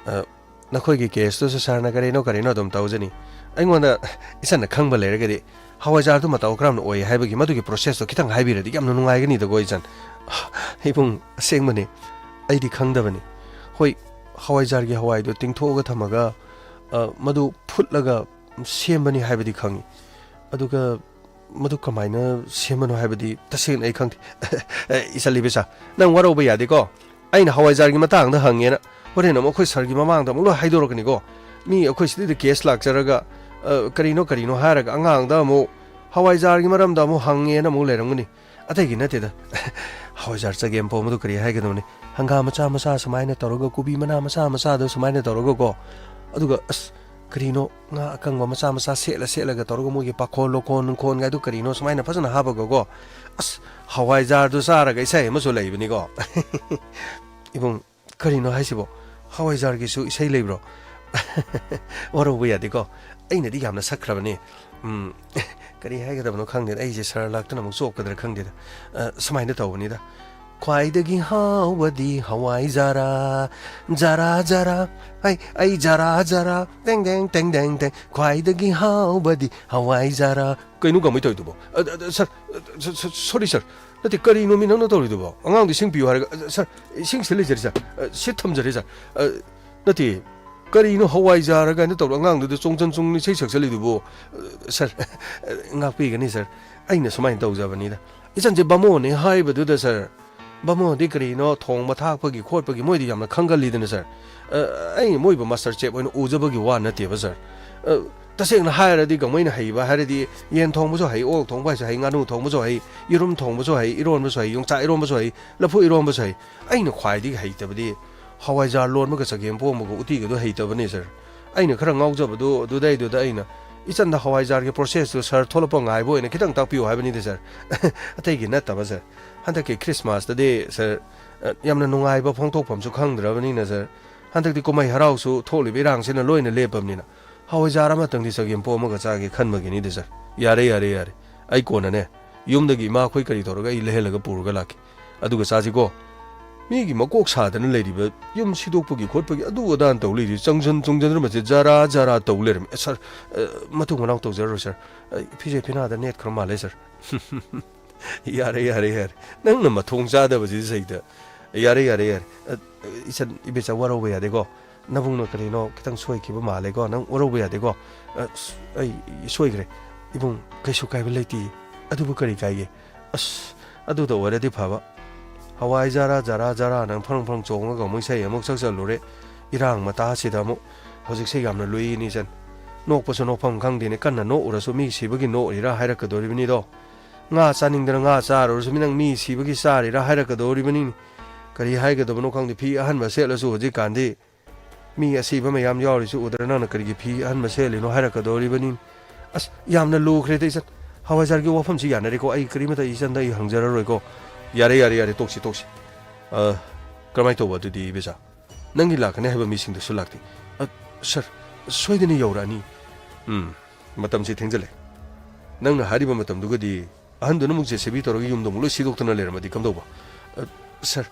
ꯑ, ꯅꯈꯣꯏꯒꯤ ꯀꯦꯁꯇꯨꯁꯨ ꯁꯥꯔꯅ ꯀꯔꯤꯅꯣ ꯀꯔꯤꯅꯣ ꯑꯗꯨꯝ ꯇꯧꯖꯅꯤ꯫ ꯑꯩꯉꯣꯟꯗ ꯏꯆꯟꯅ ꯈꯪꯕ ꯂꯩꯔꯒꯗꯤ ꯍꯋꯥꯏꯖꯥꯔꯗꯨ ꯃꯇꯧ ꯀꯔꯝꯅ ꯑꯣꯏ ꯍꯥꯏꯕꯒꯤ ꯃꯗꯨꯒꯤ ꯄ꯭ꯔꯣꯁꯦꯁꯇꯣ ꯈꯤꯇꯪ ꯍꯥꯏꯕꯤꯔꯗꯤ ꯌꯥꯝꯅ ꯅꯨꯡꯉꯥꯏꯒꯅꯤꯗꯀꯣ ꯏꯆꯟ꯫ ꯏꯕꯨꯡ, ꯑꯁꯦꯡꯕꯅꯤ, ꯑꯩꯗꯤ ꯈꯪꯗꯕꯅꯤ꯫ ꯍꯣꯏ, ꯍꯋꯥꯏꯖꯥꯔꯒꯤ ꯍꯋꯥꯏꯗꯣ ꯇꯤꯡꯊꯣꯛꯑꯒ ꯊꯝꯃꯒ, ꯑ, ꯃꯗꯨ ꯐꯨꯠꯂꯒ ꯁꯦꯝꯕꯅꯤ ꯍꯥꯏꯕꯗꯤ ꯈꯪꯉꯤ꯫ ꯑꯗꯨꯒ ꯃꯗꯨ ꯀꯃꯥꯏꯅ ꯁꯦꯝꯕꯅꯣ ꯍꯥꯏꯕꯗꯤ ꯇꯁꯦꯡꯅ ꯑꯩ ꯈꯪꯗꯦ꯫ ꯑꯦ, ꯏꯆꯜ ꯏꯕꯦꯆꯥ, ꯅꯪ ꯋꯥꯔꯧꯕ ꯌꯥꯗꯦꯀꯣ꯫ ꯑꯩꯅ ꯍꯋꯥꯏꯖꯥꯔꯒꯤ ꯃꯇꯥꯡꯗ ꯍꯪꯉꯦꯅ ꯍꯣꯔꯦꯟ ꯑꯃꯨꯛ ꯑꯩꯈꯣꯏ ꯁꯥꯔꯒꯤ ꯃꯃꯥꯡꯗ ꯑꯃꯨꯛ ꯂꯣꯏ ꯍꯥꯏꯗꯣꯔꯛꯀꯅꯤꯀꯣ꯫ ꯃꯤ ꯑꯩꯈꯣꯏ ꯁꯤꯗꯩꯗ ꯀꯦꯁ ꯂꯥꯛꯆꯔꯒ, ꯑ, ꯀꯔꯤꯅꯣ ꯀꯔꯤꯅꯣ ꯍꯥꯏꯔꯒ ꯑꯉꯥꯡꯗ ꯑꯃꯨꯛ ꯍꯋꯥꯏꯖꯥꯔꯒꯤ ꯃꯔꯝꯗ ꯑꯃꯨꯛ ꯍꯪꯉꯦꯅ ꯑꯃꯨꯛ ꯂꯩꯔꯝꯒꯅꯤ꯫ ꯑꯇꯩꯒꯤ ꯅꯠꯇꯦꯗ꯫ ꯍꯋꯥꯏꯖꯥꯔ ꯆꯒꯦꯝ ꯄꯣꯝꯕꯗꯨ ꯀꯔꯤ ꯍꯥꯏꯒꯗꯕꯅꯤ? ꯍꯪꯒꯥꯝ ꯃꯆꯥ ꯃꯆꯥ ꯁꯨꯃꯥꯏꯅ ꯇꯧꯔꯒ, ꯀꯣꯕꯤ ꯃꯅꯥ ꯃꯆꯥ ꯃꯆꯥꯗꯣ ꯁꯨꯃꯥꯏꯅ ꯇꯧꯔꯒꯀꯣ꯫ ꯑꯗꯨꯒ ꯑꯁ, ꯀꯔꯤꯅꯣ, ꯉꯥ ꯑꯀꯪꯕ ꯃꯆꯥ ꯃꯆꯥ ꯁꯦꯠꯂ ꯁꯦꯠꯂꯒ ꯇꯧꯔꯒ ꯃꯣꯏꯒꯤ ꯄꯥꯈꯣꯟ ꯂꯣꯈꯣꯟ ꯅꯨꯡꯈꯣꯟꯒꯥꯏꯗꯨ ꯀꯔꯤꯅꯣ ꯁꯨꯃꯥꯏꯅ ꯐꯖꯅ ꯍꯥꯞꯄꯒꯀꯣ꯫ ꯑꯁ, ꯍꯋꯥꯏꯖꯥꯔꯗꯨ ꯆꯥꯔꯒ ꯏꯁꯩ ꯑꯃꯁꯨ ꯂꯩꯕꯅꯤꯀꯣ꯫ ꯏꯕꯨꯡ, ꯀꯔꯤꯅꯣ ꯍꯥꯏꯁꯤꯕꯣ? ꯍꯋꯥꯏꯖꯥꯔꯒꯤꯁꯨ ꯏꯁꯩ ꯂꯩꯕ꯭ꯔꯣ? ꯋꯥꯔꯧꯕ ꯌꯥꯗꯦꯀꯣ꯫ ꯑꯩꯅꯗꯤ ꯌꯥꯝꯅ ꯁꯛꯈ꯭ꯔꯕꯅꯦ꯫ ꯎꯝ, ꯀꯔꯤ ꯍꯥꯏꯒꯗꯕꯅꯣ ꯈꯪꯗꯦꯗ꯫ ꯑꯩꯁꯦ ꯁꯥꯔ ꯂꯥꯛꯇꯅ ꯑꯃꯨꯛ ꯆꯣꯞꯀꯗ꯭ꯔꯥ ꯈꯪꯗꯦꯗ꯫ ꯑ, ꯁꯨꯃꯥꯏꯅ ꯇꯧꯕꯅꯤꯗ꯫ ꯈ꯭ꯋꯥꯏꯗꯒꯤ ꯍꯥꯎꯕꯗꯤ ꯍꯋꯥꯏꯖꯥꯔꯥ, ꯖꯥꯔꯥ ꯖꯥꯔꯥ, ꯍꯩ, ꯑꯩ ꯖꯥꯔꯥ ꯖꯥꯔꯥ, ꯇꯦꯡ ꯇꯦꯡ ꯇꯦꯡ ꯇꯦꯡ ꯇꯦꯡ, ꯈ꯭ꯋꯥꯏꯗꯒꯤ ꯍꯥꯎꯕꯗꯤ ꯍꯋꯥꯏꯖꯥꯔꯥ꯫ ꯀꯩꯅꯣ ꯀꯃꯥꯏ ꯇꯧꯔꯤꯗꯨꯕꯣ? ꯑ, ꯑ, ꯑ, ꯁꯥꯔ, ꯑ, ꯁ-, ꯁ-, ꯁꯣꯔꯤ ꯁꯥꯔ, ꯅꯠꯇꯦ, ꯀꯔꯤꯅꯣꯃꯤ ꯅꯪꯅ ꯇꯧꯔꯤꯗꯨꯕꯣ? ꯑꯉꯥꯡꯗꯣ ꯏꯁꯤꯡ ꯄꯤꯌꯨ ꯍꯥꯏꯔꯒ, ꯑ, ꯁꯥꯔ, ꯏꯁꯤꯡꯁꯦ ꯂꯩꯖꯔꯤ ꯁꯥꯔ, ꯑ, ꯁꯤꯠ ꯊꯝꯖꯔꯤ ꯁꯥꯔ, ꯑ, ꯅꯠꯇꯦ, ꯀꯔꯤꯅꯣ ꯍꯋꯥꯏꯖꯥꯔ ꯀꯥꯏꯅ ꯇꯧꯔ ꯑꯉꯥꯡꯗꯨꯗ ꯆꯣꯡꯖꯟ ꯆꯣꯡ ꯏꯁꯩ ꯁꯛꯆꯜꯂꯤꯗꯨꯕꯨ? ꯑ, ꯁꯥꯔ, ꯑ, ꯉꯥꯛꯄꯤꯒꯅꯤ ꯁꯥꯔ, ꯑꯩꯅ ꯁꯨꯃꯥꯏꯅ ꯇꯧꯖꯕꯅꯤꯗ꯫ ꯏꯆꯟꯁꯦ ꯕꯥꯃꯣꯟꯅꯦ ꯍꯥꯏꯕꯗꯨꯗ ꯁꯥꯔ, ꯕꯥꯃꯣꯟꯗꯤ ꯀꯔꯤꯅꯣ ꯊꯣꯡꯕ ꯊꯥꯛꯄꯒꯤ ꯈꯣꯠꯄꯒꯤ ꯃꯣꯏꯗꯤ ꯌꯥꯝꯅ ꯈꯪꯒꯜꯂꯤꯗꯅ ꯁꯥꯔ꯫ ꯑ, ꯑꯩ ꯃꯣꯏꯕꯨ ꯃꯥꯁꯇꯔ ꯆꯦꯐ ꯑꯣꯏꯅ ꯎꯖꯕꯒꯤ ꯋꯥ ꯅꯠꯇꯦꯕ ꯁꯥꯔ꯫ ꯑ, ꯇꯁꯦꯡꯅ ꯍꯥꯏꯔꯗꯤ ꯒꯥꯡꯃꯩꯅ ꯍꯩꯕ ꯍꯥꯏꯔꯗꯤ ꯌꯦꯟ ꯊꯣꯡꯕꯁꯨ ꯍꯩ, ꯑꯣꯛ ꯊꯣꯡꯕ ꯍꯥꯏꯁꯨ ꯍꯩ, ꯉꯥꯅꯨ ꯊꯣꯡꯕꯁꯨ ꯍꯩ, ꯌꯦꯔꯨꯝ ꯊꯣꯡꯕꯁꯨ ꯍꯩ, ꯏꯔꯣꯟꯕꯁꯨ ꯍꯩ, ꯌꯣꯡꯆꯥꯛ ꯏꯔꯣꯟꯕꯁꯨ ꯍꯩ, ꯂꯐꯨ ꯏꯔꯣꯟꯕꯁꯨ ꯍꯩ꯫ ꯑꯩꯅ ꯈ꯭ꯋꯥꯏꯗꯒꯤ ꯍꯩꯇꯕꯗꯤ ꯍꯋꯥꯏꯖꯥꯔ ꯂꯣꯟꯕꯒ ꯆꯒꯦꯝ ꯄꯣꯝꯕꯒ ꯎꯇꯤꯒꯗꯣ ꯍꯩꯇꯕꯅꯤ ꯁꯥꯔ꯫ ꯑꯩꯅ ꯈꯔ ꯉꯥꯎꯖꯕꯗꯣ ꯑꯗꯨꯗꯩꯗꯨꯗ ꯑꯩꯅ ꯏꯆꯟꯗ ꯍꯋꯥꯏꯖꯥꯔꯒꯤ ꯄ꯭ꯔꯣꯁꯦꯁꯇꯨ ꯁꯥꯔ ꯊꯣꯛꯂꯛꯄ ꯉꯥꯏꯕ ꯑꯣꯏꯅ ꯈꯤꯇꯪ ꯇꯥꯛꯄꯤꯌꯨ ꯍꯥꯏꯕꯅꯤꯗ ꯁꯥꯔ꯫ ꯑꯇꯩꯒꯤ ꯅꯠꯇꯕ ꯁꯥꯔ꯫ ꯍꯟꯗꯛꯀꯤ ꯈ꯭ꯔꯤꯁꯃꯥꯁꯇꯗꯤ ꯁꯥꯔ, ꯑ, ꯌꯥꯝꯅ ꯅꯨꯡꯉꯥꯏꯕ ꯐꯣꯡꯗꯣꯛꯐꯝꯁꯨ ꯈꯪꯗ꯭ꯔꯕꯅꯤꯅ ꯁꯥꯔ, ꯍꯟꯗꯛꯇꯤ ꯀꯨꯝꯍꯩ ꯍꯔꯥꯎꯁꯨ ꯊꯣꯛꯂꯤꯕ ꯏꯔꯥꯡꯁꯤꯅ ꯂꯣꯏꯅ ꯂꯦꯞꯄꯕꯅꯤꯅ ꯍꯋꯥꯏꯖꯥꯔ ꯑꯃꯇꯪꯗꯤ ꯆꯒꯦꯝ ꯄꯣꯝꯃꯒ ꯆꯥꯒꯦ ꯈꯟꯕꯒꯤꯅꯤꯗ ꯁꯥꯔ꯫ ꯌꯥꯔꯦ, ꯌꯥꯔꯦ, ꯌꯥꯔꯦ꯫ ꯑꯩ ꯀꯣꯟꯅꯅꯦ, ꯌꯨꯝꯗꯒꯤ ꯏꯃꯥꯈꯣꯏ ꯀꯔꯤ ꯇꯧꯔꯒ ꯑꯩ ꯂꯩꯍꯜꯂꯒ ꯄꯨꯔꯒ ꯂꯥꯛꯀꯦ꯫ ꯑꯗꯨꯒ ꯆꯥꯁꯤꯀꯣ꯫ ꯃꯤꯒꯤ ꯃꯀꯣꯛ ꯁꯥꯗꯅ ꯂꯩꯔꯤꯕ, ꯌꯨꯝ ꯁꯤꯗꯣꯛꯄꯒꯤ ꯈꯣꯠꯄꯒꯤ ꯑꯗꯨ ꯑꯗꯥꯅ ꯇꯧ ꯂꯩꯔꯤ, ꯆꯪꯁꯟ ꯆꯣꯡꯁꯟꯗ꯭ꯔ ꯃꯁꯦ ꯖꯥꯔꯥ ꯖꯥꯔꯥ ꯇꯧ ꯂꯩꯔꯝꯃꯤ꯫ ꯑꯦ, ꯁꯥꯔ, ꯑ, ꯃꯇꯨꯡ ꯃꯅꯥꯎ ꯇꯧꯖꯔꯔꯣꯏ, ꯁꯥꯔ꯫ ꯑ, ꯐꯤꯖꯦ ꯐꯤꯅꯥꯗ ꯅꯦꯠꯈ꯭ꯔ ꯃꯥꯜꯂꯦ, ꯁꯥꯔ꯫ ꯌꯥꯔꯦ, ꯌꯥꯔꯦ, ꯌꯥꯔꯦ꯫ ꯅꯪꯅ ꯃꯊꯣꯡ ꯆꯥꯗꯕꯁꯤꯗꯤ ꯁꯩꯗ꯫ ꯌꯥꯔꯦ, ꯌꯥꯔꯦ, ꯌꯥꯔꯦ꯫ ꯑ, ꯏꯆꯟ, ꯏꯕꯦꯆꯥ ꯋꯥꯔꯧꯕ ꯌꯥꯗꯦꯀꯣ꯫ ꯅꯕꯨꯡꯅ ꯀꯔꯤꯅꯣ ꯈꯤꯇꯪ ꯁꯣꯏꯈꯤꯕ ꯃꯥꯜꯂꯦꯀꯣ꯫ ꯅꯪ ꯋꯥꯔꯧꯕ ꯌꯥꯗꯦꯀꯣ꯫ ꯑ, ꯑꯁ, ꯑꯩ ꯁꯣꯏꯈ꯭ꯔꯦ꯫ ꯏꯕꯨꯡ, ꯀꯩꯁꯨ ꯀꯥꯏꯕ ꯂꯩꯇꯦ꯫ ꯑꯗꯨꯕꯨ ꯀꯔꯤ ꯀꯥꯏꯒꯦ? ꯑꯁ, ꯑꯗꯨꯗ ꯑꯣꯏꯔꯗꯤ ꯐꯕ꯫ ꯍꯋꯥꯏ ꯖꯥꯔꯥ, ꯖꯥꯔꯥ, ꯖꯥꯔꯥ ꯅꯪ ꯐꯔꯪ ꯐꯔꯪ ꯆꯣꯡꯉꯒ ꯑꯃꯨꯛ ꯏꯁꯩ ꯑꯃꯨꯛ ꯁꯛꯆꯜꯂꯨꯔꯦ꯫ ꯏꯔꯥꯡ ꯃꯇꯥꯁꯤꯗ ꯑꯃꯨꯛ ꯍꯧꯖꯤꯛꯁꯦ ꯌꯥꯝꯅ ꯂꯨꯏꯅꯤ, ꯏꯆꯟ꯫ ꯅꯣꯛꯄꯁꯨ ꯅꯣꯛꯐꯝ ꯈꯪꯗꯦꯅꯦ꯫ ꯀꯟꯅ ꯅꯣꯛꯎꯔꯁꯨ ꯃꯤ ꯁꯤꯕꯒꯤ ꯅꯣꯛꯏꯔꯥ ꯍꯥꯏꯔꯛꯀꯗꯣꯔꯤꯕꯅꯤꯗꯣ꯫ ꯉꯥ ꯆꯥꯅꯤꯡꯗꯅ ꯉꯥ ꯆꯥꯔꯨꯔꯁꯨ ꯃꯤ ꯅꯪ ꯃꯤ ꯁꯤꯕꯒꯤ ꯆꯥꯔꯤꯔꯥ ꯍꯥꯏꯔꯛꯀꯗꯧꯔꯤꯕꯅꯤꯅꯦ꯫ ꯀꯔꯤ ꯍꯥꯏꯒꯗꯕꯅꯣ ꯈꯪꯗꯦ꯫ ꯐꯤ ꯑꯍꯟꯕ ꯁꯦꯠꯂꯁꯨ ꯍꯧꯖꯤꯛꯀꯥꯟꯗꯤ ꯃꯤ ꯑꯁꯤꯕ ꯃꯌꯥꯝ ꯌꯥꯎꯔꯤꯁꯤ ꯎꯗ꯭ꯔꯥ? ꯅꯪꯅ ꯀꯔꯤꯒꯤ ꯐꯤ ꯑꯍꯟꯕ ꯁꯦꯠꯂꯤꯅꯣ ꯍꯥꯏꯔꯛꯀꯗꯧꯔꯤꯕꯅꯤꯅꯦ꯫ ꯑꯁ, ꯌꯥꯝꯅ ꯂꯨꯈ꯭ꯔꯦꯗ ꯏꯆꯟ꯫ ꯍꯋꯥꯏꯖꯥꯔꯒꯤ ꯋꯥꯐꯝꯁꯤ ꯌꯥꯅꯔꯦꯀꯣ꯫ ꯑꯩ ꯀꯔꯤꯃꯇ ꯏꯆꯟꯗ ꯑꯩ ꯍꯪꯖꯔꯔꯣꯏꯀꯣ꯫ ꯌꯥꯔꯦ, ꯌꯥꯔꯦ, ꯌꯥꯔꯦ, ꯇꯣꯛꯁꯤ, ꯇꯣꯛꯁꯤ꯫ ꯑ, ꯀꯔꯝꯍꯥꯏꯅ ꯇꯧꯕ ꯑꯗꯨꯗꯤ, ꯏꯕꯦꯆꯥ? ꯅꯪꯒꯤ ꯂꯥꯛꯀꯅꯤ ꯍꯥꯏꯕ ꯃꯤꯁꯤꯡꯗꯨꯁꯨ ꯂꯥꯛꯇꯦ꯫ ꯑ, ꯁꯥꯔ, ꯁꯣꯏꯗꯅ ꯌꯧꯔꯛꯑꯅꯤ꯫ ꯎꯝ, ꯃꯇꯝꯁꯤ ꯊꯦꯡꯖꯤꯜꯂꯦ꯫ ꯅꯪꯅ ꯍꯥꯏꯔꯤꯕ ꯃꯇꯝꯗꯨꯒꯗꯤ ꯑꯍꯟꯗꯨꯅ ꯑꯃꯨꯛ ꯖꯦ ꯁꯤ ꯕꯤ ꯇꯧꯔꯒ ꯌꯨꯝꯗꯣ ꯑꯃꯨꯛ ꯂꯣꯏ ꯁꯤꯗꯣꯛꯇꯅ ꯂꯩꯔꯝꯃꯗꯤ ꯀꯝꯗꯧꯕ? ꯑ, ꯁꯥꯔ,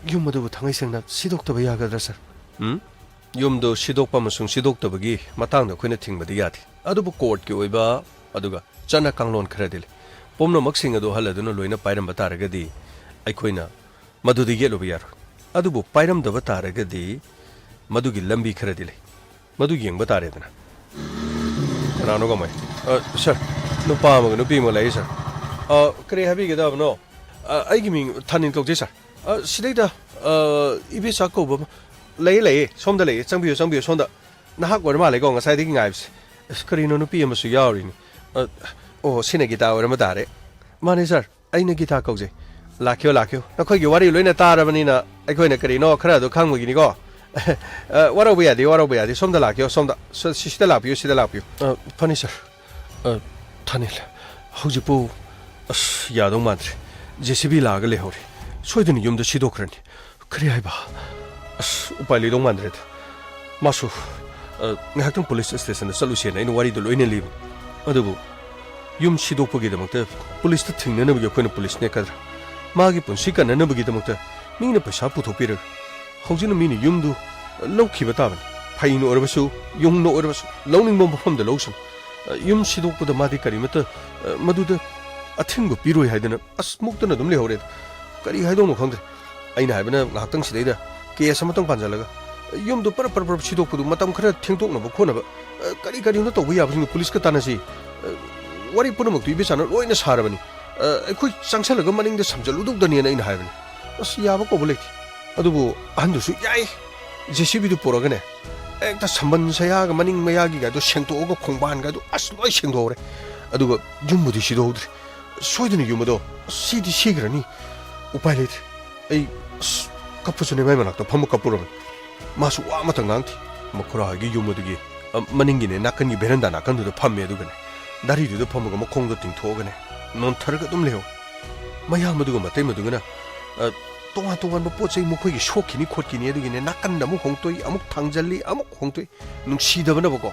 ꯌꯨꯝ ꯑꯗꯨꯕꯨ ꯊꯥꯡꯉꯩ ꯁꯦꯡꯅ ꯁꯤꯗꯣꯛꯇꯕ ꯌꯥꯒꯗ꯭ꯔꯥ, ꯁꯥꯔ? ꯎꯝ? ꯌꯨꯝꯗꯣ ꯁꯤꯗꯣꯛꯄ ꯑꯃꯁꯨꯡ ꯁꯤꯗꯣꯛꯇꯕꯒꯤ ꯃꯇꯥꯡꯗ ꯑꯩꯈꯣꯏꯅ ꯊꯤꯡꯕꯗꯤ ꯌꯥꯗꯦ꯫ ꯑꯗꯨꯕꯨ ꯀꯣꯔꯠꯀꯤ ꯑꯣꯏꯕ ꯑꯗꯨꯒ ꯆꯠꯅ ꯀꯥꯡꯂꯣꯟ ꯈꯔꯗꯤ ꯂꯩ꯫ ꯄꯨꯝꯅꯃꯛꯁꯤꯡ ꯑꯗꯨ ꯑꯍꯜ ꯑꯗꯨꯅ ꯂꯣꯏꯅ ꯄꯥꯏꯔꯝꯕ ꯇꯥꯔꯒꯗꯤ ꯑꯩꯈꯣꯏꯅ ꯃꯗꯨꯗ ꯌꯦꯠꯂꯨꯕ ꯌꯥꯔꯣꯏ꯫ ꯑꯗꯨꯕꯨ ꯄꯥꯏꯔꯝꯗꯕ ꯇꯥꯔꯒꯗꯤ ꯃꯗꯨꯒꯤ ꯂꯝꯕꯤ ꯈꯔꯗꯤ ꯂꯩ꯫ ꯃꯗꯨ ꯌꯦꯡꯕ ꯇꯥꯔꯦꯗꯅ꯫ ꯀꯅꯥꯅꯣ ꯀꯃꯥꯏ? ꯑ, ꯁꯥꯔ, ꯅꯨꯄꯥ ꯑꯃꯒ ꯅꯨꯄꯤ ꯑꯃꯒ ꯂꯥꯛꯏ, ꯁꯥꯔ꯫ ꯑ, ꯀꯔꯤ ꯍꯥꯏꯕꯤꯒꯗꯕꯅꯣ? ꯑ, ꯑꯩꯒꯤ ꯃꯤꯡ ꯊꯥꯅꯤꯜ ꯀꯧꯖꯩ, ꯁꯥꯔ꯫ ꯑ, ꯁꯤꯗꯩꯗ, ꯑ, ꯏꯕꯦꯆꯥ ꯀꯧꯕ ꯑꯃ ꯂꯩꯌꯦ, ꯂꯩꯌꯦ꯫ ꯁꯣꯝꯗ ꯂꯩꯌꯦ꯫ ꯆꯪꯕꯤꯌꯨ, ꯆꯪꯕꯤꯌꯨ꯫ ꯁꯣꯝꯗ ꯅꯍꯥꯛ ꯑꯣꯏꯔ ꯃꯥꯜꯂꯦꯀꯣ, ꯉꯁꯥꯏꯗꯒꯤ ꯉꯥꯏꯕꯁꯦ꯫ ꯑꯁ, ꯀꯔꯤꯅꯣ, ꯅꯨꯄꯤ ꯑꯃꯁꯨ ꯌꯥꯎꯔꯤꯅꯤ꯫ ꯑ, ꯑꯣ, ꯁꯤꯅ ꯒꯤꯇꯥ ꯑꯣꯏꯔꯝꯕ ꯇꯥꯔꯦ꯫ ꯃꯥꯅꯦ, ꯁꯥꯔ꯫ ꯑꯩꯅ ꯒꯤꯇꯥ ꯀꯧꯖꯩ꯫ ꯂꯥꯛꯈꯤꯌꯣ, ꯂꯥꯛꯈꯤꯌꯣ꯫ ꯅꯈꯣꯏꯒꯤ ꯋꯥꯔꯤ ꯂꯣꯏꯅ ꯇꯥꯔꯕꯅꯤꯅ ꯑꯩꯈꯣꯏꯅ ꯀꯔꯤꯅꯣ ꯈꯔ ꯑꯗꯨ ꯈꯪꯕꯒꯤꯅꯤꯀꯣ꯫ ꯑ, ꯋꯥꯔꯧꯕ ꯌꯥꯗꯦ, ꯋꯥꯔꯧꯕ ꯌꯥꯗꯦ꯫ ꯁꯣꯝꯗ ꯂꯥꯛꯄꯤꯌꯣ, ꯁꯣꯝꯗ꯫ ꯁ-, ꯁꯤ-, ꯁꯤꯗ ꯂꯥꯛꯄꯤꯌꯨ, ꯁꯤꯗ ꯂꯥꯛꯄꯤꯌꯨ꯫ ꯑ, ꯐꯅꯤ, ꯁꯥꯔ꯫ ꯑ, ꯊꯥꯅꯤꯜ, ꯍꯧꯖꯤꯛꯄꯨ, ꯑꯁ, ꯌꯥꯗꯧ ꯃꯥꯟꯗ꯭ꯔꯦ꯫ ꯖꯦ ꯁꯤ ꯕꯤ ꯂꯥꯛꯑꯒ ꯂꯩꯍꯧꯔꯦ꯫ ꯁꯣꯏꯗꯅ ꯌꯨꯝꯗ ꯁꯤꯗꯣꯛꯈ꯭ꯔꯅꯤ꯫ ꯀꯔꯤ ꯍꯥꯏꯕ? ꯑꯁ, ꯎꯄꯥꯏ ꯂꯩꯗꯧ ꯃꯥꯟꯗ꯭ꯔꯦꯗ꯫ ꯃꯥꯁꯨ, ꯑ, ꯉꯥꯏꯍꯥꯛꯇꯪ ꯄꯨꯂꯤꯁ ꯁ꯭ꯇꯦꯁꯟꯗ ꯆꯠꯂꯨꯁꯦꯅ ꯑꯩꯅ ꯋꯥꯔꯤꯗꯣ ꯂꯣꯏꯅ ꯂꯤꯕ꯫ ꯑꯗꯨꯕꯨ ꯌꯨꯝ ꯁꯤꯗꯣꯛꯄꯒꯤꯗꯃꯛꯇ ꯄꯨꯂꯤꯁꯇ ꯊꯤꯡꯅꯅꯕꯒꯤ ꯑꯩꯈꯣꯏꯅ ꯄꯨꯂꯤꯁ ꯅꯦꯛꯀꯗ꯭ꯔꯥ? ꯃꯥꯒꯤ ꯄꯨꯟꯁꯤ ꯀꯟꯅꯅꯕꯒꯤꯗꯃꯛꯇ ꯃꯤꯅ ꯄꯩꯁꯥ ꯄꯨꯊꯣꯛꯄꯤꯔꯒ ꯍꯧꯖꯤꯛꯅ ꯃꯤꯅ ꯌꯨꯝꯗꯨ ꯂꯧꯈꯤꯕ ꯇꯥꯕꯅꯤ꯫ ꯐꯩꯅ ꯑꯣꯏꯔꯕꯁꯨ, ꯌꯨꯝꯅ ꯑꯣꯏꯔꯕꯁꯨ, ꯂꯧꯅꯤꯡꯕ ꯃꯐꯝꯗ ꯂꯧꯁꯅꯨ꯫ ꯌꯨꯝ ꯁꯤꯗꯣꯛꯄꯗ ꯃꯥꯗꯤ ꯀꯔꯤꯃꯠꯇ, ꯃꯗꯨꯗ ꯑꯊꯤꯡꯕ ꯄꯤꯔꯣꯏ ꯍꯥꯏꯗꯅ ꯑꯁ ꯃꯨꯛꯇꯅ ꯑꯗꯨꯝ ꯂꯩꯍꯧꯔꯦ꯫ ꯀꯔꯤ ꯍꯥꯏꯗꯧꯅꯣ ꯈꯪꯗ꯭ꯔꯦ꯫ ꯑꯩꯅ ꯍꯥꯏꯕꯅ ꯉꯥꯏꯍꯥꯛꯇꯪ ꯁꯤꯗꯩꯗ ꯀꯦꯁ ꯑꯃꯇꯪ ꯄꯥꯟꯁꯤꯜꯂꯒ ꯌꯨꯝꯗꯣ ꯄꯔꯞ ꯄꯔꯞ ꯄꯔꯞ ꯁꯤꯗꯣꯛꯄꯗꯨ ꯃꯇꯝ ꯈꯔ ꯊꯦꯡꯗꯣꯛꯅꯕ ꯈꯣꯠꯅꯕ, ꯑ, ꯀꯔꯤ ꯀꯔꯤꯅꯣ ꯇꯧꯕ ꯌꯥꯕꯁꯤꯡꯗꯣ ꯄꯨꯂꯤꯁꯀ ꯇꯥꯟꯅꯁꯤ꯫ ꯑ, ꯋꯥꯔꯤ ꯄꯨꯝꯅꯃꯛꯇꯨ ꯏꯕꯦꯆꯥꯅ ꯂꯣꯏꯅ ꯁꯥꯔꯕꯅꯤ꯫ ꯑ, ꯑꯩꯈꯣꯏ ꯆꯪꯁꯜꯂꯒ ꯃꯅꯤꯡꯗ ꯁꯝꯖꯜꯂꯨꯗꯧꯗꯅꯦꯅ ꯑꯩꯅ ꯍꯥꯏꯕꯅꯤ꯫ ꯑꯁ, ꯌꯥꯕ ꯀꯧꯕ ꯂꯩꯇꯦ꯫ ꯑꯗꯨꯕꯨ ꯑꯍꯟꯗꯨꯁꯨ ꯌꯥꯏ꯫ ꯖꯦ ꯁꯤ ꯕꯤꯗꯨ ꯄꯨꯔꯒꯅꯦ, ꯍꯦꯛꯇ ꯁꯝꯕꯟ ꯁꯌꯥꯒ ꯃꯅꯤꯡ ꯃꯌꯥꯒꯤꯒꯗꯣ ꯁꯦꯡꯇꯣꯛꯑꯒ ꯈꯣꯡꯕꯥꯟꯒꯗꯣ ꯑꯁ ꯂꯣꯏ ꯁꯦꯡꯗꯣꯛꯍꯧꯔꯦ꯫ ꯑꯗꯨꯒ ꯌꯨꯝꯕꯨꯗꯤ ꯁꯤꯗꯣꯛꯍꯧꯗ꯭ꯔꯦ꯫ ꯁꯣꯏꯗꯅ ꯌꯨꯝ ꯑꯗꯣ ꯁꯤꯗꯤ ꯁꯤꯈ꯭ꯔꯅꯤ꯫ ꯎꯄꯥꯏ ꯂꯩꯇ꯭ꯔꯦ꯫ ꯑꯩ ꯑꯁ ꯀꯞꯄꯁꯨꯅꯦ ꯃꯥꯏ ꯃꯅꯥꯛꯇ ꯐꯝꯃ ꯀꯞꯄꯨꯔꯕꯅꯤ꯫ ꯃꯥꯁꯨ ꯋꯥ ꯑꯃꯇ ꯉꯥꯡꯗꯦ꯫ ꯃꯈꯨꯔꯥ ꯍꯣꯏꯒꯤ ꯌꯨꯝ ꯑꯗꯨꯒꯤ, ꯑ, ꯃꯅꯤꯡꯒꯤꯅꯦ ꯅꯥꯀꯟꯒꯤ ꯚꯦꯔꯟꯗꯥ ꯅꯥꯀꯟꯗꯨꯗ ꯐꯝꯃꯦ꯫ ꯑꯗꯨꯒꯅꯦ ꯗꯥꯔꯤꯗꯨꯗ ꯐꯝꯃꯒ ꯃꯈꯣꯡꯗꯣ ꯇꯤꯡꯊꯣꯛꯑꯒꯅꯦ ꯅꯣꯟꯊꯔꯒ ꯑꯗꯨꯝ ꯂꯩꯍꯧꯋꯦ꯫ ꯃꯌꯥꯝ ꯑꯗꯨꯒ ꯃꯇꯩ ꯃꯗꯨꯒꯅ, ꯑ, ꯇꯣꯉꯥꯟ ꯇꯣꯉꯥꯟꯕ ꯄꯣꯠ ꯆꯩ ꯃꯈꯣꯏꯒꯤ ꯁꯣꯛꯈꯤꯅꯤ ꯈꯣꯠꯈꯤꯅꯤ ꯑꯗꯨꯒꯤꯅꯦ ꯅꯥꯀꯟꯗ ꯑꯃꯨꯛ ꯍꯣꯡꯇꯣꯛꯏ, ꯑꯃꯨꯛ ꯊꯥꯡꯖꯜꯂꯤ, ꯑꯃꯨꯛ ꯍꯣꯡꯇꯣꯛꯏ꯫ ꯅꯨꯡꯁꯤꯗꯕꯅꯕꯀꯣ,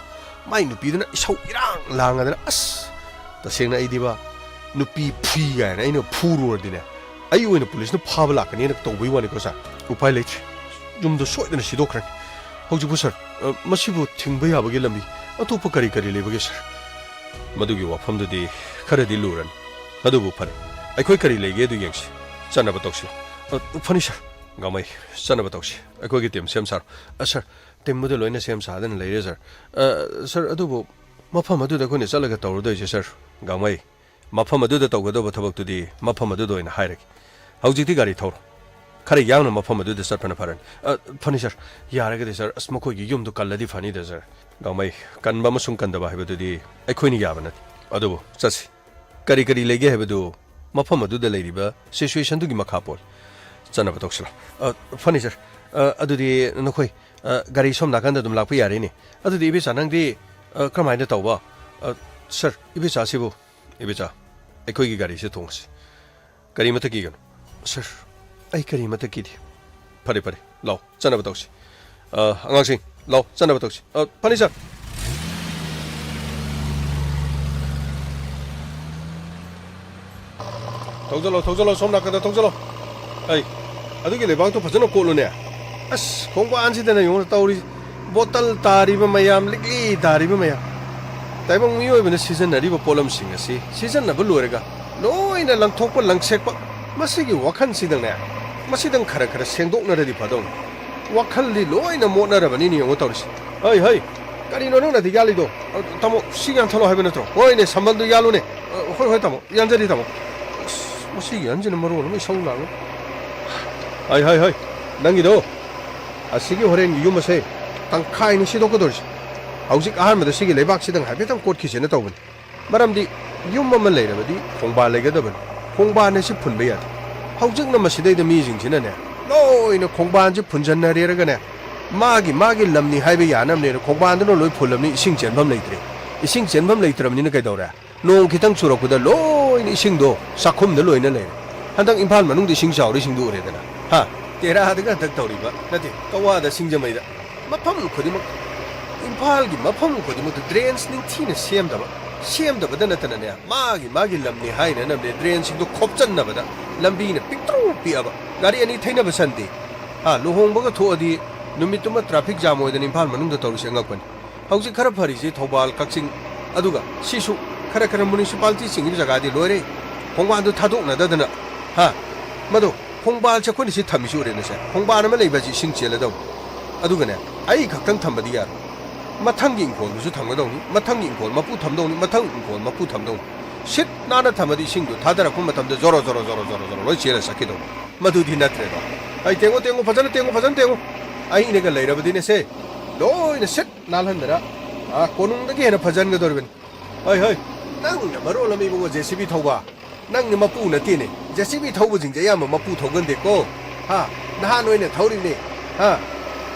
ꯃꯥꯏ ꯅꯨꯄꯤꯗꯨꯅ ꯏꯁꯧ ꯏꯔꯥꯡ ꯂꯥꯡꯉꯗꯅ, ꯑꯁ, ꯇꯁꯦꯡꯅ ꯑꯩꯗꯤꯕ, ꯅꯨꯄꯤ ꯐꯨꯏ ꯀꯥꯏꯅ ꯑꯩꯅ ꯐꯨꯔꯨꯔꯗꯤꯅꯦ, ꯑꯩ ꯑꯣꯏꯅ ꯄꯨꯂꯤꯁꯅ ꯐꯥꯕ ꯂꯥꯛꯀꯅꯤꯅ ꯇꯧꯕꯩ ꯋꯥꯅꯤꯀꯣ ꯁꯥꯔ꯫ ꯎꯄꯥꯏ ꯂꯩꯇ꯭ꯔꯦ꯫ ꯌꯨꯝꯗꯣ ꯁꯣꯏꯗꯅ ꯁꯤꯗꯣꯛꯈ꯭ꯔꯅꯤ꯫ ꯍꯧꯖꯤꯛꯄꯨ ꯁꯥꯔ, ꯑ, ꯃꯁꯤꯕꯨ ꯊꯤꯡꯕ ꯌꯥꯕꯒꯤ ꯂꯝꯕꯤ ꯑꯇꯣꯞꯄ ꯀꯔꯤ ꯀꯔꯤ ꯂꯩꯕꯒꯦ ꯁꯥꯔ? ꯃꯗꯨꯒꯤ ꯋꯥꯐꯝꯗꯨꯗꯤ ꯈꯔꯗꯤ ꯂꯨꯔꯅꯤ꯫ ꯑꯗꯨꯕꯨ ꯐꯔꯦ, ꯑꯩꯈꯣꯏ ꯀꯔꯤ ꯂꯩꯒꯦ ꯑꯗꯨ ꯌꯦꯡꯁꯤ꯫ ꯆꯠꯅꯕ ꯇꯧꯁꯤ꯫ ꯑ, ꯐꯅꯤ ꯁꯥꯔ꯫ ꯒꯥꯡꯃꯩ, ꯆꯠꯅꯕ ꯇꯧꯁꯤ꯫ ꯑꯩꯈꯣꯏꯒꯤ ꯇꯤꯝ ꯁꯦꯝ ꯁꯥꯔꯣ꯫ ꯑ, ꯁꯥꯔ, ꯇꯤꯝ ꯑꯗꯨ ꯂꯣꯏꯅ ꯁꯦꯝ ꯁꯥꯗꯅ ꯂꯩꯔꯦ ꯁꯥꯔ꯫ ꯑ, ꯁꯥꯔ, ꯑꯗꯨꯕꯨ ꯃꯐꯝ ꯑꯗꯨꯗ ꯑꯩꯈꯣꯏꯅ ꯆꯠꯂꯒ ꯇꯧꯔꯨꯗꯣꯏꯁꯦ ꯁꯥꯔ꯫ ꯒꯥꯡꯃꯩ, ꯃꯐꯝ ꯑꯗꯨꯗ ꯇꯧꯒꯗꯧꯕ ꯊꯕꯛꯇꯨꯗꯤ ꯃꯐꯝ ꯑꯗꯨꯗ ꯑꯣꯏꯅ ꯍꯥꯏꯔꯒꯦ꯫ ꯍꯧꯖꯤꯛꯇꯤ ꯒꯥꯔꯤ ꯊꯧꯔꯣ꯫ ꯈꯔ ꯌꯥꯡꯅ ꯃꯐꯝ ꯑꯗꯨꯗ ꯆꯠꯄꯅ ꯐꯔꯅꯤ꯫ ꯑ, ꯐꯅꯤ ꯁꯥꯔ꯫ ꯌꯥꯔꯒꯗꯤ ꯁꯥꯔ, ꯑꯁ, ꯃꯈꯣꯏꯒꯤ ꯌꯨꯝꯗꯨ ꯀꯜꯂꯗꯤ ꯐꯅꯤꯗ ꯁꯥꯔ꯫ ꯒꯥꯡꯃꯩ, ꯀꯟꯕ ꯑꯃꯁꯨꯡ ꯀꯟꯗꯕ ꯍꯥꯏꯕꯗꯨꯗꯤ ꯑꯩꯈꯣꯏꯅ ꯌꯥꯕ ꯅꯠꯇꯦ꯫ ꯑꯗꯨꯕꯨ ꯆꯠꯁꯤ꯫ ꯀꯔꯤ ꯀꯔꯤ ꯂꯩꯒꯦ ꯍꯥꯏꯕꯗꯨ ꯃꯐꯝ ꯑꯗꯨꯗ ꯂꯩꯔꯤꯕ ꯁꯤꯆꯨꯋꯦꯁꯟꯗꯨꯒꯤ ꯃꯈꯥ ꯄꯣꯜꯂꯤ꯫ ꯆꯠꯅꯕ ꯇꯧꯁꯤꯜꯂꯣ꯫ ꯑ, ꯐꯅꯤ ꯁꯥꯔ꯫ ꯑ, ꯑꯗꯨꯗꯤ ꯅꯈꯣꯏ, ꯑ, ꯒꯥꯔꯤ ꯁꯣꯝ ꯅꯥꯀꯟꯗ ꯑꯗꯨꯝ ꯂꯥꯛꯄ ꯌꯥꯔꯦꯅꯦ꯫ ꯑꯗꯨꯗꯤ ꯏꯕꯦꯆꯥ ꯅꯪꯗꯤ, ꯑ, ꯀꯔꯝꯍꯥꯏꯅ ꯇꯧꯕ? ꯑ, ꯁꯥꯔ, ꯏꯕꯦꯆꯥꯁꯤꯕꯨ? ꯏꯕꯦꯆꯥ, ꯑꯩꯈꯣꯏꯒꯤ ꯒꯥꯔꯤꯁꯦ ꯇꯣꯡꯉꯁꯤ꯫ ꯀꯔꯤ ꯑꯃꯠꯇ ꯀꯤꯒꯅꯨ꯫ ꯁꯥꯔ, ꯑꯩ ꯀꯔꯤ ꯑꯃꯠꯇ ꯀꯤꯗꯦ꯫ ꯐꯔꯦ, ꯐꯔꯦ, ꯂꯥꯎ, ꯆꯠꯅꯕ ꯇꯧꯁꯤ꯫ ꯑ, ꯑꯉꯥꯡꯁꯤꯡ, ꯂꯥꯎ, ꯆꯠꯅꯕ ꯇꯧꯁꯤ꯫ ꯑ, ꯐꯅꯤ ꯁꯥꯔ꯫ ꯊꯧꯖꯜꯂꯣ, ꯊꯧꯖꯜꯂꯣ, ꯁꯣꯝ ꯅꯥꯀꯟꯗ ꯊꯧꯖꯜꯂꯣ꯫ ꯑꯩ, ꯑꯗꯨꯒꯤ ꯂꯩꯕꯥꯛꯇꯣ ꯐꯖꯅ ꯀꯣꯠꯂꯨꯅꯦ꯫ ꯑꯁ, ꯈꯣꯡꯕꯥꯟꯁꯤꯗꯅ ꯌꯦꯡꯉꯨ ꯇꯧꯔꯤꯁꯤ꯫ ꯕꯣꯇꯜ ꯇꯥꯔꯤꯕ ꯃꯌꯥꯝ, ꯂꯤꯛꯂꯤ ꯇꯥꯔꯤꯕ ꯃꯌꯥꯝ꯫ ꯇꯥꯏꯕꯪ ꯃꯤꯑꯣꯏꯕꯅ ꯁꯤꯖꯤꯟꯅꯔꯤꯕ ꯄꯣꯠꯂꯝꯁꯤꯡ ꯑꯁꯤ ꯁꯤꯖꯤꯟꯅꯕ ꯂꯣꯏꯔꯒ ꯂꯣꯏꯅ ꯂꯪꯊꯣꯛꯄ ꯂꯪꯁꯦꯛꯄ꯫ ꯃꯁꯤꯒꯤ ꯋꯥꯈꯜꯁꯤꯗꯪꯅꯦ, ꯃꯁꯤꯗꯪ ꯈꯔ ꯈꯔ ꯁꯦꯡꯗꯣꯛꯅꯔꯗꯤ ꯐꯗꯧꯅꯤ꯫ ꯋꯥꯈꯜꯗꯤ ꯂꯣꯏꯅ ꯃꯣꯠꯅꯔꯕꯅꯤꯅꯦ, ꯌꯦꯡꯉꯣ ꯇꯧꯔꯤꯁꯤ꯫ ꯍꯩ, ꯍꯩ, ꯀꯔꯤꯅꯣ ꯅꯪꯅ ꯑꯗꯨ ꯌꯥꯜꯂꯤꯗꯣ? ꯑ, ꯇꯥꯃꯣ, ꯁꯤ ꯌꯥꯟꯊꯠꯂꯣ ꯍꯥꯏꯕ ꯅꯠꯇ꯭ꯔꯣ? ꯍꯣꯏꯅꯦ, ꯁꯝꯕꯜꯗꯨ ꯌꯥꯜꯂꯨꯅꯦ꯫ ꯑ, ꯍꯣꯏ, ꯍꯣꯏ, ꯇꯥꯃꯣ, ꯌꯥꯟꯖꯔꯤ, ꯇꯥꯃꯣ꯫ ꯑꯁ, ꯃꯁꯤꯒꯤ ꯑꯍꯟꯁꯤꯅ ꯃꯔꯣꯜ ꯑꯃ ꯏꯁꯧ ꯂꯥꯡꯉꯤ꯫ ꯍꯩ, ꯍꯩ, ꯍꯩ, ꯅꯪꯒꯤꯗꯣ, ꯑꯁꯤꯒꯤ ꯍꯣꯔꯦꯟꯒꯤ ꯌꯨꯝ ꯑꯁꯦ ꯇꯪꯈꯥꯏꯅꯤ ꯁꯤꯗꯣꯛꯀꯗꯧꯔꯤꯁꯦ꯫ ꯍꯧꯖꯤꯛ ꯑꯍꯥꯟꯕꯗ ꯁꯤꯒꯤ ꯂꯩꯕꯥꯛꯁꯤꯗꯪ ꯍꯥꯏꯐꯦꯠꯇꯪ ꯀꯣꯠꯈꯤꯁꯦꯅ ꯇꯧꯕꯅꯤ꯫ ꯃꯔꯝꯗꯤ ꯌꯨꯝ ꯑꯃ ꯂꯩꯔꯕꯗꯤ ꯈꯣꯡꯕꯥꯟ ꯂꯩꯒꯗꯕꯅꯤ꯫ ꯈꯣꯡꯕꯥꯟ ꯑꯁꯤ ꯐꯨꯟꯕ ꯌꯥꯗꯦ꯫ ꯍꯧꯖꯤꯛꯅ ꯃꯁꯤꯗꯩꯗ ꯃꯤꯁꯤꯡꯁꯤꯅꯅꯦ, ꯂꯣꯏꯅ ꯈꯣꯡꯕꯥꯟꯁꯤ ꯐꯨꯟꯖꯟꯅꯔꯦꯔꯒꯅꯦ, ꯃꯥꯒꯤ ꯃꯥꯒꯤ ꯂꯝꯅꯤ ꯍꯥꯏꯕ ꯌꯥꯅꯕꯅꯦꯅ ꯈꯣꯡꯕꯥꯟꯗꯨꯅ ꯂꯣꯏ ꯐꯨꯜꯂꯕꯅꯤ, ꯏꯁꯤꯡ ꯆꯦꯟꯐꯝ ꯂꯩꯇ꯭ꯔꯦ꯫ ꯏꯁꯤꯡ ꯆꯦꯟꯐꯝ ꯂꯩꯇ꯭ꯔꯕꯅꯤꯅ ꯀꯩꯗꯧꯔꯦ? ꯅꯣꯡ ꯈꯤꯇꯪ ꯆꯨꯔꯛꯄꯗ ꯂꯣꯏꯅ ꯏꯁꯤꯡꯗꯣ ꯆꯥꯛꯈꯨꯝꯗ ꯂꯣꯏꯅ ꯂꯩꯔꯦ꯫ ꯍꯟꯗꯛ ꯏꯝꯐꯥꯜ ꯃꯅꯨꯡꯗ ꯏꯁꯤꯡ ꯆꯥꯎꯔ ꯏꯁꯤꯡꯗꯨ ꯎꯔꯦꯗꯅ꯫ ꯍꯥ? ꯇꯦꯔꯥꯗꯒ ꯍꯟꯗꯛ ꯇꯧꯔꯤꯕ, ꯅꯠꯇꯦ, ꯀꯋꯥꯗ, ꯁꯤꯡꯖꯃꯩꯗ꯫ ꯃꯐꯝ ꯈꯨꯗꯤꯡꯃꯛ, ꯏꯝꯐꯥꯜꯒꯤ ꯃꯐꯝ ꯈꯨꯗꯤꯡꯃꯛꯇ drains ꯅꯤꯡꯊꯤꯅ ꯁꯦꯝꯗꯕ, ꯁꯦꯝꯗꯕꯗ ꯅꯠꯇꯅꯅꯦ, ꯃꯥꯒꯤ ꯃꯥꯒꯤ ꯂꯝꯅꯤ ꯍꯥꯏꯅꯅꯕꯅꯦ drain ꯁꯤꯡꯗꯣ ꯈꯣꯞꯆꯟꯅꯕꯗ ꯂꯝꯕꯤꯅ ꯄꯤꯛꯇ꯭ꯔꯨ ꯄꯤꯛꯑꯕ, ꯒꯥꯔꯤ ꯑꯅꯤ ꯊꯩꯅꯕ ꯁꯟꯗꯦ꯫ ꯍꯥ, ꯂꯨꯍꯣꯡꯕꯒ ꯊꯣꯛꯑꯗꯤ ꯅꯨꯃꯤꯠꯇꯨꯃ traffic jam ꯑꯣꯏꯗꯅ ꯏꯝꯐꯥꯜ ꯃꯅꯨꯡꯗ ꯇꯧꯔꯤꯁꯦ ꯑꯉꯛꯄꯅꯤ꯫ ꯍꯧꯖꯤꯛ ꯈꯔ ꯐꯔꯤꯁꯤ ꯊꯧꯕꯥꯜ, ꯀꯛꯆꯤꯡ, ꯑꯗꯨꯒ ꯁꯤꯁꯨ ꯈꯔ ꯈꯔ municipality ꯆꯤꯡꯉꯤꯕ ꯖꯒꯥꯗꯤ ꯂꯣꯏꯔꯦ꯫ ꯈꯣꯡꯕꯥꯟꯗꯨ ꯊꯥꯗꯣꯛꯅꯗꯗꯅ, ꯍꯥ? ꯃꯗꯣ, ꯈꯣꯡꯕꯥꯟꯁꯦ ꯑꯩꯈꯣꯏꯅ ꯁꯤ ꯊꯝꯃꯤꯁꯤ ꯎꯔꯦꯅꯁꯦ꯫ ꯈꯣꯡꯕꯥꯟ ꯑꯃ ꯂꯩꯕ ꯍꯥꯏꯁꯤ ꯏꯁꯤꯡ ꯆꯦꯜꯂꯗꯧꯅꯤ꯫ ꯑꯗꯨꯒꯅꯦ, ꯑꯩ ꯈꯛꯇꯪ ꯊꯝꯕꯗꯤ ꯌꯥꯔꯣꯏ꯫ ꯃꯊꯪꯒꯤ ꯏꯪꯈꯣꯜꯗꯨꯁꯨ ꯊꯝꯒꯗꯧꯅꯤ, ꯃꯊꯪꯒꯤ ꯏꯪꯈꯣꯜ ꯃꯄꯨ ꯊꯝꯗꯧꯅꯤ, ꯃꯊꯪ ꯏꯪꯈꯣꯜ ꯃꯄꯨ ꯊꯝꯗꯧꯅꯤ꯫ ꯁꯤꯠ ꯅꯥꯟꯅ ꯊꯝꯃꯗꯤ ꯏꯁꯤꯡꯗꯨ ꯊꯥꯗꯔꯛꯄ ꯃꯇꯝꯗ ꯖꯣꯔꯣ, ꯖꯣꯔꯣ, ꯖꯣꯔꯣ, ꯖꯣꯔꯣ, ꯖꯣꯔꯣ ꯂꯣꯏ ꯆꯦꯜꯂ ꯆꯠꯈꯤꯗꯧꯅꯤ꯫ ꯃꯗꯨꯗꯤ ꯅꯠꯇ꯭ꯔꯦꯗꯣ꯫ ꯑꯩ ꯇꯦꯡꯉꯨ, ꯇꯦꯡꯉꯨ, ꯐꯖꯅ ꯇꯦꯡꯉꯨ, ꯐꯖꯅ ꯇꯦꯡꯉꯨ꯫ ꯑꯩꯅꯒ ꯂꯩꯔꯕꯗꯤꯅꯦꯁꯦ, ꯂꯣꯏꯅ ꯁꯤꯠ ꯅꯥꯜꯍꯟꯗꯅ, ꯑꯥ, ꯀꯣꯅꯨꯡꯗꯒꯤ ꯍꯦꯟꯅ ꯐꯖꯍꯟꯒꯗꯧꯔꯤꯕꯅꯤ꯫ ꯍꯣꯏ, ꯍꯣꯏ, ꯅꯪꯅ ꯃꯔꯣꯜ ꯑꯃ ꯏꯕꯨꯡꯉꯣ, JCB ꯊꯧꯕ꯫ ꯅꯪꯅ ꯃꯄꯨ ꯅꯠꯇꯦꯅꯦ꯫ JCB ꯊꯧꯕꯁꯤꯡꯁꯦ ꯑꯌꯥꯝꯕ ꯃꯄꯨ ꯊꯧꯒꯟꯗꯦꯀꯣ꯫ ꯍꯥ? ꯅꯍꯥ ꯅꯣꯏꯅ ꯊꯧꯔꯤꯕꯅꯦ꯫ ꯍꯥ?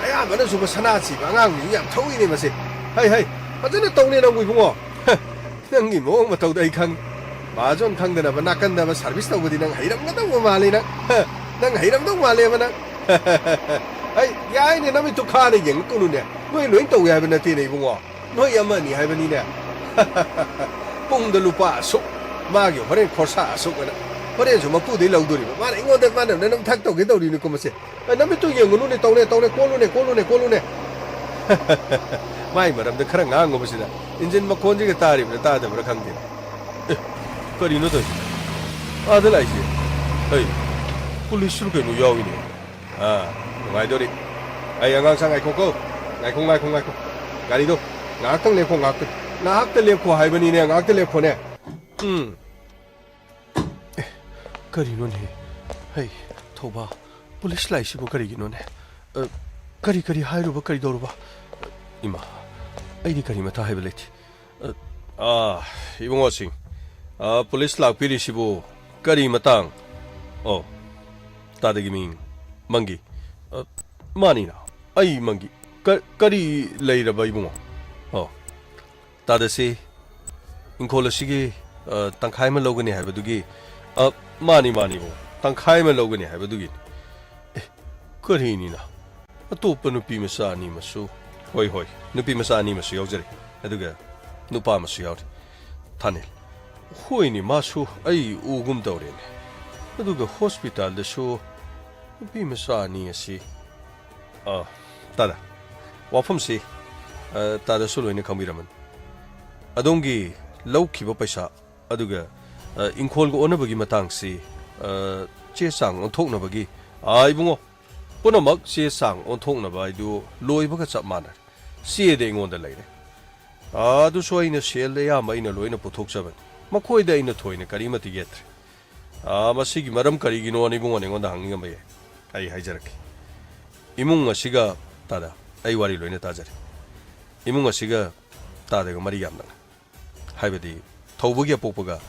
ꯑꯌꯥꯝꯕꯅꯁꯨ ꯃꯁꯅꯥ ꯁꯤꯕ ꯑꯉꯥꯡꯁꯤꯡꯁꯨ ꯌꯥꯝ ꯊꯧꯏꯅꯦ ꯃꯁꯦ꯫ ꯍꯩ, ꯍꯩ, ꯐꯖꯅ ꯇꯧꯅꯦ ꯅꯪꯕꯨ ꯏꯕꯨꯡꯉꯣ꯫ ꯍ, ꯅꯪꯒꯤ ꯃꯑꯣꯡ ꯃꯇꯧꯗ ꯑꯩ ꯈꯪꯉꯤ꯫ ꯃꯍꯥꯖꯣꯟ ꯈꯪꯗꯅꯕ ꯅꯥꯀꯟꯗ ꯑꯃ service ꯇꯧꯕꯗꯤ ꯅꯪ ꯍꯩꯔꯝꯒꯗꯧꯕ ꯃꯥꯜꯂꯤ ꯅꯪ꯫ ꯍ, ꯅꯪ ꯍꯩꯔꯝꯗꯧ ꯃꯥꯜꯂꯦꯕ ꯅꯪ꯫ ꯑꯩ, ꯌꯥꯏꯅꯦ, ꯅꯃꯤꯠꯇꯨ ꯈꯥꯅ ꯌꯦꯡꯉꯛꯀꯅꯨꯅꯦ꯫ ꯅꯣꯏ ꯂꯣꯏ ꯇꯧꯏ ꯍꯥꯏꯕ ꯅꯠꯇꯦꯅꯦ ꯏꯕꯨꯡꯉꯣ꯫ ꯅꯣꯏ ꯑꯃꯅꯤ ꯍꯥꯏꯕꯅꯤꯅꯦ꯫ ꯄꯨꯡꯗ ꯂꯨꯄꯥ ꯑꯁꯨꯛ, ꯃꯥꯒꯤ ꯍꯣꯔꯦꯟ ꯈꯣꯔꯁꯥ ꯑꯁꯨꯛ ꯑꯅ꯫ ꯍꯣꯔꯦꯟꯁꯨ ꯃꯄꯨꯗꯩ ꯂꯧꯗꯣꯔꯤꯕ꯫ ꯃꯥꯅ ꯑꯩꯉꯣꯟꯗ, ꯃꯥꯅ ꯅꯝꯊꯥꯛ ꯇꯧꯒꯦ ꯇꯧꯔꯤꯅꯤꯀꯣ ꯃꯁꯦ꯫ ꯑꯦ, ꯅꯃꯤꯠꯇꯨ ꯌꯦꯡꯉꯨꯅꯨꯅꯦ, ꯇꯧꯅꯦ, ꯇꯧꯅꯦ, ꯀꯣꯜꯂꯨꯅꯦ, ꯀꯣꯜꯂꯨꯅꯦ, ꯀꯣꯜꯂꯨꯅꯦ꯫ ꯃꯥꯏ ꯃꯔꯝꯗ ꯈꯔ ꯉꯥꯡꯉꯨꯕꯁꯤꯗ ꯏꯟꯖꯤꯟ ꯃꯈꯣꯟꯁꯤꯒ ꯇꯥꯔꯤꯕ꯭ꯔꯥ ꯇꯥꯗꯕ꯭ꯔꯥ ꯈꯪꯗꯦ꯫ ꯑꯦ, ꯀꯔꯤꯅꯣ ꯇꯧꯔꯤꯁꯤꯕꯣ? ꯑꯥꯗ ꯂꯥꯛꯏꯁꯦ꯫ ꯍꯩ, ꯄꯨꯂꯤꯁꯁꯨ ꯀꯩꯅꯣ ꯌꯥꯎꯏꯅꯦ꯫ ꯑꯥ, ꯅꯨꯡꯉꯥꯏꯗꯣꯔꯤ꯫ ꯑꯩ ꯑꯉꯥꯡ ꯁꯥ ꯉꯥꯏꯈꯣꯀꯣ꯫ ꯉꯥꯏꯈꯣ, ꯉꯥꯏꯈꯣ, ꯉꯥꯏꯈꯣ꯫ ꯒꯥꯔꯤꯗꯣ ꯉꯥꯏꯍꯥꯛꯇꯪ ꯂꯦꯞꯈꯣ, ꯉꯥꯏꯍꯥꯛꯇꯪ꯫ ꯉꯥꯏꯍꯥꯛꯇ ꯂꯦꯞꯈꯣ ꯍꯥꯏꯕꯅꯤꯅꯦ, ꯉꯥꯏꯍꯥꯛꯇ ꯂꯦꯞꯈꯣꯅꯦ꯫ ꯎꯝ꯫ ꯑꯦ, ꯀꯔꯤꯅꯣꯅꯦ? ꯍꯩ, ꯊꯧꯕ, ꯄꯨꯂꯤꯁ ꯂꯥꯛꯏꯁꯤꯕꯨ ꯀꯔꯤꯒꯤꯅꯣꯅꯦ? ꯑ, ꯀꯔꯤ ꯀꯔꯤ ꯍꯥꯏꯔꯨꯕ, ꯀꯔꯤ ꯇꯧꯔꯨꯕ? ꯏꯃꯥ, ꯑꯩꯗꯤ ꯀꯔꯤꯃꯇ ꯍꯥꯏꯕ ꯂꯩꯇꯦ꯫ ꯑ, ꯑꯥ, ꯏꯕꯨꯡꯉꯣꯁꯤꯡ, ꯑ, ꯄꯨꯂꯤꯁ ꯂꯥꯛꯄꯤꯔꯤꯁꯤꯕꯨ ꯀꯔꯤ ꯃꯇꯥꯡ? ꯑꯣ, ꯇꯥꯗꯒꯤ ꯃꯤꯡ ꯃꯪꯒꯤ꯫ ꯑ, ꯃꯥꯅꯤꯅ, ꯑꯩ ꯃꯪꯒꯤ꯫ ꯀ-, ꯀꯔꯤ ꯂꯩꯔꯕ ꯏꯕꯨꯡꯉꯣ? ꯑꯣ, ꯇꯥꯗꯁꯤ, ꯏꯪꯈꯣꯜ ꯑꯁꯤꯒꯤ, ꯑ, ꯇꯪꯈꯥꯏ ꯑꯃ ꯂꯧꯒꯅꯤ ꯍꯥꯏꯕꯗꯨꯒꯤ, ꯑ, ꯃꯥꯅꯤ, ꯃꯥꯅꯤ, ꯏꯕꯨꯡꯉꯣ, ꯇꯪꯈꯥꯏ ꯑꯃ ꯂꯧꯒꯅꯤ ꯍꯥꯏꯕꯗꯨꯒꯤꯅꯤ꯫ ꯑꯦ, ꯀꯔꯤꯅꯤꯅ? ꯑꯇꯣꯞꯄ ꯅꯨꯄꯤ ꯃꯆꯥ ꯑꯅꯤ ꯑꯃꯁꯨ, ꯍꯣꯏ, ꯍꯣꯏ, ꯅꯨꯄꯤ ꯃꯆꯥ ꯑꯅꯤ ꯑꯃꯁꯨ ꯌꯥꯎꯖꯔꯤ, ꯑꯗꯨꯒ ꯅꯨꯄꯥ ꯑꯃꯁꯨ ꯌꯥꯎꯔꯤ, ꯊꯥꯅꯤꯜ꯫ ꯍꯣꯏꯅꯦ, ꯃꯥꯁꯨ ꯑꯩ ꯎꯒꯨꯝ ꯇꯧꯔꯦꯅꯦ꯫ ꯑꯗꯨꯒ ꯍꯣꯁꯄꯤꯇꯥꯜꯗꯁꯨ ꯅꯨꯄꯤ ꯃꯆꯥ ꯑꯅꯤ ꯑꯁꯤ, ꯑ, ꯇꯥꯗ, ꯋꯥꯐꯝꯁꯤ, ꯑ, ꯇꯥꯗꯁꯨ ꯂꯣꯏꯅ ꯈꯪꯕꯤꯔꯝꯃꯅꯤ꯫ ꯑꯗꯣꯝꯒꯤ ꯂꯧꯈꯤꯕ ꯄꯩꯁꯥ, ꯑꯗꯨꯒ, ꯑ, ꯏꯪꯈꯣꯜꯒ ꯑꯣꯟꯅꯕꯒꯤ ꯃꯇꯥꯡꯁꯤ, ꯑ, ꯆꯦ ꯆꯥꯡ ꯑꯣꯟꯊꯣꯛꯅꯕꯒꯤ, ꯑ, ꯏꯕꯨꯡꯉꯣ, ꯄꯨꯝꯅꯃꯛ ꯆꯦ ꯆꯥꯡ ꯑꯣꯟꯊꯣꯛꯅꯕ ꯍꯥꯏꯗꯨ ꯂꯣꯏꯕꯒ ꯆꯞ ꯃꯥꯟꯅꯔꯦ꯫ ꯆꯦꯗꯤ ꯑꯩꯉꯣꯟꯗ ꯂꯩꯔꯦ꯫ ꯑꯗꯨꯁꯨ ꯑꯩꯅ ꯁꯦꯜꯗ ꯑꯌꯥꯝꯕ ꯑꯩꯅ ꯂꯣꯏꯅ ꯄꯨꯊꯣꯛꯆꯕꯅꯤ꯫ ꯃꯈꯣꯏꯗ ꯑꯩꯅ ꯊꯣꯏꯅ ꯀꯔꯤꯃꯠꯇ ꯌꯦꯠꯇ꯭ꯔꯦ꯫ ꯑꯥ, ꯃꯁꯤꯒꯤ ꯃꯔꯝ ꯀꯔꯤꯒꯤꯅꯣꯅ ꯏꯕꯨꯡꯉꯣꯅ ꯑꯩꯉꯣꯟꯗ ꯍꯪꯅꯤꯡꯉꯝꯕ ꯌꯥꯏ꯫ ꯑꯩ ꯍꯥꯏꯖꯔꯛꯀꯦ꯫ ꯏꯃꯨꯡ ꯑꯁꯤꯒ, ꯇꯥꯗ, ꯑꯩ ꯋꯥꯔꯤ ꯂꯣꯏꯅ ꯇꯥꯖꯔꯦ꯫ ꯏꯃꯨꯡ ꯑꯁꯤꯒ ꯇꯥꯗꯒ ꯃꯔꯤ ꯌꯥꯝ ꯅꯛꯅ꯫ ꯍꯥꯏꯕꯗꯤ ꯊꯧꯕꯒꯤ ꯑꯄꯣꯛꯄꯒ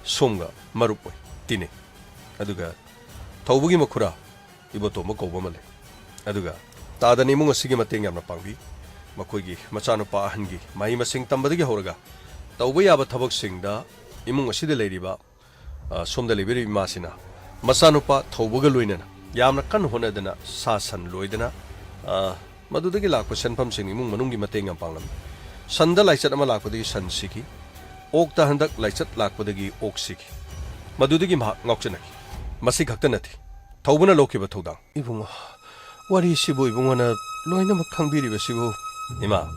ꯁꯣꯝꯒ ꯃꯔꯨꯞ ꯑꯣꯏ, ꯇꯤꯟꯅꯩ꯫ ꯑꯗꯨꯒ ꯊꯧꯕꯒꯤ ꯃꯈꯨꯔꯥ ꯏꯕꯣꯇꯣꯝꯕ ꯀꯧꯕ ꯑꯃ ꯂꯩ꯫ ꯑꯗꯨꯒ ꯇꯥꯗꯅ ꯏꯃꯨꯡ ꯑꯁꯤꯒꯤ ꯃꯇꯦꯡ ꯌꯥꯝꯅ ꯄꯥꯡꯕꯤ꯫ ꯃꯈꯣꯏꯒꯤ ꯃꯆꯥꯅꯨꯄꯥ ꯑꯍꯟꯒꯤ ꯃꯍꯩ ꯃꯁꯤꯡ ꯇꯝꯕꯗꯒꯤ ꯍꯧꯔꯒ ꯇꯧꯕ ꯌꯥꯕ ꯊꯕꯛꯁꯤꯡꯗ ꯏꯃꯨꯡ ꯑꯁꯤꯗ ꯂꯩꯔꯤꯕ, ꯑ, ꯁꯣꯝꯗ ꯂꯩꯕꯤꯔꯤꯕ ꯏꯃꯥꯁꯤꯅ ꯃꯆꯥꯅꯨꯄꯥ ꯊꯧꯕꯒ ꯂꯣꯏꯅꯅ ꯌꯥꯝꯅ ꯀꯟꯅ ꯍꯣꯠꯅꯗꯅ ꯁꯥ ꯁꯟ ꯂꯣꯏꯗꯅ, ꯑ, ꯃꯗꯨꯗꯒꯤ ꯂꯥꯛꯄ ꯁꯦꯟꯐꯝꯁꯤꯡ ꯏꯃꯨꯡ ꯃꯅꯨꯡꯒꯤ ꯃꯇꯦꯡ ꯌꯥꯝ ꯄꯥꯡꯂꯝꯃꯤ꯫ ꯁꯟꯗ ꯂꯥꯏꯆꯠ ꯑꯃ ꯂꯥꯛꯄꯗꯒꯤ ꯁꯟ ꯁꯤꯈꯤ꯫ ꯑꯣꯛꯇ ꯍꯟꯗꯛ ꯂꯥꯏꯆꯠ ꯂꯥꯛꯄꯗꯒꯤ ꯑꯣꯛ ꯁꯤꯈꯤ꯫ ꯃꯗꯨꯗꯒꯤ ꯃꯍꯥꯛ ꯉꯥꯎꯆꯠꯅꯈꯤ꯫ ꯃꯁꯤ ꯈꯛꯇ ꯅꯠꯇꯦ, ꯊꯧꯕꯅ ꯂꯧꯈꯤꯕ ꯊꯧꯗꯥꯡ꯫ ꯏꯕꯨꯡꯉꯣ, ꯋꯥꯔꯤꯁꯤꯕꯨ ꯏꯕꯨꯡꯉꯣꯅ ꯂꯣꯏꯅꯃꯛ ꯈꯪꯕꯤꯔꯤꯕꯁꯤꯕꯨ? ꯏꯃꯥ,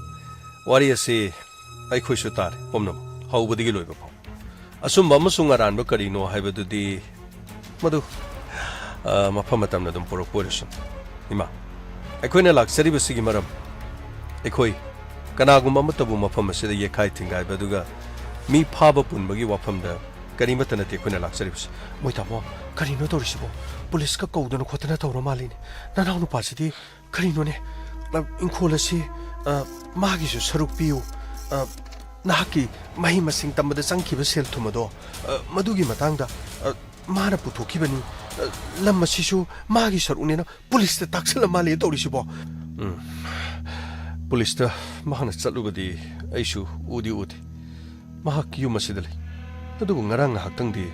ꯋꯥꯔꯤ ꯑꯁꯤ ꯑꯩꯈꯣꯏꯁꯨ ꯇꯥꯔꯦ ꯄꯨꯝꯅꯃꯛ, ꯍꯧꯕꯗꯒꯤ ꯂꯣꯏꯕ ꯐꯥꯎ꯫ ꯑꯆꯨꯝꯕ ꯑꯃꯁꯨꯡ ꯑꯔꯥꯟꯕ ꯀꯔꯤꯅꯣ ꯍꯥꯏꯕꯗꯨꯗꯤ ꯃꯗꯨ, ꯑ, ꯃꯐꯝ ꯃꯇꯝꯅ ꯑꯗꯨꯝ ꯄꯨꯔꯛꯄ ꯑꯣꯏꯔꯁꯅꯨ꯫ ꯏꯃꯥ, ꯑꯩꯈꯣꯏꯅ ꯂꯥꯛꯆꯔꯤꯕꯁꯤꯒꯤ ꯃꯔꯝ, ꯑꯩꯈꯣꯏ ꯀꯅꯥꯒꯨꯝꯕ ꯑꯃꯠꯇꯕꯨ ꯃꯐꯝ ꯑꯁꯤꯗ ꯌꯦꯛꯈꯥꯏ ꯊꯤꯡꯒꯥꯏꯕ ꯑꯗꯨꯒ ꯃꯤ ꯐꯥꯕ ꯄꯨꯟꯕꯒꯤ ꯋꯥꯐꯝꯗ ꯀꯔꯤꯃꯠꯇ ꯅꯠꯇꯦ ꯑꯩꯈꯣꯏꯅ ꯂꯥꯛꯆꯔꯤꯕꯁꯤ꯫ ꯃꯣꯏ ꯇꯥꯃꯣ, ꯀꯔꯤꯅꯣ ꯇꯧꯔꯤꯁꯤꯕꯣ? ꯄꯨꯂꯤꯁꯀ ꯀꯧꯗꯅ ꯈꯣꯠꯇꯅ ꯇꯧꯔ ꯃꯥꯜꯂꯤꯅꯦ꯫ ꯅꯅꯥꯎ ꯅꯨꯄꯥꯁꯤꯗꯤ ꯀꯔꯤꯅꯣꯅꯦ? ꯑ, ꯏꯪꯈꯣꯜ ꯑꯁꯤ, ꯑ, ꯃꯥꯒꯤꯁꯨ ꯁꯔꯨꯛ ꯄꯤꯌꯨ꯫ ꯑ, ꯅꯍꯥꯛꯀꯤ ꯃꯍꯩ ꯃꯁꯤꯡ ꯇꯝꯕꯗ ꯆꯪꯈꯤꯕ ꯁꯦꯜ ꯊꯨꯝ ꯑꯗꯣ, ꯑ, ꯃꯗꯨꯒꯤ ꯃꯇꯥꯡꯗ, ꯑ, ꯃꯥꯅ ꯄꯨꯊꯣꯛꯈꯤꯕꯅꯤ꯫ ꯑ, ꯂꯝ ꯑꯁꯤꯁꯨ ꯃꯥꯒꯤ ꯁꯔꯨꯛꯅꯦꯅ ꯄꯨꯂꯤꯁꯇ ꯇꯥꯛꯁꯜꯂ ꯃꯥꯜꯂꯦ ꯇꯧꯔꯤꯁꯤꯕꯣ꯫ ꯎꯝ꯫ ꯄꯨꯂꯤꯁꯇ ꯃꯍꯥꯛꯅ ꯆꯠꯂꯨꯕꯗꯤ ꯑꯩꯁꯨ ꯎꯗꯤ ꯎꯗꯦ꯫ ꯃꯍꯥꯛ ꯌꯨꯝ ꯑꯁꯤꯗ ꯂꯩ꯫ ꯑꯗꯨꯕꯨ ꯉꯔꯥꯡ ꯉꯥꯏꯍꯥꯛꯇꯪꯗꯤ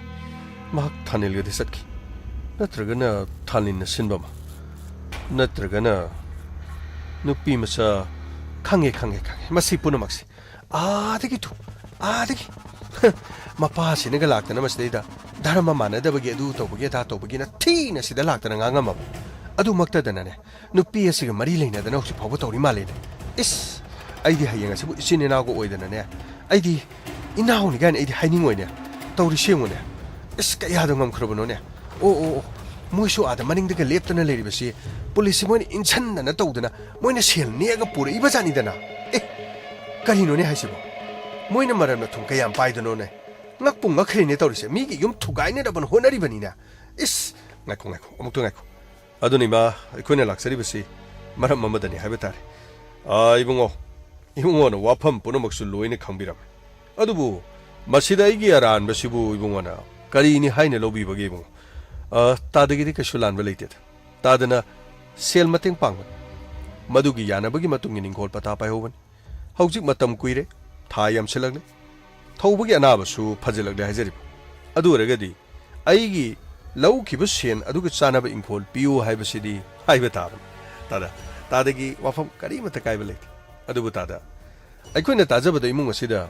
ꯃꯍꯥꯛ ꯊꯥꯅꯤꯜꯒꯗꯤ ꯆꯠꯈꯤ꯫ ꯅꯠꯇ꯭ꯔꯒꯅ ꯊꯥꯅꯤꯜꯅ ꯁꯤꯟꯕ ꯑꯃ꯫ ꯅꯠꯇ꯭ꯔꯒꯅ ꯅꯨꯄꯤ ꯃꯆꯥ, ꯈꯪꯉꯦ, ꯈꯪꯉꯦ, ꯈꯪꯉꯦ꯫ ꯃꯁꯤ ꯄꯨꯝꯅꯃꯛꯁꯦ ꯑꯥꯗꯒꯤ ꯊꯨ-, ꯑꯥꯗꯒꯤ꯫ ꯃꯄꯥꯁꯤꯅꯒ ꯂꯥꯛꯇꯅ ꯃꯁꯤꯗꯩꯗ ꯙꯔꯃ ꯃꯥꯟꯅꯗꯕꯒꯤ, ꯑꯗꯨ ꯇꯧꯕꯒꯤ, ꯑꯗꯥ ꯇꯧꯕꯒꯤꯅ ꯊꯤꯅ ꯁꯤꯗ ꯂꯥꯛꯇꯅ ꯉꯥꯡꯉꯝꯃꯕ꯫ ꯑꯗꯨꯃꯛꯇꯗꯅꯅꯦ, ꯅꯨꯄꯤ ꯑꯁꯤꯒ ꯃꯔꯤ ꯂꯩꯅꯗꯅ ꯍꯧꯖꯤꯛ ꯐꯥꯎꯕ ꯇꯧꯔꯤ ꯃꯥꯜꯂꯦꯅꯦ꯫ ꯏꯁ, ꯑꯩꯗꯤ ꯍꯌꯦꯡ ꯑꯁꯤꯕꯨ ꯏꯆꯤꯟ ꯏꯅꯥꯎꯒ ꯑꯣꯏꯗꯅꯅꯦ, ꯑꯩꯗꯤ ꯏꯅꯥꯎꯅꯤ ꯀꯥꯏꯅ ꯑꯩꯗꯤ ꯍꯥꯏꯅꯤꯡꯉꯣꯏꯅꯦ꯫ ꯇꯧꯔꯤꯁꯤ ꯌꯦꯡꯉꯨꯅꯦ꯫ ꯏꯁ, ꯀꯌꯥꯗ ꯉꯝꯈ꯭ꯔꯕꯅꯣꯅꯦ꯫ ꯑꯣ, ꯑꯣ, ꯑꯣ, ꯃꯣꯏꯁꯨ ꯑꯥꯗ ꯃꯅꯤꯡꯗꯒ ꯂꯦꯞꯇꯅ ꯂꯩꯔꯤꯕꯁꯤ ꯄꯨꯂꯤꯁꯁꯤ ꯃꯣꯏꯅ ꯏꯟꯁꯟꯗꯅ ꯇꯧꯗꯅ ꯃꯣꯏꯅ ꯁꯦꯜ ꯅꯦꯛꯑꯒ ꯄꯨꯔꯛꯏꯕ ꯖꯥꯠꯅꯤꯗꯅ꯫ ꯑꯦ, ꯀꯔꯤꯅꯣꯅꯦ ꯍꯥꯏꯁꯤꯕꯣ? ꯃꯣꯏꯅ ꯃꯔꯟ ꯃꯊꯨꯝ ꯀꯌꯥꯝ ꯄꯥꯏꯗꯅꯣꯅꯦ? ꯉꯛꯄꯨ ꯉꯛꯈ꯭ꯔꯦꯅꯦ ꯇꯧꯔꯤꯁꯦ꯫ ꯃꯤꯒꯤ ꯌꯨꯝ ꯊꯨꯒꯥꯏꯅꯅꯕꯅ ꯍꯣꯠꯅꯔꯤꯕꯅꯤꯅꯦ꯫ ꯏꯁ, ꯉꯥꯏꯈꯣ, ꯉꯥꯏꯈꯣ, ꯑꯃꯨꯛꯇ ꯉꯥꯏꯈꯣ꯫ ꯑꯗꯨꯅꯤ ꯃꯥ, ꯑꯩꯈꯣꯏꯅ ꯂꯥꯛꯆꯔꯤꯕꯁꯤ ꯃꯔꯝ ꯑꯃꯗꯅꯤ ꯍꯥꯏꯕ ꯇꯥꯔꯦ꯫ ꯑꯥ, ꯏꯕꯨꯡꯉꯣ, ꯏꯕꯨꯡꯉꯣꯅ ꯋꯥꯐꯝ ꯄꯨꯝꯅꯃꯛꯁꯨ ꯂꯣꯏꯅ ꯈꯪꯕꯤꯔꯝꯃꯤ꯫ ꯑꯗꯨꯕꯨ ꯃꯁꯤꯗ ꯑꯩꯒꯤ ꯑꯔꯥꯟꯕꯁꯤꯕꯨ ꯏꯕꯨꯡꯉꯣꯅ ꯀꯔꯤꯅꯤ ꯍꯥꯏꯅ ꯂꯧꯕꯤꯕꯒꯦ ꯏꯕꯨꯡꯉꯣ? ꯑꯥ, ꯇꯥꯗꯒꯤꯗꯤ ꯀꯩꯁꯨ ꯂꯥꯟꯕ ꯂꯩꯇꯦꯗ꯫ ꯇꯥꯗꯅ ꯁꯦꯜ ꯃꯇꯦꯡ ꯄꯥꯡꯕꯅꯤ꯫ ꯃꯗꯨꯒꯤ ꯌꯥꯅꯕꯒꯤ ꯃꯇꯨꯡ ꯏꯟꯅ ꯏꯪꯈꯣꯜ ꯄꯇꯥ ꯄꯥꯏꯍꯧꯕꯅꯤ꯫ ꯍꯧꯖꯤꯛ ꯃꯇꯝ ꯀꯨꯏꯔꯦ, ꯊꯥ ꯌꯥꯝꯁꯤꯜꯂꯛꯂꯦ꯫ ꯊꯧꯕꯒꯤ ꯑꯅꯥꯕꯁꯨ ꯐꯖꯤꯜꯂꯛꯂꯦ ꯍꯥꯏꯖꯔꯤꯕ꯫ ꯑꯗꯨ ꯑꯣꯏꯔꯒꯗꯤ ꯑꯩꯒꯤ ꯂꯧꯈꯤꯕ ꯁꯦꯟ ꯑꯗꯨꯒ ꯆꯥꯅꯕ ꯏꯪꯈꯣꯜ ꯄꯤꯌꯨ ꯍꯥꯏꯕꯁꯤꯗꯤ ꯍꯥꯏꯕ ꯇꯥꯕꯅꯤ꯫ ꯇꯥꯗ, ꯇꯥꯗꯒꯤ ꯋꯥꯐꯝ ꯀꯔꯤꯃꯠꯇ ꯀꯥꯏꯕ ꯂꯩꯇꯦ꯫ ꯑꯗꯨꯕꯨ ꯇꯥꯗ, ꯑꯩꯈꯣꯏꯅ ꯇꯥꯖꯕꯗ ꯏꯃꯨꯡ ꯑꯁꯤꯗ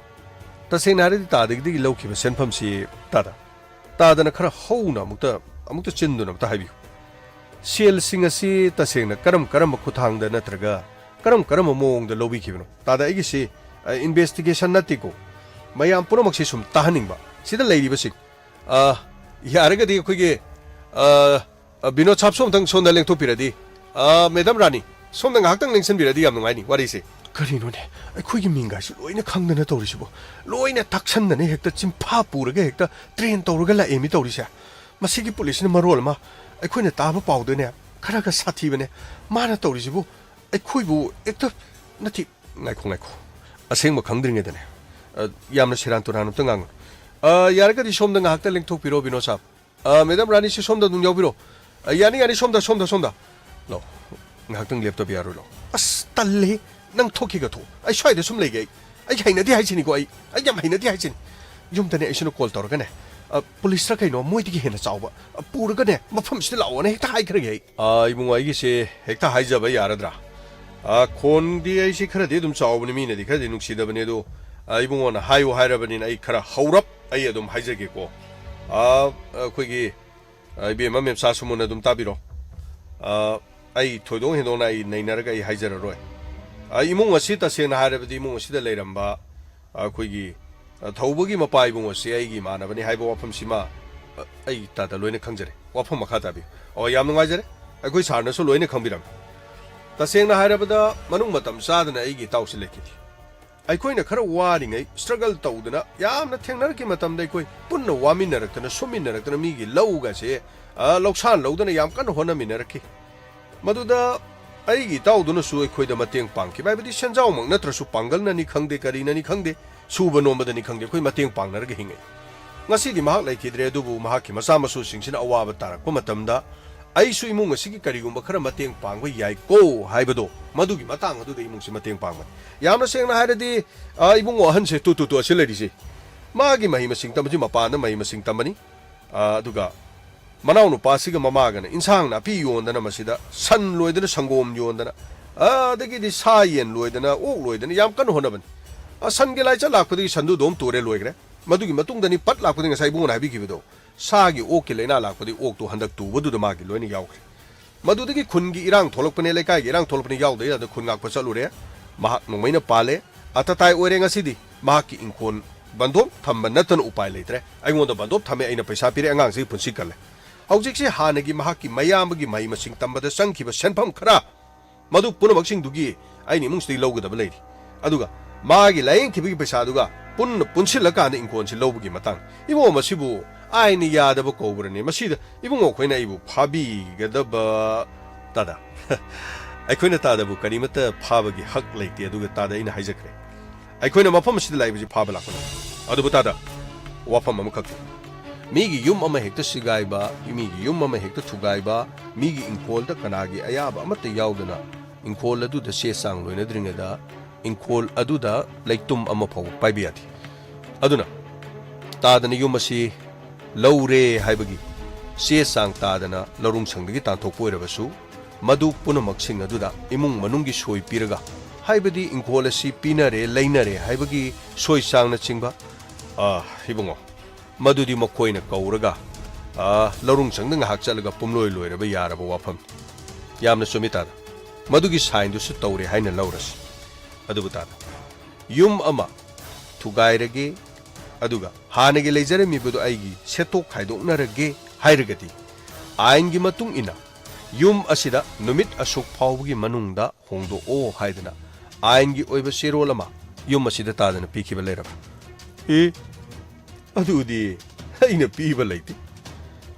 ꯇꯁꯦꯡꯅ ꯍꯥꯏꯔꯗꯤ ꯇꯥꯗꯒꯤꯗꯒꯤ ꯂꯧꯈꯤꯕ ꯁꯦꯟꯐꯝꯁꯤ, ꯇꯥꯗ, ꯇꯥꯗꯅ ꯈꯔ ꯍꯧꯅ ꯑꯃꯨꯛꯇ, ꯑꯃꯨꯛꯇ ꯆꯤꯟꯗꯨꯅ ꯑꯃꯨꯛꯇ ꯍꯥꯏꯕꯤꯌꯨ꯫ ꯁꯦꯜꯁꯤꯡ ꯑꯁꯤ ꯇꯁꯦꯡꯅ ꯀꯔꯝ ꯀꯔꯝꯕ ꯈꯨꯠꯊꯥꯡꯗ ꯅꯠꯇ꯭ꯔꯒ ꯀꯔꯝ ꯀꯔꯝꯕ ꯃꯑꯣꯡꯗ ꯂꯧꯕꯤꯈꯤꯕꯅꯣ? ꯇꯥꯗ, ꯑꯩꯒꯤꯁꯤ, ꯑ, investigation ꯅꯠꯇꯦꯀꯣ꯫ ꯃꯌꯥꯝ ꯄꯨꯝꯅꯃꯛꯁꯤ ꯁꯨꯝ ꯇꯥꯍꯟꯅꯤꯡꯕ꯫ ꯁꯤꯗ ꯂꯩꯔꯤꯕꯁꯤꯡ, ꯑ, ꯌꯥꯔꯒꯗꯤ ꯑꯩꯈꯣꯏꯒꯤ, ꯑ, ꯑ, ꯕꯤꯅꯣꯗ ꯁꯥꯍꯕ ꯁꯣꯝꯇꯪ ꯁꯣꯝꯗ ꯂꯦꯡꯊꯣꯛꯄꯤꯔꯗꯤ, ꯑ, ꯃꯦꯗꯥꯝ ꯔꯥꯅꯤ ꯁꯣꯝꯗ ꯉꯥꯏꯍꯥꯛꯇꯪ ꯂꯦꯡꯁꯤꯟꯕꯤꯔꯗꯤ ꯌꯥꯝ ꯅꯨꯡꯉꯥꯏꯅꯤ ꯋꯥꯔꯤꯁꯦ꯫ ꯀꯔꯤꯅꯣꯅꯦ, ꯑꯩꯈꯣꯏꯒꯤ ꯃꯤꯡꯒꯥꯏꯁꯨ ꯂꯣꯏꯅ ꯈꯪꯗꯅ ꯇꯧꯔꯤꯁꯤꯕꯨ? ꯂꯣꯏꯅ ꯇꯥꯛꯁꯟꯗꯅ ꯍꯦꯛꯇ ꯆꯤꯟꯐꯥ ꯄꯨꯔꯒ ꯍꯦꯛꯇ ꯇ꯭ꯔꯦꯟ ꯇꯧꯔꯒ ꯂꯥꯛꯑꯦ ꯃꯤ ꯇꯧꯔꯤꯁꯦ꯫ ꯃꯁꯤꯒꯤ ꯄꯨꯂꯤꯁꯅ ꯃꯔꯣꯜ ꯑꯃ, ꯑꯩꯈꯣꯏꯅ ꯇꯥꯕ ꯄꯥꯎꯗꯅꯦ ꯈꯔꯒ ꯁꯥꯊꯤꯕꯅꯦ꯫ ꯃꯥꯅ ꯇꯧꯔꯤꯁꯤꯕꯨ ꯑꯩꯈꯣꯏꯕꯨ ꯍꯦꯛꯇ, ꯅꯠꯇꯦ, ꯉꯥꯏꯈꯣ, ꯉꯥꯏꯈꯣ꯫ ꯑꯁꯦꯡꯕ ꯈꯪꯗ꯭ꯔꯤꯉꯩꯗꯅꯦ, ꯑ, ꯌꯥꯝꯅ ꯁꯦꯔꯥꯟ ꯇꯨꯔꯥꯟ ꯑꯝꯇ ꯉꯥꯡꯒꯅꯨ꯫ ꯑ, ꯌꯥꯔꯒꯗꯤ ꯁꯣꯝꯗ ꯉꯥꯏꯍꯥꯛꯇ ꯂꯦꯡꯊꯣꯛꯄꯤꯔꯣ, ꯕꯤꯅꯣꯗ ꯁꯥꯍꯕ꯫ ꯑ, ꯃꯦꯗꯥꯝ ꯔꯥꯅꯤꯁꯤ ꯁꯣꯝꯗ ꯑꯗꯨꯝ ꯌꯥꯎꯕꯤꯔꯣ꯫ ꯑ, ꯌꯥꯅꯤ, ꯌꯥꯅꯤ, ꯁꯣꯝꯗ, ꯁꯣꯝꯗ, ꯁꯣꯝꯗ꯫ ꯂꯥꯛꯑꯣ, ꯉꯥꯏꯍꯥꯛꯇꯪ ꯂꯦꯞꯇꯕ ꯌꯥꯔꯣꯏ, ꯂꯥꯛꯑꯣ꯫ ꯑꯁ, ꯇꯜꯂꯦ꯫ ꯅꯪ ꯊꯣꯛꯈꯤꯒ ꯊꯣꯛꯑꯣ꯫ ꯑꯩ ꯁ꯭ꯋꯥꯏꯗ ꯁꯨꯝ ꯂꯩꯒꯦ꯫ ꯑꯩ, ꯑꯩ ꯍꯩꯅꯗꯦ ꯍꯥꯏꯁꯤꯅꯤꯀꯣ, ꯑꯩ, ꯑꯩ ꯌꯥꯝ ꯍꯩꯅꯗꯦ ꯍꯥꯏꯁꯤꯅꯤ꯫ ꯌꯨꯝꯗꯅꯦ ꯑꯩꯁꯤꯅ ꯀꯣꯜ ꯇꯧꯔꯒꯅꯦ, ꯑ, ꯄꯨꯂꯤꯁꯔ ꯀꯩꯅꯣ, ꯃꯣꯏꯗꯒꯤ ꯍꯦꯟꯅ ꯆꯥꯎꯕ, ꯑ, ꯄꯨꯔꯒꯅꯦ, ꯃꯐꯝꯁꯤꯗ ꯂꯥꯛꯑꯣꯅ ꯍꯦꯛꯇ ꯍꯥꯏꯈ꯭ꯔꯒꯦ ꯑꯩ꯫ ꯑ, ꯏꯕꯨꯡꯉꯣ, ꯑꯩꯒꯤꯁꯦ ꯍꯦꯛꯇ ꯍꯥꯏꯖꯕ ꯌꯥꯔꯗ꯭ꯔꯥ? ꯑ, ꯈꯣꯟꯗꯤ ꯑꯩꯁꯤ ꯈꯔꯗꯤ ꯑꯗꯨꯝ ꯆꯥꯎꯕꯅꯤ, ꯃꯤꯅꯗꯤ ꯈꯔꯗꯤ ꯅꯨꯡꯁꯤꯗꯕꯅꯤ, ꯑꯗꯣ, ꯑ, ꯏꯕꯨꯡꯉꯣꯅ ꯍꯥꯏꯌꯨ ꯍꯥꯏꯔꯕꯅꯤꯅ ꯑꯩ ꯈꯔ ꯍꯧꯔꯞ ꯑꯩ ꯑꯗꯨꯝ ꯍꯥꯏꯖꯒꯦꯀꯣ꯫ ꯑ, ꯑꯩꯈꯣꯏꯒꯤ, ꯑ, ꯏꯕꯦꯝꯃ ꯃꯦꯝꯆꯥꯁꯨ ꯃꯨꯟꯅ ꯑꯗꯨꯝ ꯇꯥꯕꯤꯔꯣ꯫ ꯑ, ꯑꯩ ꯊꯣꯏꯗꯣꯛ ꯍꯦꯟꯗꯣꯛꯅ ꯑꯩ ꯅꯩꯅꯔꯒ ꯑꯩ ꯍꯥꯏꯖꯔꯔꯣꯏ꯫ ꯑ, ꯏꯃꯨꯡ ꯑꯁꯤ ꯇꯁꯦꯡꯅ ꯍꯥꯏꯔꯕꯗꯤ ꯏꯃꯨꯡ ꯑꯁꯤꯗ ꯂꯩꯔꯝꯕ ꯑꯩꯈꯣꯏꯒꯤ, ꯑ, ꯊꯧꯕꯒꯤ ꯃꯄꯥ ꯏꯕꯨꯡ ꯑꯁꯤ ꯑꯩꯒꯤ ꯏꯃꯥꯟꯅꯕꯅꯤ ꯍꯥꯏꯕ ꯋꯥꯐꯝꯁꯤꯃ, ꯑ, ꯑꯩ ꯇꯥꯗ ꯂꯣꯏꯅ ꯈꯪꯖꯔꯦ꯫ ꯋꯥꯐꯝ ꯃꯈꯥ ꯇꯥꯕꯤꯌꯨ꯫ ꯑꯣ, ꯌꯥꯝ ꯅꯨꯡꯉꯥꯏꯖꯔꯦ꯫ ꯑꯩꯈꯣꯏ ꯁꯥꯔꯅꯁꯨ ꯂꯣꯏꯅ ꯈꯪꯕꯤꯔꯝꯃꯤ꯫ ꯇꯁꯦꯡꯅ ꯍꯥꯏꯔꯕꯗ ꯃꯅꯨꯡ ꯃꯇꯝ ꯆꯥꯗꯅ ꯑꯩꯒꯤ ꯏꯇꯥꯎꯁꯤ ꯂꯩꯈꯤꯗꯦ꯫ ꯑꯩꯈꯣꯏꯅ ꯈꯔ ꯋꯥꯔꯤꯉꯩ, ꯁ꯭ꯇ꯭ꯔꯒꯜ ꯇꯧꯗꯅ ꯌꯥꯝꯅ ꯊꯦꯡꯅꯔꯛꯈꯤ ꯃꯇꯝꯗ ꯑꯩꯈꯣꯏ ꯄꯨꯟꯅ ꯋꯥꯃꯤꯟꯅꯔꯛꯇꯅ, ꯁꯨꯃꯤꯟꯅꯔꯛꯇꯅ ꯃꯤꯒꯤ ꯂꯧꯒꯁꯦ, ꯑ, ꯂꯧꯁꯥꯟ ꯂꯧꯗꯅ ꯌꯥꯝ ꯀꯟꯅ ꯍꯣꯠꯅꯃꯤꯟꯅꯔꯛꯈꯤ꯫ ꯃꯗꯨꯗ ꯑꯩꯒꯤ ꯏꯇꯥꯎꯗꯨꯅꯁꯨ ꯑꯩꯈꯣꯏꯗ ꯃꯇꯦꯡ ꯄꯥꯡꯈꯤꯕ, ꯍꯥꯏꯕꯗꯤ ꯁꯦꯟꯖꯥꯎꯃꯛ ꯅꯠꯇ꯭ꯔꯁꯨ ꯄꯥꯡꯒꯜꯅꯅꯤ ꯈꯪꯗꯦ, ꯀꯔꯤꯅꯅꯤ ꯈꯪꯗꯦ, ꯁꯨꯕ ꯅꯣꯝꯕꯗꯅꯤ ꯈꯪꯗꯦ, ꯑꯩꯈꯣꯏ ꯃꯇꯦꯡ ꯄꯥꯡꯅꯔꯒ ꯍꯤꯡꯉꯛꯏ꯫ ꯉꯁꯤꯗꯤ ꯃꯍꯥꯛ ꯂꯩꯈꯤꯗ꯭ꯔꯦ, ꯑꯗꯨꯕꯨ ꯃꯍꯥꯛꯀꯤ ꯃꯆꯥ ꯃꯁꯨꯁꯤꯡꯁꯤꯅ ꯑꯋꯥꯕ ꯇꯥꯔꯛꯄ ꯃꯇꯝꯗ ꯑꯩꯁꯨ ꯏꯃꯨꯡ ꯑꯁꯤꯒꯤ ꯀꯔꯤꯒꯨꯝꯕ ꯈꯔ ꯃꯇꯦꯡ ꯄꯥꯡꯕ ꯌꯥꯏꯀꯣ ꯍꯥꯏꯕꯗꯣ, ꯃꯗꯨꯒꯤ ꯃꯇꯥꯡ ꯑꯗꯨꯗ ꯏꯃꯨꯡꯁꯤ ꯃꯇꯦꯡ ꯄꯥꯡꯕꯅꯤ꯫ ꯌꯥꯝꯅ ꯁꯦꯡꯅ ꯍꯥꯏꯔꯗꯤ, ꯑ, ꯏꯕꯨꯡꯉꯣ ꯑꯍꯟꯁꯦ, ꯇꯨ, ꯇꯨ, ꯇꯨ, ꯑꯁꯤ ꯂꯩꯔꯤꯁꯤ, ꯃꯥꯒꯤ ꯃꯍꯩ ꯃꯁꯤꯡ ꯇꯝꯕꯁꯤ ꯃꯄꯥꯟꯗ ꯃꯍꯩ ꯃꯁꯤꯡ ꯇꯝꯕꯅꯤ꯫ ꯑ, ꯑꯗꯨꯒ ꯃꯅꯥꯎꯅꯨꯄꯥꯁꯤꯒ ꯃꯃꯥꯒꯅ ꯏꯟꯁꯥꯡ ꯅꯥꯄꯤ ꯌꯣꯟꯗꯅ, ꯃꯁꯤꯗ ꯁꯟ ꯂꯣꯏꯗꯅ, ꯁꯪꯒꯣꯝ ꯌꯣꯟꯗꯅ, ꯑꯗꯒꯤꯗꯤ ꯁꯥ ꯌꯦꯟ ꯂꯣꯏꯗꯅ, ꯑꯣꯛ ꯂꯣꯏꯗꯅ ꯌꯥꯝ ꯀꯟꯅ ꯍꯣꯠꯅꯕꯅꯤ꯫ ꯑ, ꯁꯟꯒꯤ ꯂꯥꯏꯆꯠ ꯂꯥꯛꯄꯗꯒꯤ ꯁꯟꯗꯨ ꯑꯗꯨꯝ ꯇꯨꯔꯦ, ꯂꯣꯏꯈ꯭ꯔꯦ꯫ ꯃꯗꯨꯒꯤ ꯃꯇꯨꯡꯗꯅꯤ ꯄꯠ ꯂꯥꯛꯄꯗꯒꯤ ꯉꯁꯥꯏ ꯏꯕꯨꯡꯉꯣꯅ ꯍꯥꯏꯕꯤꯈꯤꯕꯗꯣ, ꯁꯥꯒꯤ, ꯑꯣꯛꯀꯤ ꯂꯥꯏꯅꯥ ꯂꯥꯛꯄꯗꯒꯤ ꯑꯣꯛꯇꯨ ꯍꯟꯗꯛ ꯇꯨꯕꯗꯨꯗ ꯃꯥꯒꯤ ꯂꯣꯏꯅ ꯌꯥꯎꯈ꯭ꯔꯦ꯫ ꯃꯗꯨꯗꯒꯤ ꯈꯨꯟꯒꯤ ꯏꯔꯥꯡ ꯊꯣꯛꯂꯛꯄꯅꯦ, ꯂꯩꯀꯥꯏꯒꯤ ꯏꯔꯥꯡ ꯊꯣꯛꯂꯛꯄꯅꯦ, ꯌꯥꯎꯗ ꯌꯥꯗ ꯈꯨꯟ ꯉꯥꯛꯄ ꯆꯠꯂꯨꯔꯦ꯫ ꯃꯍꯥꯛ ꯅꯣꯡꯃꯩꯅ ꯄꯥꯜꯂꯦ꯫ ꯑꯇꯇꯥꯏ ꯑꯣꯏꯔꯦ ꯉꯁꯤꯗꯤ꯫ ꯃꯍꯥꯛꯀꯤ ꯏꯪꯈꯣꯜ ꯕꯟꯗꯣꯞ ꯊꯝꯕ ꯅꯠꯇꯅ ꯎꯄꯥꯏ ꯂꯩꯇ꯭ꯔꯦ꯫ ꯑꯩꯉꯣꯟꯗ ꯕꯟꯗꯣꯞ ꯊꯝꯃꯦ, ꯑꯩꯅ ꯄꯩꯁꯥ ꯄꯤꯔꯦ, ꯑꯉꯥꯡꯁꯤꯒꯤ ꯄꯨꯟꯁꯤ ꯀꯜꯂꯦ꯫ ꯍꯧꯖꯤꯛꯁꯤ ꯍꯥꯟꯅꯒꯤ ꯃꯍꯥꯛꯀꯤ ꯃꯌꯥꯝꯕꯒꯤ ꯃꯍꯩ ꯃꯁꯤꯡ ꯇꯝꯕꯗ ꯆꯪꯈꯤꯕ ꯁꯦꯟꯐꯝ ꯈꯔ, ꯃꯗꯨ ꯄꯨꯝꯅꯃꯛꯁꯤꯡꯗꯨꯒꯤ ꯑꯩꯅ ꯏꯃꯨꯡꯁꯤꯗꯒꯤ ꯂꯧꯒꯗꯕ ꯂꯩꯔꯤ꯫ ꯑꯗꯨꯒ ꯃꯥꯒꯤ ꯂꯥꯏꯌꯦꯡ ꯊꯤꯕꯒꯤ ꯄꯩꯁꯥꯗꯨꯒ ꯄꯨꯟꯅ ꯄꯨꯟꯁꯤꯜꯂꯀꯥꯟꯗ ꯏꯪꯈꯣꯜꯁꯤ ꯂꯧꯕꯒꯤ ꯃꯇꯥꯡ꯫ ꯏꯕꯨꯡꯉꯣ, ꯃꯁꯤꯕꯨ ꯑꯥꯏꯟꯅ ꯌꯥꯗꯕ ꯀꯧꯕ꯭ꯔꯅꯦ? ꯃꯁꯤꯗ ꯏꯕꯨꯡꯉꯣ ꯑꯩꯈꯣꯏꯅ ꯑꯩꯕꯨ ꯐꯥꯕꯤꯒꯗꯕ? ꯇꯥꯗ, ꯑꯩꯈꯣꯏꯅ ꯇꯥꯗꯕꯨ ꯀꯔꯤꯃꯠꯇ ꯐꯥꯕꯒꯤ ꯍꯛ ꯂꯩꯇꯦ꯫ ꯑꯗꯨꯒ ꯇꯥꯗ, ꯑꯩꯅ ꯍꯥꯏꯖꯈ꯭ꯔꯦ, ꯑꯩꯈꯣꯏꯅ ꯃꯐꯝ ꯑꯁꯤꯗ ꯂꯥꯛꯏꯕꯁꯤ ꯐꯥꯕ ꯂꯥꯛꯄ ꯅꯠꯇꯦ꯫ ꯑꯗꯨꯕꯨ ꯇꯥꯗ, ꯋꯥꯐꯝ ꯑꯃꯈꯛꯇ, ꯃꯤꯒꯤ ꯌꯨꯝ ꯑꯃ ꯍꯦꯛꯇ ꯁꯤꯒꯥꯏꯕ, ꯃꯤꯒꯤ ꯌꯨꯝ ꯑꯃ ꯍꯦꯛꯇ ꯊꯨꯒꯥꯏꯕ, ꯃꯤꯒꯤ ꯏꯪꯈꯣꯜꯗ ꯀꯅꯥꯒꯤ ꯑꯌꯥꯕ ꯑꯃꯠꯇ ꯌꯥꯎꯗꯅ ꯏꯪꯈꯣꯜ ꯑꯗꯨꯗ ꯆꯦ ꯆꯥꯡ ꯂꯣꯏꯅꯗ꯭ꯔꯤꯉꯩꯗ ꯏꯪꯈꯣꯜ ꯑꯗꯨꯗ ꯂꯩꯇꯨꯝ ꯑꯃ ꯐꯥꯎꯕ ꯄꯥꯏꯕ ꯌꯥꯗꯦ꯫ ꯑꯗꯨꯅ ꯇꯥꯗꯅ ꯌꯨꯝ ꯑꯁꯤ ꯂꯧꯔꯦ ꯍꯥꯏꯕꯒꯤ ꯆꯦ ꯆꯥꯡ ꯇꯥꯗꯅ ꯂꯧꯔꯨꯡ ꯁꯪꯗꯒꯤ ꯇꯥꯟꯊꯣꯛꯄ ꯑꯣꯏꯔꯕꯁꯨ, ꯃꯗꯨ ꯄꯨꯝꯅꯃꯛꯁꯤꯡ ꯑꯗꯨꯗ ꯏꯃꯨꯡ ꯃꯅꯨꯡꯒꯤ ꯁꯣꯏ ꯄꯤꯔꯒ, ꯍꯥꯏꯕꯗꯤ ꯏꯪꯈꯣꯜ ꯑꯁꯤ ꯄꯤꯅꯔꯦ, ꯂꯩꯅꯔꯦ ꯍꯥꯏꯕꯒꯤ ꯁꯣꯏ ꯆꯥꯡꯅꯆꯤꯡꯕ, ꯑ, ꯏꯕꯨꯡꯉꯣ, ꯃꯗꯨꯗꯤ ꯃꯈꯣꯏꯅ ꯀꯧꯔꯒ, ꯑ, ꯂꯧꯔꯨꯡ ꯁꯪꯗ ꯉꯥꯏꯍꯥꯛ ꯆꯠꯂꯒ ꯄꯨꯝꯂꯣꯏ ꯂꯣꯏꯔꯕ ꯌꯥꯔꯕ ꯋꯥꯐꯝꯅꯤ꯫ ꯌꯥꯝꯅ ꯆꯨꯝꯃꯤ ꯇꯥꯗ꯫ ꯃꯗꯨꯒꯤ ꯁꯥꯏꯟꯗꯨꯁꯨ ꯇꯧꯔꯦ ꯍꯥꯏꯅ ꯂꯧꯔꯁꯤ꯫ ꯑꯗꯨꯕꯨ ꯇꯥꯗ, ꯌꯨꯝ ꯑꯃ ꯊꯨꯒꯥꯏꯔꯒꯦ, ꯑꯗꯨꯒ ꯍꯥꯟꯅꯒꯤ ꯂꯩꯖꯔꯝꯃꯤꯕꯗꯨ ꯑꯩꯒꯤ ꯁꯦꯠꯇꯣꯛ ꯈꯥꯏꯗꯣꯛꯅꯔꯒꯦ ꯍꯥꯏꯔꯒꯗꯤ, ꯑꯥꯏꯟꯒꯤ ꯃꯇꯨꯡ ꯏꯟꯅ ꯌꯨꯝ ꯑꯁꯤꯗ ꯅꯨꯃꯤꯠ ꯑꯁꯨꯛ ꯐꯥꯎꯕꯒꯤ ꯃꯅꯨꯡꯗ ꯍꯣꯡꯗꯣꯛꯑꯣ ꯍꯥꯏꯗꯅ ꯑꯥꯏꯟꯒꯤ ꯑꯣꯏꯕ ꯆꯦꯔꯣꯜ ꯑꯃ ꯌꯨꯝ ꯑꯁꯤꯗ ꯇꯥꯗꯅ ꯄꯤꯈꯤꯕ ꯂꯩꯔꯕ? ꯑꯦ, ꯑꯗꯨꯗꯤ ꯑꯩꯅ ꯄꯤꯕ ꯂꯩꯇꯦ꯫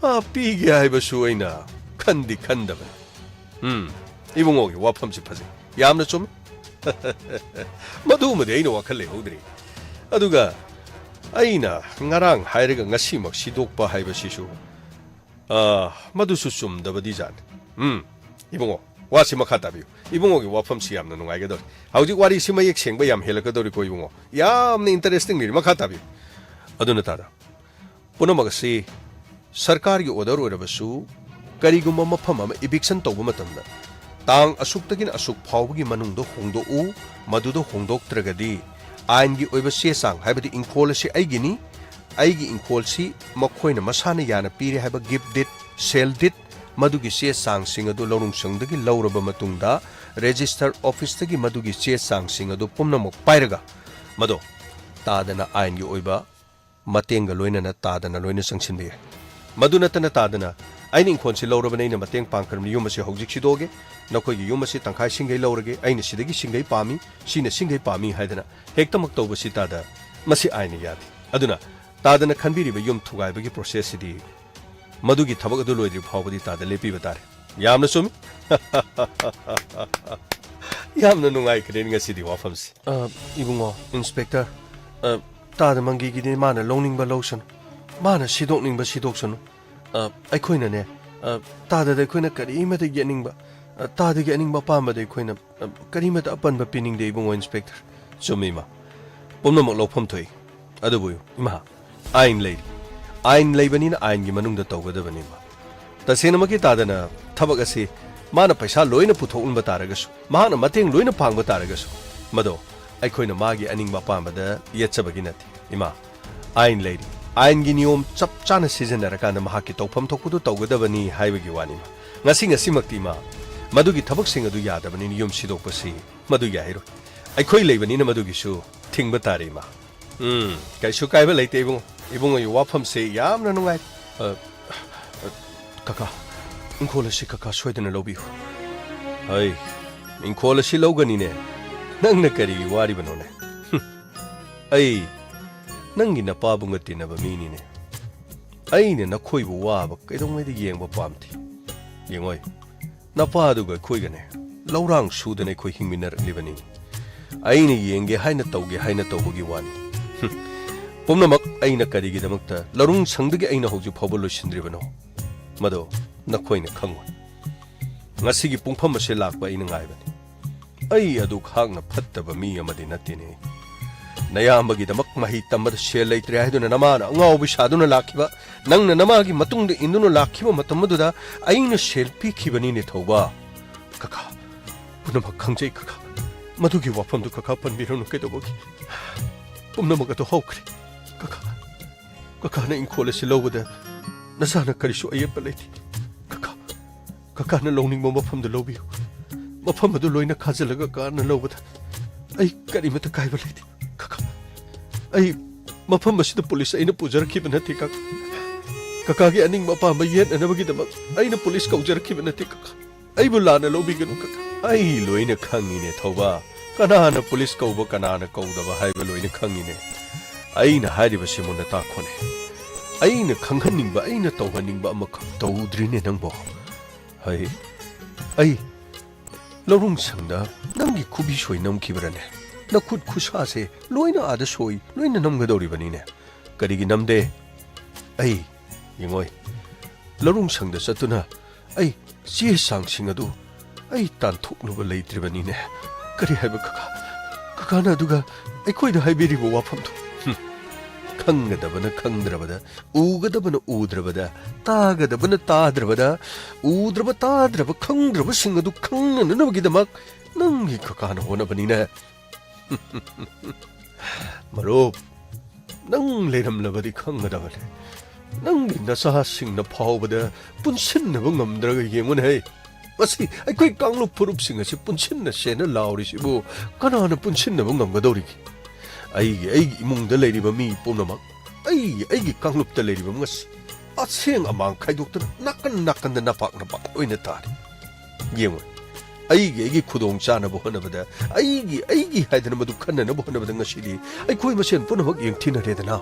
ꯑ, ꯄꯤꯒꯦ ꯍꯥꯏꯕꯁꯨ ꯑꯩꯅ ꯈꯟꯗꯤ ꯈꯟꯗꯕꯅꯤ꯫ ꯎꯝ, ꯏꯕꯨꯡꯉꯣꯒꯤ ꯋꯥꯐꯝꯁꯤ ꯐꯖꯩ, ꯌꯥꯝꯅ ꯆꯨꯝꯃꯤ꯫ ꯃꯗꯨꯃꯗꯤ ꯑꯩꯅ ꯋꯥꯈꯜ ꯂꯩꯍꯧꯗ꯭ꯔꯤ꯫ ꯑꯗꯨꯒ ꯑꯩꯅ ꯉꯔꯥꯡ ꯍꯥꯏꯔꯒ ꯉꯁꯤꯃꯛ ꯁꯤꯗꯣꯛꯄ ꯍꯥꯏꯕꯁꯤꯁꯨ, ꯑ, ꯃꯗꯨꯁꯨ ꯆꯨꯝꯗꯕꯗꯤ ꯖꯥꯠꯅꯤ꯫ ꯎꯝ, ꯏꯕꯨꯡꯉꯣ, ꯋꯥꯁꯤ ꯃꯈꯥ ꯇꯥꯕꯤꯌꯨ꯫ ꯏꯕꯨꯡꯉꯣꯒꯤ ꯋꯥꯐꯝꯁꯤ ꯌꯥꯝꯅ ꯅꯨꯡꯉꯥꯏꯒꯗꯧꯔꯤ꯫ ꯍꯧꯖꯤꯛ ꯋꯥꯔꯤꯁꯤ ꯃꯌꯦꯛ ꯁꯦꯡꯕ ꯌꯥꯝ ꯍꯦꯜꯂꯛꯀꯗꯧꯔꯤꯀꯣ ꯏꯕꯨꯡꯉꯣ꯫ ꯌꯥꯝꯅ interesting ꯂꯩꯔꯤ, ꯃꯈꯥ ꯇꯥꯕꯤꯌꯨ꯫ ꯑꯗꯨꯅ ꯇꯥꯗ, ꯄꯨꯝꯅꯃꯛ ꯑꯁꯤ ꯁꯔꯀꯥꯔꯒꯤ order ꯑꯣꯏꯔꯕꯁꯨ, ꯀꯔꯤꯒꯨꯝꯕ ꯃꯐꯝ ꯑꯃ eviction ꯇꯧꯕ ꯃꯇꯝꯗ, ꯇꯥꯡ ꯑꯁꯨꯛꯇꯒꯤꯅ ꯑꯁꯨꯛ ꯐꯥꯎꯕꯒꯤ ꯃꯅꯨꯡꯗ ꯍꯣꯡꯗꯣꯛꯎ, ꯃꯗꯨꯗ ꯍꯣꯡꯗꯣꯛꯇ꯭ꯔꯒꯗꯤ ꯑꯥꯏꯟꯒꯤ ꯑꯣꯏꯕ ꯆꯦ ꯆꯥꯡ, ꯍꯥꯏꯕꯗꯤ ꯏꯪꯈꯣꯜ ꯑꯁꯤ ꯑꯩꯒꯤꯅꯤ, ꯑꯩꯒꯤ ꯏꯪꯈꯣꯜꯁꯤ ꯃꯈꯣꯏꯅ ꯃꯁꯥꯅ ꯌꯥꯅ ꯄꯤꯔꯦ ꯍꯥꯏꯕ gift deed, sale deed, ꯃꯗꯨꯒꯤ ꯆꯦ ꯆꯥꯡꯁꯤꯡ ꯑꯗꯨ ꯂꯧꯔꯨꯡꯁꯪꯗꯒꯤ ꯂꯧꯔꯕ ꯃꯇꯨꯡꯗ, register officeꯇꯒꯤ ꯃꯗꯨꯒꯤ ꯆꯦ ꯆꯥꯡꯁꯤꯡ ꯑꯗꯨ ꯄꯨꯝꯅꯃꯛ ꯄꯥꯏꯔꯒ, ꯃꯗꯣ ꯇꯥꯗꯅ ꯑꯥꯏꯟꯒꯤ ꯑꯣꯏꯕ ꯃꯇꯦꯡꯒ ꯂꯣꯏꯅꯅ ꯇꯥꯗꯅ ꯂꯣꯏꯅ ꯆꯪꯁꯤꯟꯕ ꯌꯥꯏ꯫ ꯃꯗꯨ ꯅꯠꯇꯅ ꯇꯥꯗꯅ, "ꯑꯩꯅ ꯏꯪꯈꯣꯜꯁꯤ ꯂꯧꯔꯕꯅꯤ, ꯑꯩꯅ ꯃꯇꯦꯡ ꯄꯥꯡꯈ꯭ꯔꯕꯅꯤ, ꯌꯨꯝ ꯑꯁꯤ ꯍꯧꯖꯤꯛ ꯁꯤꯗꯣꯛꯑꯒꯦ, ꯅꯈꯣꯏꯒꯤ ꯌꯨꯝ ꯑꯁꯤ ꯇꯪꯈꯥꯏ ꯁꯤꯡꯒꯩ ꯂꯧꯔꯒꯦ, ꯑꯩꯅ ꯁꯤꯗꯒꯤ ꯁꯤꯡꯒꯩ ꯄꯥꯝꯃꯤ, ꯁꯤꯅ ꯁꯤꯡꯒꯩ ꯄꯥꯝꯃꯤ" ꯍꯥꯏꯗꯅ ꯍꯦꯛꯇꯃꯛ ꯇꯧꯕꯁꯤ ꯇꯥꯗ, ꯃꯁꯤ ꯑꯥꯏꯟꯅ ꯌꯥꯗꯦ꯫ ꯑꯗꯨꯅ ꯇꯥꯗꯅ ꯈꯟꯕꯤꯔꯤꯕ ꯌꯨꯝ ꯊꯨꯒꯥꯏꯕꯒꯤ ꯄ꯭ꯔꯣꯁꯦꯁꯁꯤꯗꯤ ꯃꯗꯨꯒꯤ ꯊꯕꯛ ꯑꯗꯨ ꯂꯣꯏꯗ꯭ꯔꯤ ꯐꯥꯎꯕꯗꯤ ꯇꯥꯗ ꯂꯦꯞꯄꯤꯕ ꯇꯥꯔꯦ꯫ ꯌꯥꯝꯅ ꯆꯨꯝꯃꯤ꯫ ꯌꯥꯝꯅ ꯅꯨꯡꯉꯥꯏꯈ꯭ꯔꯦ ꯉꯁꯤꯗꯤ ꯋꯥꯐꯝꯁꯤ꯫ ꯑ, ꯏꯕꯨꯡꯉꯣ, ꯏꯟꯁꯄꯦꯛꯇꯔ, ꯑ, ꯇꯥꯗ ꯃꯪꯒꯤꯒꯤꯗꯤ ꯃꯥꯅ ꯂꯧꯅꯤꯡꯕ ꯂꯧꯁꯅꯨ, ꯃꯥꯅ ꯁꯤꯗꯣꯛꯅꯤꯡꯕ ꯁꯤꯗꯣꯛꯁꯅꯨ꯫ ꯑ, ꯑꯩꯈꯣꯏꯅꯅꯦ, ꯑ, ꯇꯥꯗꯗ ꯑꯩꯈꯣꯏꯅ ꯀꯔꯤꯃꯠꯇ ꯌꯦꯠꯅꯤꯡꯕ, ꯑ, ꯇꯥꯗꯒꯤ ꯑꯅꯤꯡꯕ ꯑꯄꯥꯝꯕꯗ ꯑꯩꯈꯣꯏꯅ, ꯑ, ꯀꯔꯤꯃꯠꯇ ꯑꯄꯟꯕ ꯄꯤꯅꯤꯡꯗꯦ, ꯏꯕꯨꯡꯉꯣ ꯏꯟꯁꯄꯦꯛꯇꯔ꯫ ꯆꯨꯝꯃꯤ, ꯏꯃꯥ꯫ ꯄꯨꯝꯅꯃꯛ ꯂꯧꯐꯝ ꯊꯣꯛꯏ꯫ ꯑꯗꯨꯕꯨ, ꯏꯃꯥ, ꯑꯥꯏꯟ ꯂꯩꯔꯤ꯫ ꯑꯥꯏꯟ ꯂꯩꯕꯅꯤꯅ ꯑꯥꯏꯟꯒꯤ ꯃꯅꯨꯡꯗ ꯇꯧꯒꯗꯕꯅꯤ, ꯏꯃꯥ꯫ ꯇꯁꯦꯡꯅꯃꯛꯀꯤ ꯇꯥꯗꯅ ꯊꯕꯛ ꯑꯁꯤ ꯃꯥꯅ ꯄꯩꯁꯥ ꯂꯣꯏꯅ ꯄꯨꯊꯣꯛꯂꯝꯕ ꯇꯥꯔꯒꯁꯨ, ꯃꯍꯥꯛꯅ ꯃꯇꯦꯡ ꯂꯣꯏꯅ ꯄꯥꯡꯕ ꯇꯥꯔꯒꯁꯨ, ꯃꯗꯣ ꯑꯩꯈꯣꯏꯅ ꯃꯥꯒꯤ ꯑꯅꯤꯡꯕ ꯑꯄꯥꯝꯕꯗ ꯌꯦꯠꯆꯕꯒꯤ ꯅꯠꯇꯦ꯫ ꯏꯃꯥ, ꯑꯥꯏꯟ ꯂꯩꯔꯤ꯫ ꯑꯥꯏꯟꯒꯤ ꯅꯤꯌꯣꯝ ꯆꯞ ꯆꯥꯅ ꯁꯤꯖꯤꯟꯅꯔꯀꯥꯟꯗ ꯃꯍꯥꯛꯀꯤ ꯇꯧꯐꯝ ꯊꯣꯛꯄꯗꯨ ꯇꯧꯒꯗꯕꯅꯤ ꯍꯥꯏꯕꯒꯤ ꯋꯥꯅꯤ, ꯏꯃꯥ꯫ ꯉꯁꯤ ꯉꯁꯤꯃꯛꯇꯤ, ꯏꯃꯥ, ꯃꯗꯨꯒꯤ ꯊꯕꯛꯁꯤꯡ ꯑꯗꯨ ꯌꯥꯗꯕꯅꯤꯅ ꯌꯨꯝ ꯁꯤꯗꯣꯛꯄꯁꯤ ꯃꯗꯨ ꯌꯥꯏꯔꯣꯏ꯫ ꯑꯩꯈꯣꯏ ꯂꯩꯕꯅꯤꯅ ꯃꯗꯨꯒꯤꯁꯨ ꯊꯤꯡꯕ ꯇꯥꯔꯦ, ꯏꯃꯥ꯫ ꯎꯝ, ꯀꯩꯁꯨ ꯀꯥꯏꯕ ꯂꯩꯇꯦ, ꯏꯕꯨꯡꯉꯣ꯫ ꯏꯕꯨꯡꯉꯣꯒꯤ ꯋꯥꯐꯝꯁꯦ ꯌꯥꯝꯅ ꯅꯨꯡꯉꯥꯏ꯫ ꯑ, ꯑ, ꯀꯀꯥ, ꯏꯪꯈꯣꯜ ꯑꯁꯤ ꯀꯀꯥ ꯁꯣꯏꯗꯅ ꯂꯧꯕꯤꯌꯨ꯫ ꯍꯩ, ꯏꯪꯈꯣꯜ ꯑꯁꯤ ꯂꯧꯒꯅꯤꯅꯦ꯫ ꯅꯪꯅ ꯀꯔꯤꯒꯤ ꯋꯥꯔꯤꯕꯅꯣꯅꯦ? ꯍꯨꯝ, ꯑꯩ ꯅꯪꯒꯤ ꯅꯄꯥꯕꯨꯡꯒ ꯇꯤꯟꯅꯕ ꯃꯤꯅꯤꯅꯦ꯫ ꯑꯩꯅ ꯅꯈꯣꯏꯕꯨ ꯋꯥꯕ ꯀꯩꯗꯧꯉꯩꯗ ꯌꯦꯡꯕ ꯄꯥꯝꯗꯦ꯫ ꯌꯦꯡꯉꯣꯏ, ꯅꯄꯥꯗꯨꯒ ꯑꯩꯈꯣꯏꯒꯅꯦ, ꯂꯧꯔꯥꯡ ꯁꯨꯗꯅ ꯑꯩꯈꯣꯏ ꯍꯤꯡꯃꯤꯟꯅꯔꯛꯂꯤꯕꯅꯤ꯫ ꯑꯩꯅ ꯌꯦꯡꯒꯦ ꯍꯥꯏꯅ, ꯇꯧꯒꯦ ꯍꯥꯏꯅ ꯇꯧꯕꯒꯤ ꯋꯥꯅꯤ꯫ ꯍꯨꯝ꯫ ꯄꯨꯝꯅꯃꯛ ꯑꯩꯅ ꯀꯔꯤꯒꯤꯗꯃꯛꯇ ꯂꯧꯔꯨꯡ ꯁꯪꯗꯒꯤ ꯑꯩꯅ ꯍꯧꯖꯤꯛ ꯐꯥꯎꯕ ꯂꯣꯏꯁꯤꯟꯗ꯭ꯔꯤꯕꯅꯣ? ꯃꯗꯣ ꯅꯈꯣꯏꯅ ꯈꯪꯉꯣꯏ꯫ ꯉꯁꯤꯒꯤ ꯄꯨꯡꯐꯝ ꯑꯁꯤ ꯂꯥꯛꯄ ꯑꯩꯅ ꯉꯥꯏꯕꯅꯤ꯫ ꯑꯩ ꯑꯗꯨꯛ ꯍꯥꯛꯅ ꯐꯠꯇꯕ ꯃꯤ ꯑꯃꯗꯤ ꯅꯠꯇꯦꯅꯦ꯫ ꯅꯌꯥꯝꯕꯒꯤꯗꯃꯛ ꯃꯍꯩ ꯇꯝꯕꯗ ꯁꯦꯜ ꯂꯩꯇ꯭ꯔꯦ ꯍꯥꯏꯗꯨꯅ ꯅꯃꯥꯅ ꯑꯉꯥꯎꯕꯤ ꯁꯥꯗꯨꯅ ꯂꯥꯛꯈꯤꯕ, ꯅꯪꯅ ꯅꯃꯥꯒꯤ ꯃꯇꯨꯡꯗ ꯏꯟꯗꯨꯅ ꯂꯥꯛꯈꯤꯕ ꯃꯇꯝ ꯑꯗꯨꯗ ꯑꯩꯅ ꯁꯦꯜ ꯄꯤꯈꯤꯕꯅꯤꯅꯦ, ꯊꯧꯕ꯫ ꯀꯀꯥ, ꯄꯨꯝꯅꯃꯛ ꯈꯪꯖꯩ, ꯀꯀꯥ꯫ ꯃꯗꯨꯒꯤ ꯋꯥꯐꯝꯗꯨ ꯀꯀꯥ ꯄꯟꯕꯤꯔꯅꯨ ꯀꯩꯗꯧꯕꯒꯤ? ꯄꯨꯝꯅꯃꯛ ꯑꯗꯨ ꯍꯧꯈ꯭ꯔꯦ꯫ ꯀꯀꯥ, ꯀꯀꯥꯅ ꯏꯪꯈꯣꯜ ꯑꯁꯤ ꯂꯧꯕꯗ ꯅꯆꯥꯅ ꯀꯔꯤꯁꯨ ꯑꯌꯦꯠꯄ ꯂꯩꯇꯦ꯫ ꯀꯀꯥ, ꯀꯀꯥꯅ ꯂꯧꯅꯤꯡꯕ ꯃꯐꯝꯗ ꯂꯧꯕꯤꯌꯨ꯫ ꯃꯐꯝ ꯑꯗꯨ ꯂꯣꯏꯅ ꯈꯥꯖꯤꯜꯂꯒ ꯀꯀꯥꯅ ꯂꯧꯕꯗ ꯑꯩ ꯀꯔꯤꯃꯠꯇ ꯀꯥꯏꯕ ꯂꯩꯇꯦ꯫ ꯀꯀꯥ, ꯑꯩ ꯃꯐꯝ ꯑꯁꯤꯗ ꯄꯨꯂꯤꯁ ꯑꯩꯅ ꯄꯨꯖꯔꯛꯈꯤꯕ ꯅꯠꯇꯦ, ꯀꯀꯥ꯫ ꯀꯀꯥꯒꯤ ꯑꯅꯤꯡꯕ ꯑꯄꯥꯝꯕ ꯌꯦꯠꯅꯅꯕꯒꯤꯗꯃꯛ ꯑꯩꯅ ꯄꯨꯂꯤꯁ ꯀꯧꯖꯔꯛꯈꯤꯕ ꯅꯠꯇꯦ, ꯀꯀꯥ꯫ ꯑꯩꯕꯨ ꯂꯥꯟꯅ ꯂꯧꯕꯤꯒꯅꯨ, ꯀꯀꯥ꯫ ꯑꯩ ꯂꯣꯏꯅ ꯈꯪꯉꯤꯅꯦ, ꯊꯧꯕ꯫ ꯀꯅꯥꯅ ꯄꯨꯂꯤꯁ ꯀꯧꯕ, ꯀꯅꯥꯅ ꯀꯧꯗꯕ ꯍꯥꯏꯕ ꯂꯣꯏꯅ ꯈꯪꯉꯤꯅꯦ꯫ ꯑꯩꯅ ꯍꯥꯏꯔꯤꯕꯁꯤ ꯃꯨꯟꯅ ꯇꯥꯈꯣꯅꯦ꯫ ꯑꯩꯅ ꯈꯪꯍꯟꯅꯤꯡꯕ, ꯑꯩꯅ ꯇꯧꯍꯟꯅꯤꯡꯕ ꯑꯃꯈꯛ ꯇꯧꯗ꯭ꯔꯤꯅꯦ ꯅꯪꯕꯣ꯫ ꯍꯩ, ꯑꯩ ꯂꯧꯔꯨꯡ ꯁꯪꯗ ꯅꯪꯒꯤ ꯈꯨꯕꯤ ꯁꯣꯏ ꯅꯝꯈꯤꯕ꯭ꯔꯅꯦ? ꯅꯈꯨꯠ ꯈꯨꯁꯥꯁꯦ ꯂꯣꯏꯅ ꯑꯥꯗ ꯁꯣꯏ, ꯂꯣꯏꯅ ꯅꯝꯒꯗꯧꯔꯤꯕꯅꯤꯅꯦ꯫ ꯀꯔꯤꯒꯤ ꯅꯝꯗꯦ? ꯑꯩ, ꯌꯦꯡꯉꯣꯏ, ꯂꯧꯔꯨꯡ ꯁꯪꯗ ꯆꯠꯇꯨꯅ ꯑꯩ ꯆꯦ ꯆꯥꯡꯁꯤꯡ ꯑꯗꯨ ꯑꯩ ꯇꯥꯟꯊꯣꯛꯅꯕ ꯂꯩꯇ꯭ꯔꯤꯕꯅꯤꯅꯦ꯫ ꯀꯔꯤ ꯍꯥꯏꯕ ꯀꯀꯥ? ꯀꯀꯥꯅ ꯑꯗꯨꯒ ꯑꯩꯈꯣꯏꯗ ꯍꯥꯏꯕꯤꯔꯤꯕ ꯋꯥꯐꯝꯗꯣ? ꯍꯨꯝ, ꯈꯪꯒꯗꯕꯅ ꯈꯪꯗ꯭ꯔꯕꯗ, ꯎꯒꯗꯕꯅ ꯎꯗ꯭ꯔꯕꯗ, ꯇꯥꯒꯗꯕꯅ ꯇꯥꯗ꯭ꯔꯕꯗ, ꯎꯗ꯭ꯔꯕ, ꯇꯥꯗ꯭ꯔꯕ, ꯈꯪꯗ꯭ꯔꯕꯁꯤꯡ ꯑꯗꯨ ꯈꯪꯅꯅꯕꯒꯤꯗꯃꯛ ꯅꯪꯒꯤ ꯀꯀꯥꯅ ꯍꯣꯠꯅꯕꯅꯤꯅꯦ꯫ ꯃꯔꯨꯞ, ꯅꯪ ꯂꯩꯔꯝꯂꯕꯗꯤ ꯈꯪꯒꯗꯕꯅꯤ꯫ ꯅꯪꯒꯤ ꯅꯆꯥꯁꯤꯡꯅ ꯐꯥꯎꯕꯗ ꯄꯨꯟꯁꯤꯟꯅꯕ ꯉꯝꯗ꯭ꯔꯒ ꯌꯦꯡꯉꯨꯅꯦ꯫ ꯃꯁꯤ ꯑꯩꯈꯣꯏ ꯀꯥꯡꯂꯨꯞ ꯐꯨꯔꯨꯞꯁꯤꯡ ꯑꯁꯤ ꯄꯨꯟꯁꯤꯟꯅꯁꯦꯅ ꯂꯥꯎꯔꯤꯁꯤꯕꯨ ꯀꯅꯥꯅ ꯄꯨꯟꯁꯤꯟꯅꯕ ꯉꯝꯒꯗꯧꯔꯤꯒꯦ? ꯑꯩꯒꯤ, ꯑꯩꯒꯤ ꯏꯃꯨꯡꯗ ꯂꯩꯔꯤꯕ ꯃꯤ ꯄꯨꯝꯅꯃꯛ, ꯑꯩꯒꯤ, ꯑꯩꯒꯤ ꯀꯥꯡꯂꯨꯞꯇ ꯂꯩꯔꯤꯕ ꯉꯁꯤ ꯑꯁꯦꯡ ꯑꯃꯥꯡ ꯈꯥꯏꯗꯣꯛꯇꯅ ꯅꯥꯀꯟ ꯅꯥꯀꯟꯗ ꯅꯄꯥꯛ ꯅꯄꯥꯛ ꯂꯣꯏꯅ ꯇꯥꯔꯤ꯫ ꯌꯦꯡꯉꯨ, ꯑꯩꯒꯤ, ꯑꯩꯒꯤ ꯈꯨꯗꯣꯡ ꯆꯥꯅꯕ ꯍꯣꯠꯅꯕꯗ, ꯑꯩꯒꯤ, ꯑꯩꯒꯤ ꯍꯥꯏꯗꯅ ꯃꯗꯨ ꯈꯟꯅꯅꯕ ꯍꯣꯠꯅꯕꯗ ꯉꯁꯤꯗꯤ ꯑꯩꯈꯣꯏ ꯃꯁꯦꯟ ꯄꯨꯝꯅꯃꯛ ꯌꯦꯡꯊꯤꯅꯔꯦꯗꯅ꯫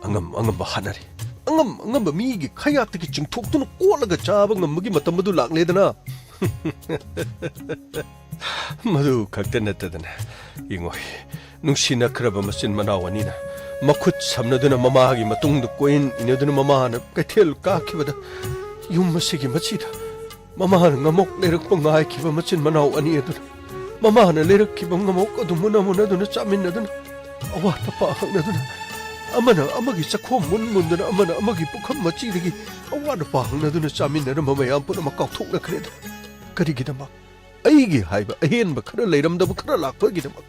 ꯑꯉꯝ ꯑꯉꯝꯕ ꯍꯥꯠꯅꯔꯦ꯫ ꯑꯉꯝ ꯑꯉꯝꯕ ꯃꯤꯒꯤ ꯈꯌꯥꯠꯇꯒꯤ ꯆꯤꯡꯊꯣꯛꯇꯨꯅ ꯀꯣꯠꯂꯒ ꯆꯥꯕ ꯉꯝꯕꯒꯤ ꯃꯇꯝ ꯑꯗꯨ ꯂꯥꯛꯂꯦꯗꯅ꯫ ꯃꯗꯨ ꯈꯛꯇ ꯅꯠꯇꯗꯅ, ꯌꯦꯡꯉꯣ, ꯅꯨꯡꯁꯤꯅꯈ꯭ꯔꯕ ꯃꯆꯤꯟ ꯃꯅꯥꯎ ꯑꯅꯤꯅ ꯃꯈꯨꯠ ꯁꯝꯅꯗꯨꯅ ꯃꯃꯥꯒꯤ ꯃꯇꯨꯡꯗ ꯀꯣꯏꯏꯟ ꯏꯟꯅꯗꯨꯅ ꯃꯃꯥꯅ ꯀꯩꯊꯦꯜ ꯀꯥꯈꯤꯕꯗ ꯌꯨꯝ ꯑꯁꯤꯒꯤ ꯃꯆꯤꯗ ꯃꯃꯥꯅ ꯉꯝꯃꯣꯛ ꯂꯩꯔꯛꯄ ꯉꯥꯏꯈꯤꯕ ꯃꯆꯤꯟ ꯃꯅꯥꯎ ꯑꯅꯤ ꯑꯗꯨꯅ ꯃꯃꯥꯅ ꯂꯩꯔꯛꯈꯤꯕ ꯉꯝꯃꯣꯛ ꯑꯗꯨ ꯃꯨꯟꯅ ꯃꯨꯟꯅꯗꯨꯅ ꯆꯥꯃꯤꯟꯅꯗꯨꯅ ꯑꯋꯥꯠ ꯑꯄꯥ ꯍꯪꯅꯗꯨꯅ ꯑꯃꯅ ꯑꯃꯒꯤ ꯆꯈꯣꯝ ꯃꯨꯟ ꯃꯨꯟꯗꯨꯅ ꯑꯃꯅ ꯑꯃꯒꯤ ꯄꯨꯈꯝ ꯃꯆꯤꯗꯒꯤ ꯑꯋꯥꯠ ꯑꯄꯥ ꯍꯪꯅꯗꯨꯅ ꯆꯥꯃꯤꯟꯅꯔꯝꯕ ꯃꯌꯥꯝ ꯄꯨꯝꯅꯃꯛ ꯀꯥꯎꯊꯣꯛꯅꯈ꯭ꯔꯦ꯫ ꯑꯗꯨ ꯀꯔꯤꯒꯤꯗꯃꯛ? ꯑꯩꯒꯤ ꯍꯥꯏꯕ ꯑꯍꯦꯟꯕ ꯈꯔ ꯂꯩꯔꯝꯗꯕ ꯈꯔ ꯂꯥꯛꯄꯒꯤꯗꯃꯛ,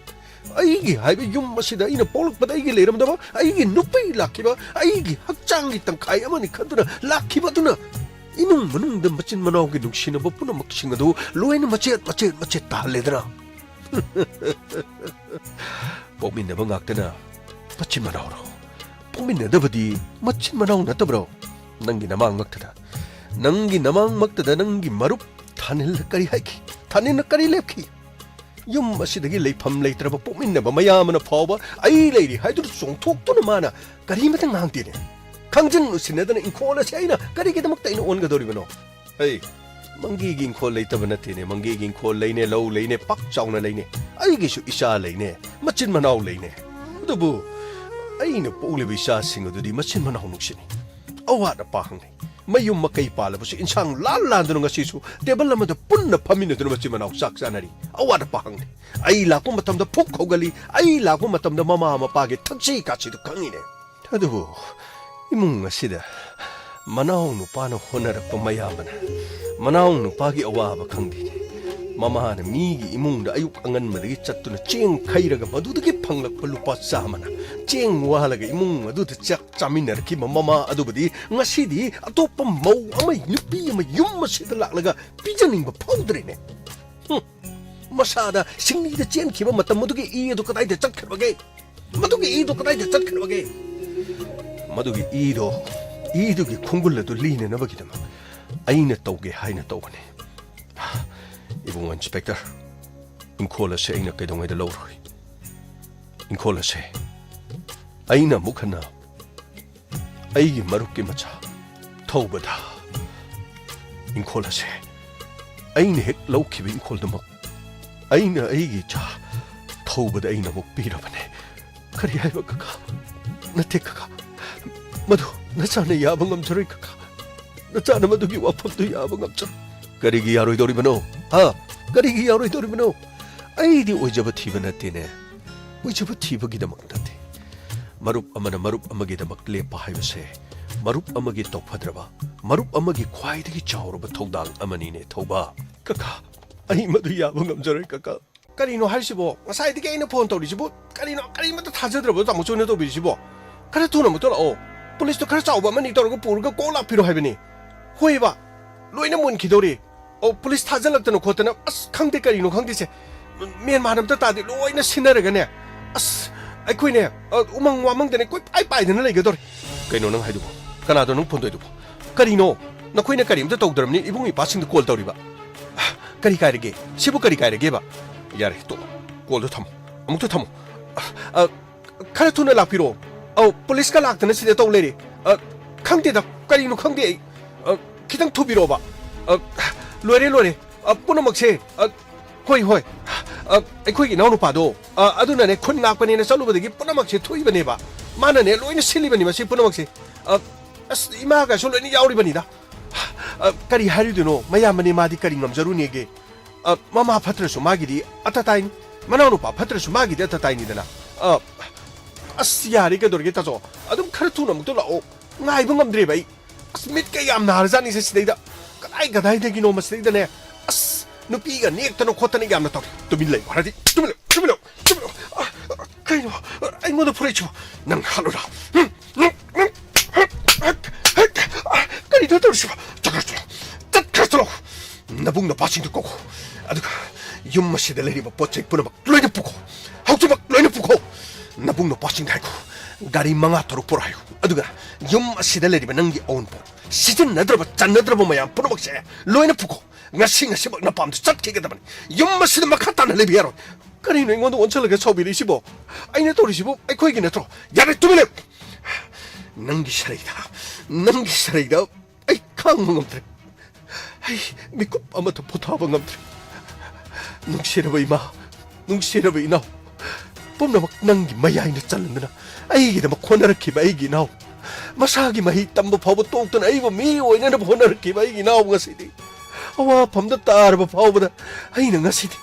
ꯑꯩꯒꯤ ꯍꯥꯏꯕ ꯌꯨꯝ ꯑꯁꯤꯗ ꯑꯩꯅ ꯄꯣꯛꯂꯛꯄꯗ ꯑꯩꯒꯤ ꯂꯩꯔꯝꯗꯕ ꯑꯩꯒꯤ ꯅꯨꯄꯤ ꯂꯥꯛꯈꯤꯕ, ꯑꯩꯒꯤ ꯍꯛꯆꯥꯡꯒꯤ ꯇꯪꯈꯥꯏ ꯑꯃꯅꯤ ꯈꯟꯗꯨꯅ ꯂꯥꯛꯈꯤꯕ ꯑꯗꯨꯅ ꯏꯃꯨꯡ ꯃꯅꯨꯡꯗ ꯃꯆꯤꯟ ꯃꯅꯥꯎꯒꯤ ꯅꯨꯡꯁꯤꯅꯕ ꯄꯨꯝꯅꯃꯛꯁꯤꯡ ꯑꯗꯨ ꯂꯣꯏꯅ ꯃꯆꯦꯠ ꯃꯆꯦꯠ ꯃꯆꯦꯠ ꯇꯥꯍꯜꯂꯦꯗꯅ꯫ ꯄꯣꯛꯃꯤꯟꯅꯕ ꯉꯥꯛꯇꯅ ꯃꯆꯤꯟ ꯃꯅꯥꯎꯔꯣ? ꯄꯣꯛꯃꯤꯟꯅꯗꯕꯗꯤ ꯃꯆꯤꯟ ꯃꯅꯥꯎ ꯅꯠꯇꯕ꯭ꯔꯣ? ꯅꯪꯒꯤ ꯅꯃꯥꯡꯃꯛꯇꯗ, ꯅꯪꯒꯤ ꯅꯃꯥꯡꯃꯛꯇꯗ ꯅꯪꯒꯤ ꯃꯔꯨꯞ ꯊꯥꯅꯤꯜꯅ ꯀꯔꯤ ꯍꯥꯏꯈꯤ? ꯊꯥꯅꯤꯜꯅ ꯀꯔꯤ ꯂꯦꯞꯈꯤ? ꯌꯨꯝ ꯑꯁꯤꯗꯒꯤ ꯂꯩꯐꯝ ꯂꯩꯇ꯭ꯔꯕ ꯄꯣꯛꯃꯤꯟꯅꯕ ꯃꯌꯥꯝ ꯑꯃꯅ ꯐꯥꯎꯕ ꯑꯩ ꯂꯩꯔꯤ ꯍꯥꯏꯗꯨꯅ ꯆꯣꯡꯊꯣꯛꯇꯨꯅ ꯃꯥꯅ ꯀꯔꯤꯃꯇ ꯉꯥꯡꯗꯦꯅꯦ꯫ ꯈꯪꯖꯤꯟ ꯎꯁꯤꯟꯅꯗꯅ ꯏꯪꯈꯣꯜ ꯑꯁꯤ ꯑꯩꯅ ꯀꯔꯤꯒꯤꯗꯃꯛꯇ ꯑꯩꯅ ꯑꯣꯟꯒꯗꯧꯔꯤꯕꯅꯣ? ꯍꯩ, ꯃꯪꯒꯤꯒꯤ ꯏꯪꯈꯣꯜ ꯂꯩꯇꯕ ꯅꯠꯇꯦꯅꯦ꯫ ꯃꯪꯒꯤꯒꯤ ꯏꯪꯈꯣꯜ ꯂꯩꯅꯦ, ꯂꯧ ꯂꯩꯅꯦ, ꯄꯥꯛ ꯆꯥꯎꯅ ꯂꯩꯅꯦ꯫ ꯑꯩꯒꯤꯁꯨ ꯏꯆꯥ ꯂꯩꯅꯦ, ꯃꯆꯤꯟ ꯃꯅꯥꯎ ꯂꯩꯅꯦ꯫ ꯑꯗꯨꯕꯨ ꯑꯩꯅ ꯄꯣꯛꯂꯤꯕ ꯏꯆꯥꯁꯤꯡ ꯑꯗꯨꯗꯤ ꯃꯆꯤꯟ ꯃꯅꯥꯎ ꯅꯨꯡꯁꯤꯅꯤ꯫ ꯑꯋꯥꯠ ꯑꯄꯥ ꯍꯪꯅꯩ꯫ ꯃꯌꯨꯝ ꯃꯀꯩ ꯄꯥꯜꯂꯕꯁꯨ ꯏꯟꯁꯥꯡ ꯂꯥꯟ ꯂꯥꯟꯗꯨꯅ ꯉꯁꯤꯁꯨ ꯇꯦꯕꯜ ꯑꯃꯗ ꯄꯨꯟꯅ ꯐꯝꯃꯤꯟꯅꯗꯨꯅ ꯃꯆꯤꯟ ꯃꯅꯥꯎ ꯆꯥꯛ ꯆꯥꯅꯔꯤ꯫ ꯑꯋꯥꯠ ꯑꯄꯥ ꯍꯪꯅꯩ꯫ ꯑꯩ ꯂꯥꯛꯄ ꯃꯇꯝꯗ ꯐꯨꯛ ꯍꯧꯒꯠꯂꯤ꯫ ꯑꯩ ꯂꯥꯛꯄ ꯃꯇꯝꯗ ꯃꯃꯥ ꯃꯄꯥꯒꯤ ꯊꯛꯁꯤ ꯈꯥꯁꯤꯗꯨ ꯈꯪꯉꯤꯅꯦ꯫ ꯑꯗꯨꯕꯨ ꯏꯃꯨꯡ ꯑꯁꯤꯗ ꯃꯅꯥꯎ ꯅꯨꯄꯥꯅ ꯍꯣꯠꯅꯔꯛꯄ ꯃꯌꯥꯝ ꯑꯃꯅ ꯃꯅꯥꯎ ꯅꯨꯄꯥꯒꯤ ꯑꯋꯥꯕ ꯈꯪꯗꯦꯅꯦ꯫ ꯃꯃꯥꯅ ꯃꯤꯒꯤ ꯏꯃꯨꯡꯗ ꯑꯌꯨꯛ ꯑꯉꯟꯕꯗꯒꯤ ꯆꯠꯇꯨꯅ ꯆꯦꯡ ꯈꯩꯔꯒ ꯃꯗꯨꯗꯒꯤ ꯐꯪꯂꯛꯄ ꯂꯨꯄꯥ ꯆꯥꯝꯃꯅ ꯆꯦꯡ ꯋꯥꯜꯂꯒ ꯏꯃꯨꯡ ꯑꯗꯨꯗ ꯆꯥꯛ ꯆꯥꯃꯤꯟꯅꯔꯛꯈꯤꯕ ꯃꯃꯥ ꯑꯗꯨꯕꯨꯗꯤ ꯉꯁꯤꯗꯤ ꯑꯇꯣꯞꯄ ꯃꯧ ꯑꯃ, ꯅꯨꯄꯤ ꯑꯃ ꯌꯨꯝ ꯑꯁꯤꯗ ꯂꯥꯛꯂꯒ ꯄꯤꯖꯅꯤꯡꯕ ꯐꯥꯎꯗ꯭ꯔꯦꯅꯦ꯫ ꯍꯨꯝ, ꯃꯁꯥꯗ ꯁꯤꯡꯂꯤꯗ ꯆꯦꯟꯈꯤꯕ ꯃꯇꯝ ꯑꯗꯨꯒꯤ ꯏ ꯑꯗꯨ ꯀꯗꯥꯏꯗ ꯆꯠꯈ꯭ꯔꯕꯒꯦ? ꯃꯗꯨꯒꯤ ꯏꯗꯣ ꯀꯗꯥꯏꯗ ꯆꯠꯈ꯭ꯔꯕꯒꯦ? ꯃꯗꯨꯒꯤ ꯏꯗꯣ, ꯏꯗꯨꯒꯤ ꯈꯣꯡꯒꯨꯜ ꯑꯗꯨ ꯂꯤꯅꯅꯕꯒꯤꯗꯃꯛ ꯑꯩꯅ ꯇꯧꯒꯦ ꯍꯥꯏꯅ ꯇꯧꯕꯅꯤ꯫ ꯏꯕꯨꯡꯉꯣ ꯏꯟꯁꯄꯦꯛꯇꯔ, ꯏꯪꯈꯣꯜ ꯑꯁꯦ ꯑꯩꯅ ꯀꯩꯗꯧꯉꯩꯗ ꯂꯧꯔꯨꯏ? ꯏꯪꯈꯣꯜ ꯑꯁꯦ ꯑꯩꯅ ꯑꯃꯨꯛ ꯍꯟꯅ ꯑꯩꯒꯤ ꯃꯔꯨꯞꯀꯤ ꯃꯆꯥ ꯊꯧꯕꯗ ꯏꯪꯈꯣꯜ ꯑꯁꯦ ꯑꯩꯅ ꯍꯦꯛ ꯂꯧꯈꯤꯕ ꯏꯪꯈꯣꯜꯗꯨꯃꯛ ꯑꯩꯅ ꯑꯩꯒꯤ ꯏꯆꯥ ꯊꯧꯕꯗ ꯑꯩꯅ ꯑꯃꯨꯛ ꯄꯤꯔꯕꯅꯦ꯫ ꯀꯔꯤ ꯍꯥꯏꯕ ꯀꯀꯥ? ꯅꯠꯇꯦ ꯀꯀꯥ, ꯃꯗꯨ ꯅꯆꯥꯅ ꯌꯥꯕ ꯉꯝꯖꯔꯣꯏ ꯀꯀꯥ, ꯅꯆꯥꯅ ꯃꯗꯨꯒꯤ ꯋꯥꯐꯝꯗꯨ ꯌꯥꯕ ꯉꯝꯖꯔꯣꯏ꯫ ꯀꯔꯤꯒꯤ ꯌꯥꯔꯣꯏꯗꯧꯔꯤꯕꯅꯣ? ꯍꯥ? ꯀꯔꯤꯒꯤ ꯌꯥꯔꯣꯏꯗꯧꯔꯤꯕꯅꯣ? ꯑꯩꯗꯤ ꯑꯣꯏꯖꯕ ꯊꯤꯕ ꯅꯠꯇꯦꯅꯦ꯫ ꯑꯣꯏꯖꯕ ꯊꯤꯕꯒꯤꯗꯃꯛ ꯅꯠꯇꯦ꯫ ꯃꯔꯨꯞ ꯑꯃꯅ ꯃꯔꯨꯞ ꯑꯃꯒꯤꯗꯃꯛ ꯂꯦꯞꯄ ꯍꯥꯏꯕꯁꯦ ꯃꯔꯨꯞ ꯑꯃꯒꯤ ꯇꯧꯐꯗ꯭ꯔꯕ, ꯃꯔꯨꯞ ꯑꯃꯒꯤ ꯈ꯭ꯋꯥꯏꯗꯒꯤ ꯆꯥꯎꯔꯕ ꯊꯧꯗꯥꯡ ꯑꯃꯅꯤꯅꯦ ꯊꯧꯕ꯫ ꯀꯀꯥ, ꯑꯩ ꯃꯗꯨ ꯌꯥꯕ ꯉꯝꯖꯔꯣꯏ ꯀꯀꯥ꯫ ꯀꯔꯤꯅꯣ ꯍꯥꯏꯁꯤꯕꯣ? ꯉꯁꯥꯏꯗꯒꯤ ꯑꯩꯅ ꯐꯣꯟ ꯇꯧꯔꯤꯁꯤꯕꯨ ꯀꯔꯤꯅꯣ? ꯀꯔꯤꯃꯠꯇ ꯊꯥꯖꯗ꯭ꯔꯕ ꯇꯥꯃꯣ ꯆꯣꯏꯅ ꯇꯧꯕꯤꯔꯤꯁꯤꯕꯣ? ꯈꯔ ꯊꯨꯅ ꯑꯃꯨꯛ ꯊꯣꯛꯂꯛꯑꯣ꯫ ꯄꯨꯂꯤꯁꯇꯣ ꯈꯔ ꯆꯥꯎꯕ ꯑꯃꯅꯤ ꯇꯧꯔꯒ ꯄꯨꯔꯒ ꯀꯣꯛ ꯂꯥꯛꯄꯤꯔꯣ ꯍꯥꯏꯕꯅꯤ꯫ ꯍꯣꯏꯕ, ꯂꯣꯏꯅ ꯃꯨꯟꯈꯤꯗꯧꯔꯤ꯫ ꯑꯣ, ꯄꯨꯂꯤꯁ ꯊꯥꯖꯤꯜꯂꯛꯇꯅ ꯈꯣꯠꯇꯅ, ꯑꯁ, ꯈꯪꯗꯦ, ꯀꯔꯤꯅꯣ ꯈꯪꯗꯦꯁꯦ꯫ ꯃꯦꯟ ꯃꯥꯟ ꯑꯝꯇ ꯇꯥꯗꯦ, ꯂꯣꯏꯅ ꯁꯤꯟꯅꯔꯒꯅꯦ꯫ ꯑꯁ, ꯑꯩꯈꯣꯏꯅꯦ, ꯑ, ꯎꯃꯪ ꯋꯥꯃꯪꯗꯅꯦ ꯀꯣꯏꯄꯥꯏ ꯄꯥꯏꯗꯅ ꯂꯩꯒꯗꯧꯔꯦ꯫ ꯀꯩꯅꯣ ꯅꯪ ꯍꯥꯏꯗꯨꯕꯣ? ꯀꯅꯥꯗꯣ ꯅꯪ ꯐꯣꯟ ꯇꯧꯔꯤꯗꯨꯕꯣ? ꯀꯔꯤꯅꯣ? ꯅꯈꯣꯏꯅ ꯀꯔꯤꯝꯇ ꯇꯧꯗ꯭ꯔꯕꯅꯤ ꯏꯕꯨꯡ ꯏꯄꯥꯁꯤꯡꯗ ꯀꯣꯜ ꯇꯧꯔꯤꯕ? ꯀꯔꯤ ꯀꯥꯏꯔꯒꯦ? ꯁꯤꯕꯨ ꯀꯔꯤ ꯀꯥꯏꯔꯒꯦꯕ? ꯌꯥꯔꯦ, ꯇꯣꯛꯑꯣ꯫ ꯀꯣꯜꯗꯣ ꯊꯝꯃꯣ꯫ ꯑꯃꯨꯛꯇ ꯊꯝꯃꯣ꯫ ꯑ, ꯈꯔ ꯊꯨꯅ ꯂꯥꯛꯄꯤꯔꯣ꯫ ꯑꯧ, ꯄꯨꯂꯤꯁꯀ ꯂꯥꯛꯇꯅ ꯁꯤꯗ ꯇꯧ ꯂꯩꯔꯦ꯫ ꯑ, ꯈꯪꯗꯦꯗ, ꯀꯔꯤꯅꯣ ꯈꯪꯗꯦ ꯑꯩ꯫ ꯑ, ꯈꯤꯇꯪ ꯊꯨꯕꯤꯔꯛꯑꯣꯕ꯫ ꯑ, ꯂꯣꯏꯔꯦ, ꯂꯣꯏꯔꯦ꯫ ꯑ, ꯄꯨꯝꯅꯃꯛꯁꯦ, ꯑ, ꯍꯣꯏ, ꯍꯣꯏ꯫ ꯑ, ꯑꯩꯈꯣꯏꯒꯤ ꯏꯅꯥꯎꯅꯨꯄꯥꯗꯣ, ꯑ, ꯑꯗꯨꯅꯅꯦ ꯈꯨꯟ ꯉꯥꯛꯄꯅꯦꯅ ꯆꯠꯂꯨꯕꯗꯒꯤ ꯄꯨꯝꯅꯃꯛꯁꯦ ꯊꯣꯛꯏꯕꯅꯦꯕ꯫ ꯃꯥꯅꯅꯦ ꯂꯣꯏꯅ ꯁꯤꯜꯂꯤꯕꯅꯤ ꯃꯁꯤ ꯄꯨꯝꯅꯃꯛꯁꯦ꯫ ꯑ, ꯑꯁ, ꯏꯃꯥꯒꯁꯨ ꯂꯣꯏꯅ ꯌꯥꯎꯔꯤꯕꯅꯤꯗ꯫ ꯑ, ꯀꯔꯤ ꯍꯥꯏꯔꯨꯗꯣꯏꯅꯣ? ꯃꯌꯥꯝꯕꯅꯦ, ꯃꯥꯗꯤ ꯀꯔꯤ ꯉꯝꯖꯔꯨꯅꯦꯒꯦ? ꯑ, ꯃꯃꯥ ꯐꯠꯇ꯭ꯔꯁꯨ ꯃꯥꯒꯤꯗꯤ ꯑꯇ ꯇꯥꯏꯅꯤ꯫ ꯃꯅꯥꯎꯅꯨꯄꯥ ꯐꯠꯇ꯭ꯔꯁꯨ ꯃꯥꯒꯤꯗꯤ ꯑꯇ ꯇꯥꯏꯅꯤꯗꯅ꯫ ꯑ, ꯑꯁ, ꯌꯥꯔꯦ, ꯀꯩꯗꯧꯔꯒꯦ ꯇꯥꯆꯧ? ꯑꯗꯨꯝ ꯈꯔ ꯊꯨꯅ ꯑꯃꯨꯛꯇ ꯂꯥꯛꯑꯣ꯫ ꯉꯥꯏꯕ ꯉꯝꯗ꯭ꯔꯦꯕ ꯑꯩ꯫ ꯑꯁ, ꯃꯤꯠꯀ ꯌꯥꯝ ꯅꯥꯔꯖꯥꯠꯅꯤꯁꯦ ꯁꯤꯗꯩꯗ꯫ ꯀꯗꯥꯏ ꯀꯗꯥꯏꯗꯒꯤꯅꯣ ꯃꯁꯤꯗꯩꯗꯅꯦ꯫ ꯑꯁ, ꯅꯨꯄꯤꯒ ꯅꯦꯛꯇꯅ ꯈꯣꯠꯇꯅ ꯌꯥꯝꯅ ꯇꯧꯔꯦ꯫ ꯇꯨꯃꯤꯟ ꯂꯩꯌꯨ ꯍꯥꯏꯔꯗꯤ ꯇꯨꯃꯤꯟ ꯂꯩꯌꯨ, ꯇꯨꯃꯤꯟ ꯂꯩꯌꯨ, ꯇꯨꯃꯤꯟ ꯂꯩꯌꯨ꯫ ꯑ, ꯑ, ꯀꯩꯅꯣ? ꯑꯩꯉꯣꯟꯗ ꯐꯨꯔꯛꯏꯁꯤꯕꯣ? ꯅꯪ ꯍꯥꯠꯂꯨꯔꯥ? ꯎꯝ, ꯎꯝ, ꯎꯝ, ꯍꯠ, ꯍꯠ, ꯍꯠ, ꯑ, ꯀꯔꯤꯅꯣ ꯇꯧꯔꯤꯁꯤꯕꯣ? ꯆꯠꯈ꯭ꯔꯣ, ꯆꯠꯈ꯭ꯔꯣ, ꯆꯠꯈ꯭ꯔꯣ꯫ ꯅꯕꯨꯡ ꯅꯄꯥꯁꯤꯡꯗꯨ ꯀꯧ꯫ ꯑꯗꯨꯒ ꯌꯨꯝ ꯑꯁꯤꯗ ꯂꯩꯔꯤꯕ ꯄꯣꯠ ꯆꯩ ꯄꯨꯝꯅꯃꯛ ꯂꯣꯏꯅ ꯄꯨꯈꯣ꯫ ꯍꯧꯖꯤꯛꯃꯛ ꯂꯣꯏꯅ ꯄꯨꯈꯣ꯫ ꯅꯕꯨꯡ ꯅꯄꯥꯁꯤꯡꯗ ꯍꯥꯏꯈꯣ꯫ ꯒꯥꯔꯤ ꯃꯉꯥ ꯇꯔꯨꯛ ꯄꯨꯔꯛꯑꯣ ꯍꯥꯏꯌꯨ꯫ ꯑꯗꯨꯒ ꯌꯨꯝ ꯑꯁꯤꯗ ꯂꯩꯔꯤꯕ ꯅꯪꯒꯤ ꯑꯑꯣꯟꯄꯣꯠ, ꯁꯤꯖꯤꯟꯅꯗ꯭ꯔꯕ ꯆꯟꯅꯗ꯭ꯔꯕ ꯃꯌꯥꯝ ꯄꯨꯝꯅꯃꯛꯁꯦ ꯂꯣꯏꯅ ꯄꯨꯈꯣ꯫ ꯉꯁꯤ, ꯉꯁꯤꯃꯛ ꯅꯄꯥꯝꯗ ꯆꯠꯈꯤꯒꯗꯕꯅꯤ꯫ ꯌꯨꯝ ꯑꯁꯤꯗ ꯃꯈꯥ ꯇꯥꯅ ꯂꯩꯕ ꯌꯥꯔꯣꯏ꯫ ꯀꯔꯤꯅꯣ ꯑꯩꯉꯣꯟꯗ ꯑꯣꯟꯁꯤꯜꯂꯒ ꯁꯥꯎꯕꯤꯔꯛꯏꯁꯤꯕꯣ? ꯑꯩꯅ ꯇꯧꯔꯤꯁꯤꯕꯨ ꯑꯩꯈꯣꯏꯒꯤ ꯅꯠꯇ꯭ꯔꯣ? ꯌꯥꯔꯦ, ꯇꯨꯃꯤꯟ ꯂꯩꯌꯨ꯫ ꯅꯪꯒꯤ ꯁꯔꯩꯗ, ꯅꯪꯒꯤ ꯁꯔꯩꯗ ꯑꯩ ꯈꯥꯡꯕ ꯉꯝꯗ꯭ꯔꯦ꯫ ꯑꯩ ꯃꯤꯀꯨꯞ ꯑꯃꯠꯇ ꯄꯣꯊꯥꯕ ꯉꯝꯗ꯭ꯔꯦ꯫ ꯅꯨꯡꯁꯤꯔꯕ ꯏꯃꯥ, ꯅꯨꯡꯁꯤꯔꯕ ꯏꯅꯥꯎ, ꯄꯨꯝꯅꯃꯛ ꯅꯪꯒꯤ ꯃꯌꯥꯏꯅ ꯆꯜꯂꯗꯨꯅ ꯑꯩꯒꯤꯗꯃꯛ ꯍꯣꯠꯅꯔꯛꯈꯤꯕ ꯑꯩꯒꯤ ꯏꯅꯥꯎ, ꯃꯁꯥꯒꯤ ꯃꯍꯩ ꯇꯝꯕ ꯐꯥꯎꯕ ꯇꯣꯛꯇꯨꯅ ꯑꯩꯕꯨ ꯃꯤ ꯑꯣꯏꯅꯅꯕ ꯍꯣꯠꯅꯔꯛꯈꯤꯕ ꯑꯩꯒꯤ ꯏꯅꯥꯎ ꯉꯁꯤꯗꯤ ꯑꯋꯥꯐꯝꯗ ꯇꯥꯔꯕ ꯐꯥꯎꯕꯗ ꯑꯩꯅ ꯉꯁꯤꯗꯤ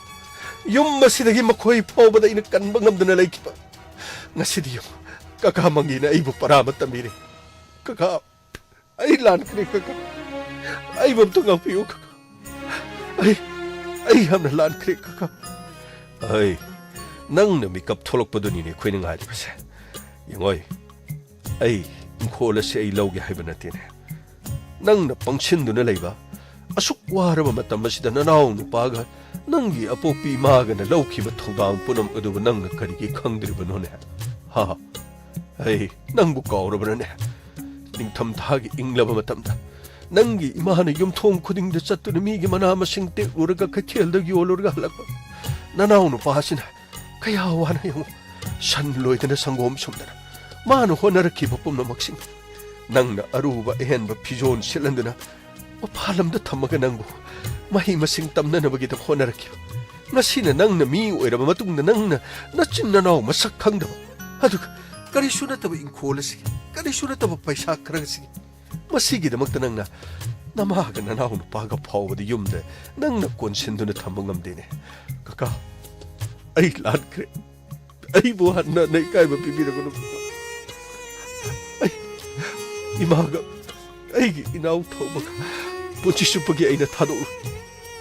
ꯌꯨꯝ ꯑꯁꯤꯗꯒꯤ ꯃꯈꯣꯏ ꯐꯥꯎꯕꯗ ꯑꯩꯅ ꯀꯟꯕ ꯉꯝꯗꯅ ꯂꯩꯈꯤꯕ ꯉꯁꯤꯗꯤ ꯌꯨꯝ ꯀꯀꯥ ꯃꯪꯒꯤꯅ ꯑꯩꯕꯨ ꯄꯔꯥ ꯑꯃ ꯇꯝꯕꯤꯔꯦ꯫ ꯀꯀꯥ, ꯑꯩ ꯂꯥꯟꯈ꯭ꯔꯦ ꯀꯀꯥ꯫ ꯑꯩꯕꯨ ꯑꯝꯇ ꯉꯥꯛꯄꯤꯌꯨ ꯀꯀꯥ꯫ ꯑꯩ, ꯑꯩ ꯌꯥꯝꯅ ꯂꯥꯟꯈ꯭ꯔꯦ ꯀꯀꯥ꯫ ꯑꯩ, ꯅꯪꯅ ꯃꯤꯀꯞ ꯊꯣꯛꯂꯛꯄꯗꯨꯅꯤꯅꯦ ꯑꯩꯈꯣꯏꯅ ꯉꯥꯏꯔꯤꯕꯁꯦ꯫ ꯌꯦꯡꯉꯣꯏ, ꯑꯩ ꯏꯪꯈꯣꯜ ꯑꯁꯤ ꯑꯩ ꯂꯧꯒꯦ ꯍꯥꯏꯕ ꯅꯠꯇꯦꯅꯦ꯫ ꯅꯪꯅ ꯄꯪꯁꯤꯟꯗꯨꯅ ꯂꯩꯕ ꯑꯁꯨꯛ ꯋꯥꯔꯕ ꯃꯇꯝ ꯑꯁꯤꯗ ꯅꯅꯥꯎ ꯅꯨꯄꯥꯒ ꯅꯪꯒꯤ ꯑꯄꯣꯛꯄꯤ ꯏꯃꯥꯒꯅ ꯂꯧꯈꯤꯕ ꯊꯧꯗꯥꯡ ꯄꯨꯝꯅꯃꯛ ꯑꯗꯨꯕꯨ ꯅꯪꯅ ꯀꯔꯤꯒꯤ ꯈꯪꯗ꯭ꯔꯤꯕꯅꯣꯅꯦ? ꯍꯥ? ꯑꯩ ꯅꯪꯕꯨ ꯀꯥꯎꯔꯕ꯭ꯔꯅꯦ? ꯅꯤꯡꯊꯝꯊꯥꯒꯤ ꯏꯪꯂꯕ ꯃꯇꯝꯗ ꯅꯪꯒꯤ ꯏꯃꯥꯅ ꯌꯨꯝꯊꯣꯡ ꯈꯨꯗꯤꯡꯗ ꯆꯠꯇꯨꯅ ꯃꯤꯒꯤ ꯃꯅꯥ ꯃꯁꯤꯡ ꯇꯦꯛꯂꯨꯔꯒ ꯀꯩꯊꯦꯜꯗ ꯌꯣꯜꯂꯨꯔꯒ ꯍꯜꯂꯛꯄ ꯅꯅꯥꯎ ꯅꯨꯄꯥ ꯑꯁꯤꯅ ꯀꯌꯥ ꯋꯥꯅ ꯌꯦꯡꯉꯨ, ꯁꯟ ꯂꯣꯏꯗꯅ ꯁꯪꯒꯣꯝ ꯁꯨꯝꯗꯅ ꯃꯥꯅ ꯍꯣꯠꯅꯔꯛꯈꯤꯕ ꯄꯨꯝꯅꯃꯛꯁꯤꯡ ꯅꯪꯅ ꯑꯔꯨꯕ ꯑꯍꯦꯟꯕ ꯐꯤꯖꯣꯜ ꯁꯦꯠꯍꯟꯗꯨꯅ ꯃꯄꯥꯂꯝꯗ ꯊꯝꯃꯒ ꯅꯪꯕꯨ ꯃꯍꯩ ꯃꯁꯤꯡ ꯇꯝꯅꯅꯕꯒꯤꯗꯃꯛ ꯍꯣꯠꯅꯔꯛꯈꯤꯕ꯫ ꯉꯁꯤꯅ ꯅꯪꯅ ꯃꯤ ꯑꯣꯏꯔꯕ ꯃꯇꯨꯡꯗ ꯅꯪꯅ ꯅꯆꯤꯟ ꯅꯅꯥꯎ ꯃꯁꯛ ꯈꯪꯗꯕ, ꯑꯗꯨꯒ ꯀꯔꯤꯁꯨ ꯅꯠꯇꯕ ꯏꯪꯈꯣꯜ ꯑꯁꯤꯒꯤ, ꯀꯔꯤꯁꯨ ꯅꯠꯇꯕ ꯄꯩꯁꯥ ꯈꯔ ꯑꯁꯤꯒꯤ, ꯃꯁꯤꯒꯤꯗꯃꯛꯇ ꯅꯪꯅ ꯅꯃꯥꯒ ꯅꯅꯥꯎ ꯅꯨꯄꯥꯒ ꯐꯥꯎꯕꯗ ꯌꯨꯝꯗ ꯅꯪꯅ ꯀꯣꯟꯁꯤꯟꯗꯨꯅ ꯊꯝꯕ ꯉꯝꯗꯦꯅꯦ꯫ ꯀꯀꯥ, ꯑꯩ ꯂꯥꯟꯈ꯭ꯔꯦ꯫ ꯑꯩꯕꯨ ꯍꯟꯅ ꯍꯟꯅ ꯏꯀꯥꯏꯕ ꯄꯤꯕꯤꯔꯒꯅꯨ꯫ ꯑꯩ, ꯏꯃꯥꯒ ꯑꯩꯒꯤ ꯏꯅꯥꯎ ꯊꯧꯕꯒ ꯄꯨꯟꯁꯤ ꯆꯨꯞꯄꯒꯤ ꯑꯩꯅ ꯊꯥꯗꯣꯛꯂꯣꯏ꯫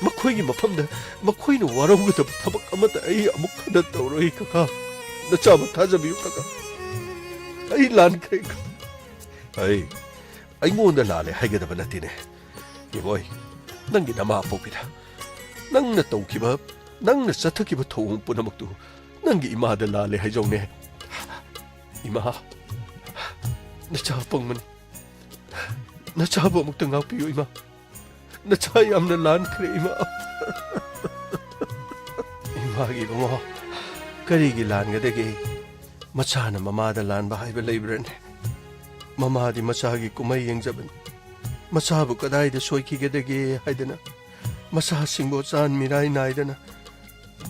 ꯃꯈꯣꯏꯒꯤ ꯃꯐꯝꯗ ꯃꯈꯣꯏꯅ ꯋꯥꯔꯧꯒꯗꯕ ꯊꯕꯛ ꯑꯃꯠꯇ ꯑꯩ ꯑꯃꯨꯛ ꯍꯟꯅ ꯇꯧꯔꯣꯏ, ꯀꯀꯥ꯫ ꯅꯆꯥꯕꯨ ꯊꯥꯖꯕꯤꯌꯨ, ꯀꯀꯥ꯫ ꯑꯩ ꯂꯥꯟꯈ꯭ꯔꯦ, ꯀꯀꯥ꯫ ꯑꯩ, ꯑꯩꯉꯣꯟꯗ ꯂꯥꯜꯂꯦ ꯍꯥꯏꯒꯗꯕ ꯅꯠꯇꯦꯅꯦ꯫ ꯏꯕꯣꯏ, ꯅꯪꯒꯤ ꯅꯃꯥ ꯄꯣꯛꯄꯤꯗ ꯅꯪꯅ ꯇꯧꯈꯤꯕ, ꯅꯪꯅ ꯆꯠꯊꯈꯤꯕ ꯊꯧꯑꯣꯡ ꯄꯨꯝꯅꯃꯛꯇꯨ ꯅꯪꯒꯤ ꯏꯃꯥꯗ ꯂꯥꯜꯂꯦ ꯍꯥꯏꯖꯧꯅꯦ꯫ ꯏꯃꯥ, ꯅꯆꯥ ꯑꯄꯪꯕꯅꯤ꯫ ꯅꯆꯥꯕꯨ ꯑꯃꯨꯛꯇ ꯉꯥꯛꯄꯤꯌꯨ, ꯏꯃꯥ꯫ ꯅꯆꯥ ꯌꯥꯝꯅ ꯂꯥꯟꯈ꯭ꯔꯦ, ꯏꯃꯥ꯫ ꯏꯃꯥꯒꯤ ꯏꯕꯨꯡꯉꯣ, ꯀꯔꯤꯒꯤ ꯂꯥꯟꯒꯗꯒꯦ? ꯃꯆꯥꯅ ꯃꯃꯥꯗ ꯂꯥꯟꯕ ꯍꯥꯏꯕ ꯂꯩꯕ꯭ꯔꯅꯦ? ꯃꯃꯥꯗꯤ ꯃꯆꯥꯒꯤ ꯀꯨꯝꯍꯩ ꯌꯦꯡꯖꯕꯅꯤ꯫ ꯃꯆꯥꯕꯨ ꯀꯗꯥꯏꯗ ꯁꯣꯏꯈꯤꯒꯗꯒꯦ ꯍꯥꯏꯗꯅ, ꯃꯆꯥꯁꯤꯡꯕꯨ ꯆꯥꯟ ꯃꯤꯔꯥꯏ ꯅꯥꯏꯗꯅ,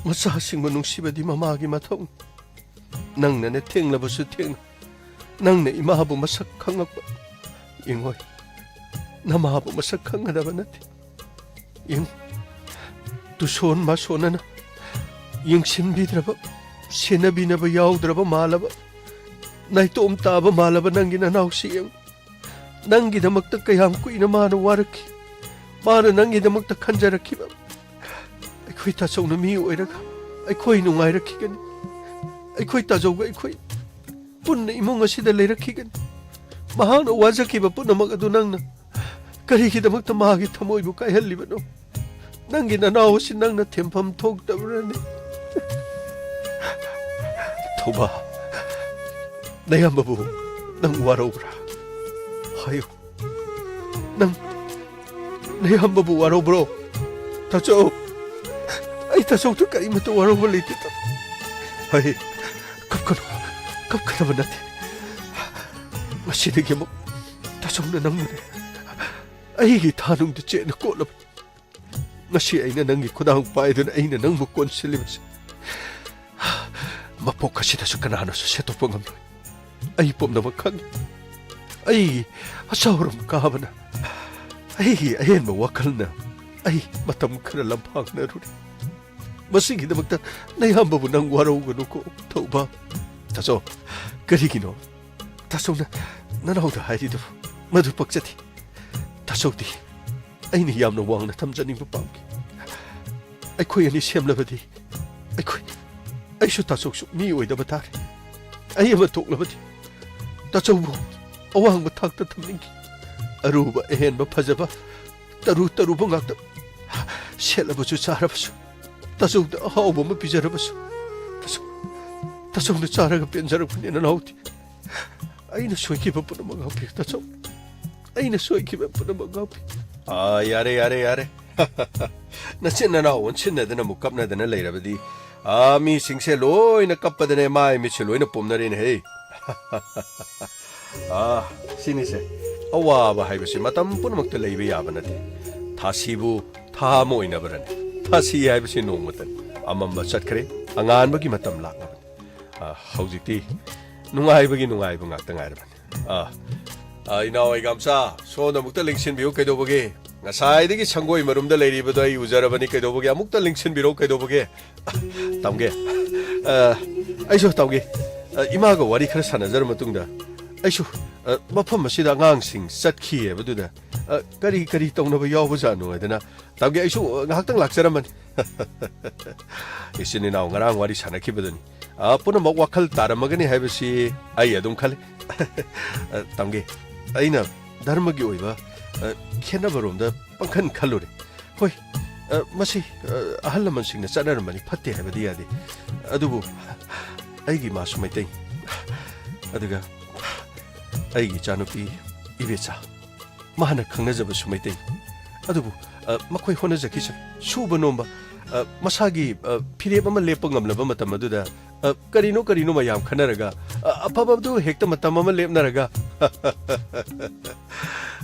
ꯃꯆꯥꯁꯤꯡꯕꯨ ꯅꯨꯡꯁꯤꯕꯗꯤ ꯃꯃꯥꯒꯤ ꯃꯊꯧꯅꯤ꯫ ꯅꯪꯅꯅꯦ ꯊꯦꯡꯂꯕꯁꯨ ꯊꯦꯡꯅ ꯅꯪꯅ ꯏꯃꯥꯕꯨ ꯃꯁꯛ ꯈꯪꯉꯛꯄ꯫ ꯌꯦꯡꯉꯣꯏ, ꯅꯃꯥꯕꯨ ꯃꯁꯛ ꯈꯪꯒꯗꯕ ꯅꯠꯇꯦ꯫ ꯌꯦꯡꯉꯨ, ꯇꯨꯁꯣꯟ ꯃꯥꯁꯣꯟꯅꯅ ꯌꯦꯡꯁꯤꯟꯕꯤꯗ꯭ꯔꯕ, ꯁꯦꯟꯅꯕꯤꯅꯕ ꯌꯥꯎꯗ꯭ꯔꯕ ꯃꯥꯜꯂꯕ, ꯅꯥꯏꯇꯣꯝ ꯇꯥꯕ ꯃꯥꯜꯂꯕ ꯅꯪꯒꯤ ꯅꯅꯥꯎꯁꯤ ꯌꯦꯡꯉꯨ꯫ ꯅꯪꯒꯤꯗꯃꯛꯇ ꯀꯌꯥꯝ ꯀꯨꯏꯅ ꯃꯥꯅ ꯋꯥꯔꯛꯈꯤ꯫ ꯃꯥꯅ ꯅꯪꯒꯤꯗꯃꯛꯇ ꯈꯟꯖꯔꯛꯈꯤꯕ꯫ ꯑꯩꯈꯣꯏ ꯇꯥꯆꯧꯅ ꯃꯤ ꯑꯣꯏꯔꯒ ꯑꯩꯈꯣꯏ ꯅꯨꯡꯉꯥꯏꯔꯛꯈꯤꯒꯅꯤ꯫ ꯑꯩꯈꯣꯏ ꯇꯥꯆꯧꯒ ꯑꯩꯈꯣꯏ ꯄꯨꯟꯅ ꯏꯃꯨꯡ ꯑꯁꯤꯗ ꯂꯩꯔꯛꯈꯤꯒꯅꯤ꯫ ꯃꯍꯥꯛꯅ ꯋꯥꯖꯈꯤꯕ ꯄꯨꯝꯅꯃꯛ ꯑꯗꯨ ꯅꯪꯅ ꯀꯔꯤꯒꯤꯗꯃꯛꯇ ꯃꯥꯒꯤ ꯊꯃꯣꯏꯕꯨ ꯀꯥꯏꯍꯜꯂꯤꯕꯅꯣ? ꯅꯪꯒꯤ ꯅꯅꯥꯎ ꯑꯁꯤ ꯅꯪꯅ ꯊꯦꯝꯐꯝ ꯊꯣꯛꯇꯕ꯭ꯔꯅꯦ? ꯊꯧꯕꯥ, ꯅꯌꯥꯝꯕꯕꯨ ꯅꯪ ꯋꯥꯔꯧꯕ꯭ꯔꯥ? ꯍꯥꯏꯌꯨ꯫ ꯅꯪ ꯅꯌꯥꯝꯕꯕꯨ ꯋꯥꯔꯧꯕ꯭ꯔꯣ? ꯇꯥꯆꯧ, ꯑꯩ ꯇꯥꯆꯧꯗ ꯀꯔꯤꯃꯠꯇ ꯋꯥꯔꯧꯕ ꯂꯩꯇꯦ꯫ ꯍꯩ, ꯀꯞꯀꯅꯨ, ꯀꯞꯀꯗꯕ ꯅꯠꯇꯦ꯫ ꯉꯁꯤꯗꯒꯤ ꯑꯃꯨꯛ ꯇꯥꯆꯧꯅ ꯅꯪꯕꯨꯅꯦ ꯑꯩꯒꯤ ꯊꯥꯅꯨꯡꯗ ꯆꯦꯠꯅ ꯀꯣꯠꯂꯕꯅꯤ꯫ ꯉꯁꯤ ꯑꯩꯅ ꯅꯪꯒꯤ ꯈꯨꯗꯥꯡ ꯄꯥꯏꯗꯨꯅ ꯑꯩꯅ ꯅꯪꯕꯨ ꯀꯣꯟꯁꯤꯜꯂꯤꯕꯁꯤ ꯃꯄꯣꯛ ꯑꯁꯤꯗꯁꯨ ꯀꯅꯥꯅꯁꯨ ꯁꯦꯠꯇꯣꯛꯄ ꯉꯝꯂꯣꯏ꯫ ꯑꯩ ꯄꯨꯝꯅꯃꯛ ꯈꯪꯏ꯫ ꯑꯩꯒꯤ ꯑꯆꯥꯎꯔꯝ ꯀꯥꯕꯅ, ꯑꯩꯒꯤ ꯑꯍꯦꯟꯕ ꯋꯥꯈꯜꯅ ꯑꯩ ꯃꯇꯝ ꯈꯔ ꯂꯝꯐꯥꯡꯅꯔꯨꯔꯦ꯫ ꯃꯁꯤꯒꯤꯗꯃꯛꯇ ꯅꯌꯥꯝꯕꯕꯨ ꯅꯪ ꯋꯥꯔꯧꯒꯅꯨꯀꯣ, ꯊꯧꯕꯥ꯫ ꯇꯥꯆꯧ, ꯀꯔꯤꯒꯤꯅꯣ ꯇꯥꯆꯧꯅ ꯅꯅꯥꯎꯗ ꯍꯥꯏꯔꯤꯗꯨꯕꯨ? ꯃꯗꯨ ꯄꯛꯆꯗꯦ꯫ ꯇꯥꯆꯧꯗꯤ ꯑꯩꯅ ꯌꯥꯝꯅ ꯋꯥꯡꯅ ꯊꯝꯖꯅꯤꯡꯕ ꯄꯥꯝꯈꯤ꯫ ꯑꯩꯈꯣꯏ ꯑꯅꯤ ꯁꯦꯝꯂꯕꯗꯤ ꯑꯩꯈꯣꯏ, ꯑꯩꯁꯨ ꯇꯥꯆꯧꯁꯨ ꯃꯤ ꯑꯣꯏꯗꯕ ꯇꯥꯔꯦ꯫ ꯑꯩ ꯑꯃ ꯊꯣꯛꯂꯕꯗꯤ ꯇꯥꯆꯧꯕꯨ ꯑꯋꯥꯡꯕ ꯊꯥꯛꯇ ꯊꯝꯅꯤꯡꯈꯤ꯫ ꯑꯔꯨꯕ, ꯑꯍꯦꯟꯕ, ꯐꯖꯕ, ꯇꯔꯨ ꯇꯔꯨꯕ ꯉꯥꯛꯇ ꯁꯦꯠꯂꯕꯁꯨ ꯆꯥꯔꯕꯁꯨ ꯇꯥꯆꯧꯗ ꯑꯍꯥꯎꯕ ꯑꯃ ꯄꯤꯖꯔꯕꯁꯨ ꯇꯥꯆꯧ, ꯇꯥꯆꯧꯅ ꯆꯥꯔꯒ ꯄꯦꯟꯖꯔꯛꯄꯅꯤ ꯅꯅꯥꯎꯗꯤ꯫ ꯑꯩꯅ ꯁꯣꯏꯈꯤꯕ ꯄꯨꯝꯅꯃꯛ ꯉꯥꯛꯄꯤꯌꯨ ꯇꯥꯆꯧ꯫ ꯑꯩꯅ ꯁꯣꯏꯈꯤꯕ ꯄꯨꯝꯅꯃꯛ ꯉꯥꯛꯄꯤꯌꯨ꯫ ꯑꯥ, ꯌꯥꯔꯦ, ꯌꯥꯔꯦ, ꯌꯥꯔꯦ꯫ ꯅꯆꯤꯟ ꯅꯅꯥꯎ ꯑꯣꯟꯁꯤꯟꯅꯗꯅ ꯑꯃꯨꯛ ꯀꯞꯅꯗꯅ ꯂꯩꯔꯕꯗꯤ, ꯑꯥ, ꯃꯤꯁꯤꯡꯁꯦ ꯂꯣꯏꯅ ꯀꯞꯄꯗꯅꯦ ꯃꯥꯏ ꯃꯤꯠꯁꯦ ꯂꯣꯏꯅ ꯄꯣꯝꯅꯔꯦꯅꯦ ꯍꯦ꯫ ꯑꯥ, ꯁꯤꯅꯤꯁꯦ꯫ ꯑꯋꯥꯕ ꯍꯥꯏꯕꯁꯤ ꯃꯇꯝ ꯄꯨꯝꯅꯃꯛꯇ ꯂꯩꯕ ꯌꯥꯕ ꯅꯠꯇꯦ꯫ ꯊꯥꯁꯤꯕꯨ ꯊꯥ ꯑꯃ ꯑꯣꯏꯅꯕ꯭ꯔꯅꯦ? ꯊꯥꯁꯤ ꯍꯥꯏꯕꯁꯤ ꯅꯣꯡꯃꯇꯅꯤ꯫ ꯑꯃꯝꯕ ꯆꯠꯈ꯭ꯔꯦ, ꯑꯉꯥꯟꯕꯒꯤ ꯃꯇꯝ ꯂꯥꯛꯂꯕꯅꯤ꯫ ꯑꯥ, ꯍꯧꯖꯤꯛꯇꯤ ꯅꯨꯡꯉꯥꯏꯕꯒꯤ ꯅꯨꯡꯉꯥꯏꯕ ꯉꯥꯛꯇ ꯉꯥꯏꯔꯕꯅꯤ꯫ ꯑꯥ, ꯑꯥ, ꯏꯅꯥꯎ ꯑꯩꯒꯥꯝꯆꯥ, ꯁꯣꯝꯗ ꯑꯃꯨꯛꯇ ꯂꯦꯡꯁꯤꯟꯕꯤꯌꯨ ꯀꯩꯗꯧꯕꯒꯦ? ꯉꯁꯥꯏꯗꯒꯤ ꯁꯪꯒꯣꯏ ꯃꯔꯨꯝꯗ ꯂꯩꯔꯤꯕꯗꯣ ꯑꯩ ꯎꯖꯔꯕꯅꯤ, ꯀꯩꯗꯧꯕꯒꯦ? ꯑꯃꯨꯛꯇ ꯂꯦꯡꯁꯤꯟꯕꯤꯔꯛꯎ ꯀꯩꯗꯧꯕꯒꯦ? ꯇꯝꯒꯦ꯫ ꯑ, ꯑꯩꯁꯨ ꯇꯝꯒꯦ꯫ ꯑ, ꯏꯃꯥꯒ ꯋꯥꯔꯤ ꯈꯔ ꯁꯥꯟꯅꯖꯔ ꯃꯇꯨꯡꯗ ꯑꯩꯁꯨ, ꯑ, ꯃꯐꯝ ꯑꯁꯤꯗ ꯑꯉꯥꯡꯁꯤꯡ ꯆꯠꯈꯤ ꯍꯥꯏꯕꯗꯨꯗ, ꯑ, ꯀꯔꯤ ꯀꯔꯤ ꯇꯧꯅꯕ ꯌꯥꯎꯕꯖꯥꯠꯅꯣ ꯍꯥꯏꯗꯅ ꯇꯝꯒꯦ꯫ ꯑꯩꯁꯨ, ꯑ, ꯉꯥꯏꯍꯥꯛꯇꯪ ꯂꯥꯛꯆꯔꯝꯕꯅꯤ꯫ ꯏꯆꯤꯟ ꯏꯅꯥꯎ ꯉꯔꯥꯡ ꯋꯥꯔꯤ ꯁꯥꯟꯅꯈꯤꯕꯗꯨꯅꯤ꯫ ꯑ, ꯄꯨꯝꯅꯃꯛ ꯋꯥꯈꯜ ꯇꯥꯔꯝꯃꯒꯅꯤ ꯍꯥꯏꯕꯁꯤ ꯑꯩ ꯑꯗꯨꯝ ꯈꯜꯂꯤ꯫ ꯑ, ꯇꯝꯒꯦ꯫ ꯑꯩꯅ ꯙꯔꯃꯒꯤ ꯑꯣꯏꯕ ꯑ, ꯈꯦꯠꯅꯕꯔꯣꯝꯗ ꯄꯪꯈꯟ ꯈꯜꯂꯨꯔꯦ꯫ ꯍꯣꯏ, ꯑ, ꯃꯁꯤ, ꯑ, ꯑꯍꯜ ꯂꯃꯟꯁꯤꯡꯅ ꯆꯠꯅꯔꯝꯕꯅꯤ, ꯐꯠꯇꯦ ꯍꯥꯏꯕꯗꯤ ꯌꯥꯗꯦ꯫ ꯑꯗꯨꯕꯨ ꯑꯩꯒꯤ ꯏꯃꯥꯁꯨ ꯃꯩꯇꯩ, ꯑꯗꯨꯒ ꯑꯩꯒꯤ ꯏꯆꯥꯅꯨꯄꯤ ꯏꯕꯦꯆꯥ, ꯃꯍꯥꯛꯅ ꯈꯪꯅꯖꯕꯁꯨ ꯃꯩꯇꯩ꯫ ꯑꯗꯨꯕꯨ, ꯑ, ꯃꯈꯣꯏ ꯍꯣꯠꯅꯖꯈꯤꯁꯅꯨ, ꯁꯨꯕ ꯅꯣꯝꯕ, ꯑ, ꯃꯁꯥꯒꯤ, ꯑ, ꯐꯤꯔꯦꯞ ꯑꯃ ꯂꯦꯞꯄ ꯉꯝꯂꯕ ꯃꯇꯝ ꯑꯗꯨꯗ, ꯑ, ꯀꯔꯤꯅꯣ ꯀꯔꯤꯅꯣ ꯃꯌꯥꯝ ꯈꯟꯅꯔꯒ, ꯑ, ꯑꯐꯕꯗꯨ ꯍꯦꯛꯇ ꯃꯇꯝ ꯑꯃ ꯂꯦꯞꯅꯔꯒ꯫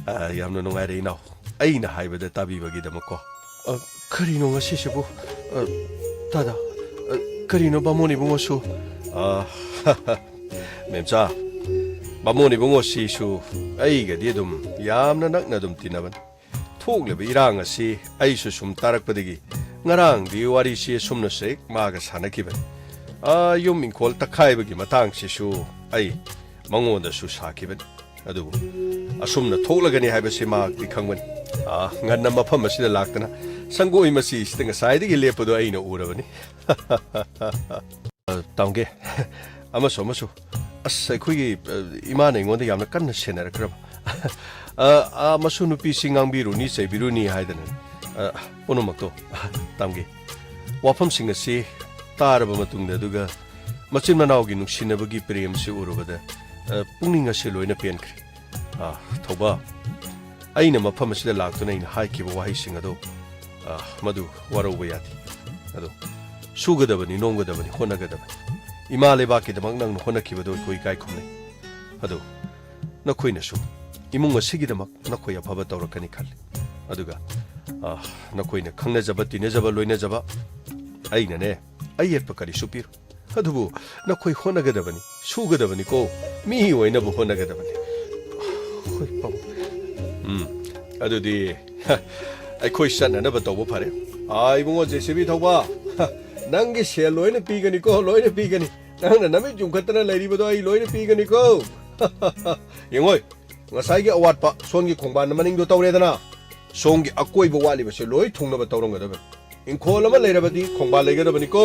ꯑ, ꯌꯥꯝꯅ ꯅꯨꯡꯉꯥꯏꯔꯦ, ꯏꯅꯥꯎ, ꯑꯩꯅ ꯍꯥꯏꯕꯗ ꯇꯥꯕꯤꯕꯒꯤꯗꯃꯛꯀꯣ꯫ ꯑ, ꯀꯔꯤꯅꯣ ꯉꯁꯤꯁꯤꯕꯨ? ꯑ, ꯇꯥꯗ, ꯑ, ꯀꯔꯤꯅꯣ ꯕꯥꯃꯣꯟ ꯏꯕꯨꯡꯉꯣꯁꯨ? ꯑ, ꯃꯦꯝꯆꯥ, ꯕꯥꯃꯣꯟ ꯏꯕꯨꯡꯉꯣꯁꯤꯁꯨ ꯑꯩꯒꯗꯤ ꯑꯗꯨꯝ ꯌꯥꯝꯅ ꯅꯛꯅ ꯑꯗꯨꯝ ꯇꯤꯟꯅꯕꯅꯤ꯫ ꯊꯣꯛꯂꯤꯕ ꯏꯔꯥꯡ ꯑꯁꯤ ꯑꯩꯁꯨ ꯁꯨꯝ ꯇꯥꯔꯛꯄꯗꯒꯤ ꯉꯔꯥꯡꯗꯤ ꯋꯥꯔꯤꯁꯤ ꯑꯁꯨꯝꯅꯁꯨ ꯍꯦꯛ ꯃꯥꯒ ꯁꯥꯟꯅꯈꯤꯕꯅꯤ꯫ ꯑ, ꯌꯨꯝ ꯏꯪꯈꯣꯜ ꯇꯛꯈꯥꯏꯕꯒꯤ ꯃꯇꯥꯡꯁꯤꯁꯨ ꯑꯩ ꯃꯉꯣꯟꯗꯁꯨ ꯁꯥꯈꯤꯕꯅꯤ꯫ ꯑꯗꯨꯕꯨ ꯑꯁꯨꯝꯅ ꯊꯣꯛꯂꯒꯅꯤ ꯍꯥꯏꯕꯁꯤ ꯃꯍꯥꯛꯇꯤ ꯈꯪꯕꯅꯤ꯫ ꯑ, ꯉꯟꯅ ꯃꯐꯝ ꯑꯁꯤꯗ ꯂꯥꯛꯇꯅ ꯁꯪꯒꯣꯏ ꯃꯆꯤꯁꯤꯗ ꯉꯁꯥꯏꯗꯒꯤ ꯂꯦꯞꯄꯗꯨ ꯑꯩꯅ ꯎꯔꯕꯅꯤ꯫ ꯑ, ꯇꯥꯝꯒꯦ, ꯑꯃꯁꯨ ꯑꯃꯁꯨ, ꯑꯁ, ꯑꯩꯈꯣꯏꯒꯤ, ꯑ, ꯏꯃꯥꯅ ꯑꯩꯉꯣꯟꯗ ꯌꯥꯝꯅ ꯀꯟꯅ ꯁꯦꯟꯅꯔꯛꯈ꯭ꯔꯕ꯫ ꯑ, ꯑ, ꯃꯁꯨ ꯅꯨꯄꯤꯁꯤ ꯉꯥꯡꯕꯤꯔꯨꯅꯤ, ꯆꯩꯕꯤꯔꯨꯅꯤ ꯍꯥꯏꯗꯅ, ꯑ, ꯄꯨꯝꯅꯃꯛꯇꯣ, ꯇꯥꯝꯒꯦ, ꯋꯥꯐꯝꯁꯤꯡ ꯑꯁꯤ ꯇꯥꯔꯕ ꯃꯇꯨꯡꯗ, ꯑꯗꯨꯒ ꯃꯆꯤꯟ ꯃꯅꯥꯎꯒꯤ ꯅꯨꯡꯁꯤꯅꯕꯒꯤ ꯄ꯭ꯔꯦꯝꯁꯤ ꯎꯔꯨꯕꯗ, ꯑ, ꯄꯨꯛꯅꯤꯡ ꯑꯁꯤ ꯂꯣꯏꯅ ꯄꯦꯟꯈ꯭ꯔꯦ꯫ ꯑ, ꯊꯧꯕ, ꯑꯩꯅ ꯃꯐꯝ ꯑꯁꯤꯗ ꯂꯥꯛꯇꯨꯅ ꯑꯩꯅ ꯍꯥꯏꯈꯤꯕ ꯋꯥꯍꯩꯁꯤꯡ ꯑꯗꯣ, ꯑ, ꯃꯗꯨ ꯋꯥꯔꯧꯕ ꯌꯥꯗꯦ꯫ ꯑꯗꯣ ꯁꯨꯒꯗꯕꯅꯤ, ꯅꯣꯝꯒꯗꯕꯅꯤ, ꯍꯣꯠꯅꯒꯗꯕꯅꯤ꯫ ꯏꯃꯥ ꯂꯩꯕꯥꯛꯀꯤꯗꯃꯛ ꯅꯪꯅ ꯍꯣꯠꯅꯈꯤꯕꯗꯣ ꯑꯩꯈꯣꯏ ꯏꯀꯥꯏ ꯈꯨꯝꯅꯩ꯫ ꯑꯗꯣ ꯅꯈꯣꯏꯅꯁꯨ ꯏꯃꯨꯡ ꯑꯁꯤꯒꯤꯗꯃꯛ ꯅꯈꯣꯏ ꯑꯐꯕ ꯇꯧꯔꯛꯀꯅꯤ ꯈꯜꯂꯤ꯫ ꯑꯗꯨꯒ, ꯑ, ꯅꯈꯣꯏꯅ ꯈꯪꯅꯖꯕ, ꯇꯤꯟꯅꯖꯕ, ꯂꯣꯏꯅꯖꯕ, ꯑꯩꯅꯅꯦ, ꯑꯌꯦꯠꯄ ꯀꯔꯤꯁꯨ ꯄꯤꯔꯣꯏ꯫ ꯑꯗꯨꯕꯨ ꯅꯈꯣꯏ ꯍꯣꯠꯅꯒꯗꯕꯅꯤ, ꯁꯨꯒꯗꯕꯅꯤꯀꯣ, ꯃꯤ ꯑꯣꯏꯅꯕ ꯍꯣꯠꯅꯒꯗꯕꯅꯤ꯫ ꯍꯣꯏ, ꯄꯥꯕꯨꯡ꯫ ꯎꯝ, ꯑꯗꯨꯗꯤ, ꯍ, ꯑꯩꯈꯣꯏ ꯆꯠꯅꯅꯕ ꯇꯧꯕ ꯐꯔꯦ꯫ ꯑꯥ, ꯏꯕꯨꯡꯉꯣ ꯖꯦ ꯁꯤ ꯕꯤ ꯊꯧꯕ, ꯍ, ꯅꯪꯒꯤ ꯁꯦꯜ ꯂꯣꯏꯅ ꯄꯤꯒꯅꯤꯀꯣ, ꯂꯣꯏꯅ ꯄꯤꯒꯅꯤ꯫ ꯅꯪꯅ ꯅꯃꯤꯠ ꯌꯨꯝꯈꯠꯇꯅ ꯂꯩꯔꯤꯕꯗꯣ ꯑꯩ ꯂꯣꯏꯅ ꯄꯤꯒꯅꯤꯀꯣ꯫ ꯌꯦꯡꯉꯣꯏ, ꯉꯁꯥꯏꯒꯤ ꯑꯋꯥꯠꯄ ꯁꯣꯝꯒꯤ ꯈꯣꯡꯕꯥꯟ ꯃꯅꯤꯡꯗꯣ ꯇꯧꯔꯦꯗꯅ, ꯁꯣꯝꯒꯤ ꯑꯀꯣꯏꯕ ꯋꯥꯠꯂꯤꯕꯁꯦ ꯂꯣꯏ ꯊꯨꯡꯅꯕ ꯇꯧꯔꯝꯒꯗꯕꯅꯤ꯫ ꯏꯪꯈꯣꯜ ꯑꯃ ꯂꯩꯔꯕꯗꯤ ꯈꯣꯡꯕꯥꯜ ꯂꯩꯒꯗꯕꯅꯤꯀꯣ꯫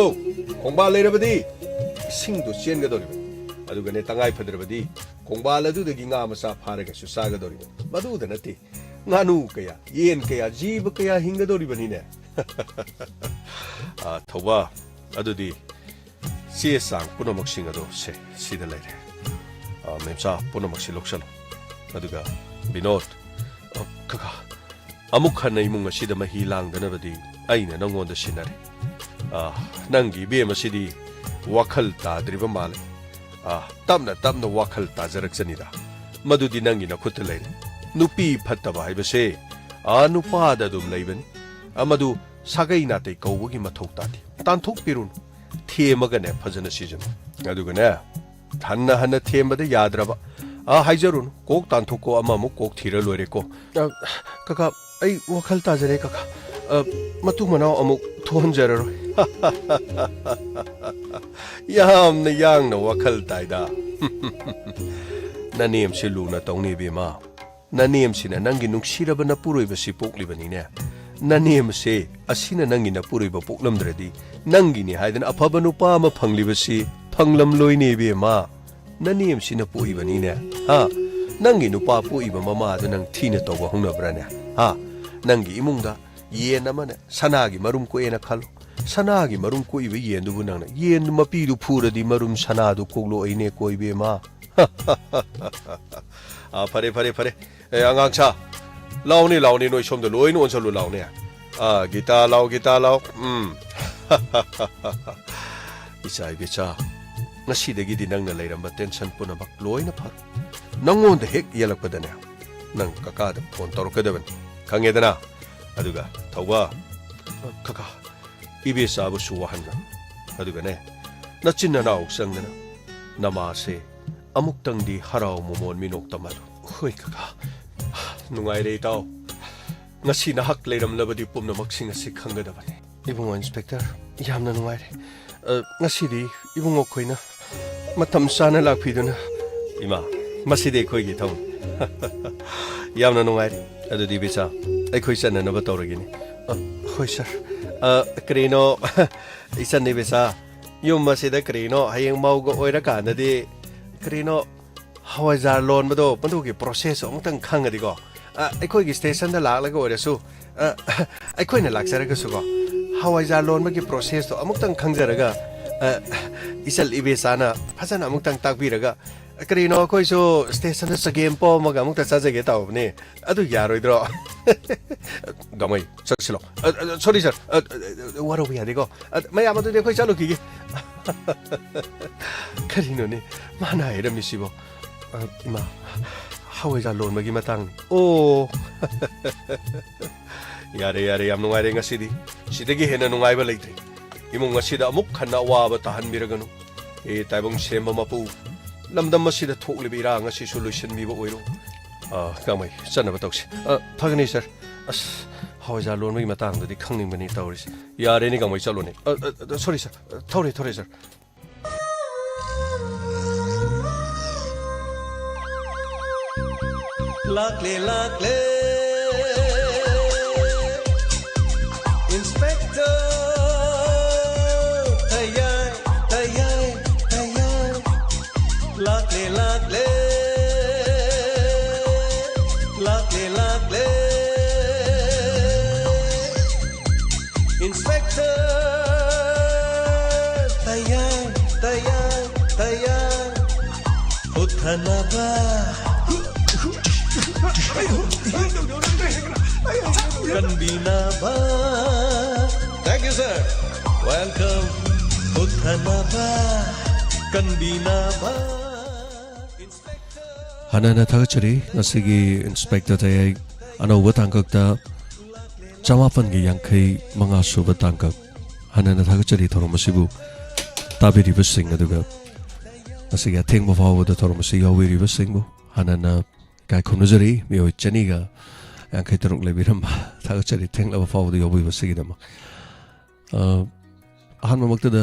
ꯈꯣꯡꯕꯥꯜ ꯂꯩꯔꯕꯗꯤ ꯏꯁꯤꯡꯗꯣ ꯆꯦꯟꯒꯗꯧꯔꯤꯕꯅꯤ꯫ ꯑꯗꯨꯒꯅꯦ, ꯇꯉꯥꯏ ꯐꯗ꯭ꯔꯕꯗꯤ ꯈꯣꯡꯕꯥꯜ ꯑꯗꯨꯗꯒꯤ ꯉꯥ ꯃꯆꯥ ꯐꯥꯔꯒꯁꯨ ꯆꯥꯒꯗꯧꯔꯤꯕꯅꯤ꯫ ꯃꯗꯨꯗ ꯅꯠꯇꯦ, ꯉꯥꯅꯨ ꯀꯌꯥ, ꯌꯦꯟ ꯀꯌꯥ, ꯖꯤꯕ ꯀꯌꯥ ꯍꯤꯡꯒꯗꯧꯔꯤꯕꯅꯤꯅꯦ꯫ ꯑ, ꯊꯧꯕ, ꯑꯗꯨꯗꯤ ꯆꯦ ꯆꯥꯡ ꯄꯨꯝꯅꯃꯛꯁꯤꯡ ꯑꯗꯣ ꯁꯦ, ꯁꯤꯗ ꯂꯩꯔꯦ꯫ ꯑ, ꯃꯦꯝꯆꯥ, ꯄꯨꯝꯅꯃꯛꯁꯤ ꯂꯧꯁꯜꯂꯣ꯫ ꯑꯗꯨꯒ ꯕꯤꯅꯣꯗ, ꯑ, ꯀꯀꯥ, ꯑꯃꯨꯛ ꯍꯟꯅ ꯏꯃꯨꯡ ꯑꯁꯤꯗ ꯃꯍꯤ ꯂꯥꯡꯗꯅꯕꯗꯤ ꯑꯩꯅ ꯅꯪꯉꯣꯟꯗ ꯁꯤꯟꯅꯔꯦ꯫ ꯑ, ꯅꯪꯒꯤ ꯏꯕꯦꯝ ꯑꯁꯤꯗꯤ ꯋꯥꯈꯜ ꯇꯥꯗ꯭ꯔꯤꯕ ꯃꯥꯜꯂꯦ꯫ ꯑ, ꯇꯞꯅ ꯇꯞꯅ ꯋꯥꯈꯜ ꯇꯥꯖꯔꯛꯆꯅꯤꯗ꯫ ꯃꯗꯨꯗꯤ ꯅꯪꯒꯤ ꯅꯈꯨꯠꯇ ꯂꯩꯔꯦ꯫ ꯅꯨꯄꯤ ꯐꯠꯇꯕ ꯍꯥꯏꯕꯁꯦ, ꯑ, ꯅꯨꯄꯥꯗ ꯑꯗꯨꯝ ꯂꯩꯕꯅꯤ꯫ ꯑ, ꯃꯗꯨ ꯁꯥꯒꯩ ꯅꯥꯇꯩ ꯀꯧꯕꯒꯤ ꯃꯊꯧ ꯇꯥꯗꯦ꯫ ꯇꯥꯟꯊꯣꯛꯄꯤꯔꯨꯅꯨ꯫ ꯊꯦꯝꯃꯒꯅꯦ ꯐꯖꯅ ꯁꯤꯖꯤꯟꯅꯧ꯫ ꯑꯗꯨꯒꯅꯦ, ꯍꯟꯅ ꯍꯟꯅ ꯊꯦꯝꯕꯗ ꯌꯥꯗ꯭ꯔꯕ꯫ ꯑ, ꯍꯥꯏꯖꯔꯨꯅꯨ, ꯀꯣꯛ ꯇꯥꯟꯊꯣꯛꯀꯣ, ꯑꯃꯃꯨꯛ ꯀꯣꯛ ꯊꯤꯔ ꯂꯣꯏꯔꯦꯀꯣ꯫ ꯑ, ꯀꯀꯥ, ꯑꯩ ꯋꯥꯈꯜ ꯇꯥꯖꯔꯦ, ꯀꯀꯥ꯫ ꯑ, ꯃꯇꯨ ꯃꯅꯥꯎ ꯑꯃꯨꯛ ꯊꯣꯛꯍꯟꯖꯔꯔꯣꯏ꯫ ꯌꯥꯝꯅ ꯌꯥꯡꯅ ꯋꯥꯈꯜ ꯇꯥꯏꯗ꯫ ꯅꯅꯦꯝꯁꯦ ꯂꯨꯅ ꯇꯧꯅꯤ, ꯏꯕꯦꯝꯃ꯫ ꯅꯅꯦꯝꯁꯤꯅ ꯅꯪꯒꯤ ꯅꯨꯡꯁꯤꯔꯕ ꯅꯄꯨꯔꯣꯏꯕꯁꯤ ꯄꯣꯛꯂꯤꯕꯅꯤꯅꯦ꯫ ꯅꯅꯦꯝꯁꯦ ꯑꯁꯤꯅ ꯅꯪꯒꯤ ꯅꯄꯨꯔꯣꯏꯕ ꯄꯣꯛꯂꯝꯗ꯭ꯔꯗꯤ, ꯅꯪꯒꯤꯅꯤ ꯍꯥꯏꯗꯅ ꯑꯐꯕ ꯅꯨꯄꯥ ꯑꯃ ꯐꯪꯂꯤꯕꯁꯤ ꯐꯪꯂꯝꯂꯣꯏꯅꯦ, ꯏꯕꯦꯝꯃ꯫ ꯅꯅꯦꯝꯁꯤꯅ ꯄꯣꯛꯏꯕꯅꯤꯅꯦ꯫ ꯍꯥ? ꯅꯪꯒꯤ ꯅꯨꯄꯥ ꯄꯣꯛꯏꯕ ꯃꯃꯥꯗꯨ ꯅꯪ ꯊꯤꯅ ꯇꯧꯕ ꯍꯧꯅꯕ꯭ꯔꯥꯅꯦ? ꯍꯥ? ꯅꯪꯒꯤ ꯏꯃꯨꯡꯗ ꯌꯦꯟ ꯑꯃꯅ ꯁꯅꯥꯒꯤ ꯃꯔꯨꯝ ꯀꯣꯛꯑꯦꯅ ꯈꯜꯂꯣ꯫ ꯁꯅꯥꯒꯤ ꯃꯔꯨꯝ ꯀꯣꯛꯏꯕ ꯌꯦꯟꯗꯨꯕꯨ ꯅꯪꯅ ꯌꯦꯟ ꯃꯄꯤꯗꯨ ꯐꯨꯔꯗꯤ ꯃꯔꯨꯝ ꯁꯅꯥꯗꯨ ꯀꯣꯛꯂꯛꯑꯣꯏꯅꯦ ꯀꯣ, ꯏꯕꯦꯝꯃ꯫ ꯑꯥ, ꯐꯔꯦ, ꯐꯔꯦ, ꯐꯔꯦ꯫ ꯑꯦ, ꯑꯉꯥꯡ ꯁꯥ, ꯂꯥꯎꯅꯦ, ꯂꯥꯎꯅꯦ, ꯅꯣꯏ ꯁꯣꯝꯗ ꯂꯣꯏꯅ ꯑꯣꯟꯁꯜꯂꯨ, ꯂꯥꯎꯅꯦ꯫ ꯑꯥ, ꯒꯤꯇꯥ ꯂꯥꯎ, ꯒꯤꯇꯥ ꯂꯥꯎ꯫ ꯎꯝ꯫ ꯏꯆꯥ ꯏꯕꯦꯆꯥ, ꯉꯁꯤꯗꯒꯤꯗꯤ ꯅꯪꯅ ꯂꯩꯔꯝꯕ tension ꯄꯨꯝꯅꯃꯛ ꯂꯣꯏꯅ ꯐꯔꯣ꯫ ꯅꯪꯉꯣꯟꯗ ꯍꯦꯛ ꯌꯦꯜꯂꯛꯄꯗꯅꯦ, ꯅꯪ ꯀꯀꯥꯗ phone ꯇꯧꯔꯛꯀꯗꯕꯅꯤ꯫ ꯈꯪꯉꯦꯗꯅ? ꯑꯗꯨꯒ, ꯊꯧꯕ, ꯀꯀꯥ, ꯏꯕꯦꯆꯥꯕꯨꯁꯨ ꯋꯥꯍꯟꯒꯅꯨ꯫ ꯑꯗꯨꯒꯅꯦ, ꯅꯆꯤꯟ ꯅꯅꯥꯎ ꯆꯪꯗꯅ ꯅꯃꯥꯁꯦ ꯑꯃꯨꯛꯇꯪꯗꯤ ꯍꯔꯥꯎ ꯃꯃꯣꯟ ꯃꯤꯅꯣꯛ ꯇꯝꯍꯜꯂꯨ꯫ ꯍꯣꯏ ꯀꯀꯥ, ꯅꯨꯡꯉꯥꯏꯔꯦ ꯏꯇꯥꯎ꯫ ꯉꯁꯤ ꯅꯍꯥꯛ ꯂꯩꯔꯝꯂꯕꯗꯤ ꯄꯨꯝꯅꯃꯛꯁꯤꯡ ꯑꯁꯤ ꯈꯪꯒꯗꯕꯅꯤ꯫ ꯏꯕꯨꯡꯉꯣ ꯏꯟꯁꯄꯦꯛꯇꯔ, ꯌꯥꯝꯅ ꯅꯨꯡꯉꯥꯏꯔꯦ꯫ ꯑ, ꯉꯁꯤꯗꯤ ꯏꯕꯨꯡꯉꯣ ꯈꯣꯏꯅ ꯃꯇꯝ ꯆꯥꯅ ꯂꯥꯛꯄꯤꯗꯨꯅ꯫ ꯏꯃꯥ, ꯃꯁꯤꯗꯤ ꯑꯩꯈꯣꯏꯒꯤ ꯊꯧꯅꯤ꯫ ꯌꯥꯝꯅ ꯅꯨꯡꯉꯥꯏꯔꯦ꯫ ꯑꯗꯨꯗꯤ ꯏꯕꯦꯆꯥ, ꯑꯩꯈꯣꯏ ꯆꯠꯅꯅꯕ ꯇꯧꯔꯒꯦꯅꯦ꯫ ꯑ, ꯍꯣꯏ ꯁꯥꯔ꯫ ꯑ, ꯀꯔꯤꯅꯣ, ꯏꯆꯟ ꯏꯕꯦꯆꯥ, ꯌꯨꯝ ꯑꯁꯤꯗ ꯀꯔꯤꯅꯣ ꯍꯌꯦꯡ ꯃꯧꯒ ꯑꯣꯏꯔꯀꯥꯟꯗꯗꯤ ꯀꯔꯤꯅꯣ ꯍꯋꯥꯏꯖꯥꯔ ꯂꯣꯟꯕꯗꯣ ꯃꯗꯨꯒꯤ process ꯑꯃꯨꯛꯇꯪ ꯈꯪꯉꯗꯤꯀꯣ, ꯑ, ꯑꯩꯈꯣꯏꯒꯤ ꯁ꯭ꯇꯦꯁꯟꯗ ꯂꯥꯛꯂꯒ ꯑꯣꯏꯔꯁꯨ, ꯑ, ꯑꯩꯈꯣꯏꯅ ꯂꯥꯛꯆꯔꯒꯁꯨꯀꯣ, ꯍꯋꯥꯏꯖꯥꯔ ꯂꯣꯟꯕꯒꯤ ꯄ꯭ꯔꯣꯁꯦꯁꯇꯣ ꯑꯃꯨꯛꯇꯪ ꯈꯪꯖꯔꯒ, ꯑ, ꯏꯆꯜ ꯏꯕꯦꯆꯥꯅ ꯐꯖꯅ ꯑꯃꯨꯛꯇꯪ ꯇꯥꯛꯄꯤꯔꯒ, ꯀꯔꯤꯅꯣ, ꯑꯩꯈꯣꯏꯁꯨ ꯁ꯭ꯇꯦꯁꯟꯗ ꯆꯒꯦꯝ ꯄꯣꯝꯃꯒ ꯑꯃꯨꯛꯇ ꯆꯥꯖꯒꯦ ꯇꯧꯕꯅꯦ꯫ ꯑꯗꯨ ꯌꯥꯔꯣꯏꯗ꯭ꯔꯣ? ꯒꯥꯡꯃꯩ, ꯆꯠꯁꯤꯂꯣ꯫ ꯑ, ꯑ, ꯁꯣꯔꯤ ꯁꯥꯔ꯫ ꯑ, ꯑ, ꯑ, ꯋꯥꯔꯧꯕ ꯌꯥꯗꯦꯀꯣ꯫ ꯑ, ꯃꯌꯥꯝ, ꯑꯗꯨꯗꯤ ꯑꯩꯈꯣꯏ ꯆꯠꯂꯨꯈꯤꯒꯦ꯫ ꯀꯔꯤꯅꯣꯅꯦ ꯃꯥꯅ ꯍꯥꯏꯔꯝꯃꯤꯁꯤꯕꯣ? ꯑ, ꯏꯃꯥ, ꯍꯋꯥꯏꯖꯥꯔ ꯂꯣꯟꯕꯒꯤ ꯃꯇꯥꯡꯅꯤ꯫ ꯑꯣ꯫ ꯌꯥꯔꯦ, ꯌꯥꯔꯦ, ꯌꯥꯝ ꯅꯨꯡꯉꯥꯏꯔꯦ ꯉꯁꯤꯗꯤ꯫ ꯁꯤꯗꯒꯤ ꯍꯦꯟꯅ ꯅꯨꯡꯉꯥꯏꯕ ꯂꯩꯇ꯭ꯔꯦ꯫ ꯏꯃꯨꯡ ꯑꯁꯤꯗ ꯑꯃꯨꯛ ꯍꯟꯅ ꯑꯋꯥꯕ ꯇꯥꯍꯟꯕꯤꯔꯒꯅꯨ꯫ ꯑꯦ, ꯇꯥꯏꯕꯪ ꯁꯦꯝꯕ ꯃꯄꯨ, ꯂꯝꯗꯝ ꯑꯁꯤꯗ ꯊꯣꯛꯂꯤꯕ ꯏꯔꯥꯡ ꯑꯁꯤꯁꯨ ꯂꯣꯏꯁꯤꯟꯕꯤꯕ ꯑꯣꯏꯔꯣ꯫ ꯑ, ꯒꯥꯡꯃꯩ, ꯆꯠꯅꯕ ꯇꯧꯁꯤ꯫ ꯑ, ꯐꯒꯅꯤ, ꯁꯥꯔ꯫ ꯑꯁ, ꯍꯋꯥꯏꯖꯥꯔ ꯂꯣꯟꯕꯒꯤ ꯃꯇꯥꯡꯗꯗꯤ ꯈꯪꯅꯤꯡꯕꯅꯤ ꯇꯧꯔꯤꯁꯦ꯫ ꯌꯥꯔꯦꯅꯦ, ꯒꯥꯡꯃꯩ, ꯆꯠꯂꯣꯅꯦ꯫ ꯑ, ꯑ, ꯑ, ꯁꯣꯔꯤ, ꯁꯥꯔ꯫ ꯑ, ꯊꯧꯔꯦ, ꯊꯧꯔꯦ, ꯁꯥꯔ꯫ ꯂꯥꯛꯂꯦ, ꯂꯥꯛꯂꯦ, ꯏꯟꯁꯄꯦꯛꯇꯔ ꯇꯌꯥꯏ, ꯇꯌꯥꯏ, ꯇꯌꯥꯏ꯫ ꯂꯥꯛꯂꯦ, ꯂꯥꯛꯂꯦ, ꯂꯥꯛꯂꯦ, ꯂꯥꯛꯂꯦ, ꯏꯟꯁꯄꯦꯛꯇꯔ ꯇꯌꯥꯏ, ꯇꯌꯥꯏ, ꯇꯌꯥꯏ꯫ ꯍꯨꯠꯊꯅꯕ, ꯀꯟꯕꯤꯅꯕ꯫ Thank you, sir. Welcome. ꯍꯨꯠꯊꯅꯕ, ꯀꯟꯕꯤꯅꯕ꯫ ꯍꯥꯟꯅꯅ ꯊꯥꯒꯠꯆꯔꯤ, ꯉꯁꯤꯒꯤ ꯏꯟꯁꯄꯦꯛꯇꯔ ꯇꯌꯥꯏ ꯑꯅꯧꯕ ꯇꯥꯡꯀꯛꯇ ꯆꯃꯥꯄꯟꯒꯤ ꯌꯥꯡꯈꯩ ꯃꯉꯥ ꯁꯨꯕ ꯇꯥꯡꯀꯛ꯫ ꯍꯥꯟꯅꯅ ꯊꯥꯒꯠꯆꯔꯤ ꯊꯧꯔꯝ ꯑꯁꯤꯕꯨ ꯇꯥꯕꯤꯔꯤꯕꯁꯤꯡ, ꯑꯗꯨꯒ ꯉꯁꯤꯒꯤ ꯑꯊꯦꯡꯕ ꯐꯥꯎꯕꯗ ꯊꯧꯔꯝ ꯑꯁꯤ ꯌꯥꯎꯕꯤꯔꯤꯕꯁꯤꯡꯕꯨ ꯍꯥꯟꯅꯅ ꯏꯀꯥꯏ ꯈꯨꯝꯅꯖꯔꯤ꯫ ꯃꯤꯑꯣꯏ ꯆꯅꯤꯒ ꯌꯥꯡꯈꯩ ꯇꯔꯨꯛ ꯂꯩꯕꯤꯔꯝꯕ ꯊꯥꯒꯠꯆꯔꯤ, ꯊꯦꯡꯂꯕ ꯐꯥꯎꯕꯗ ꯌꯥꯎꯕꯤꯕꯁꯤꯒꯤꯗꯃꯛ꯫ ꯑ, ꯑꯍꯥꯟꯕꯃꯛꯇꯗ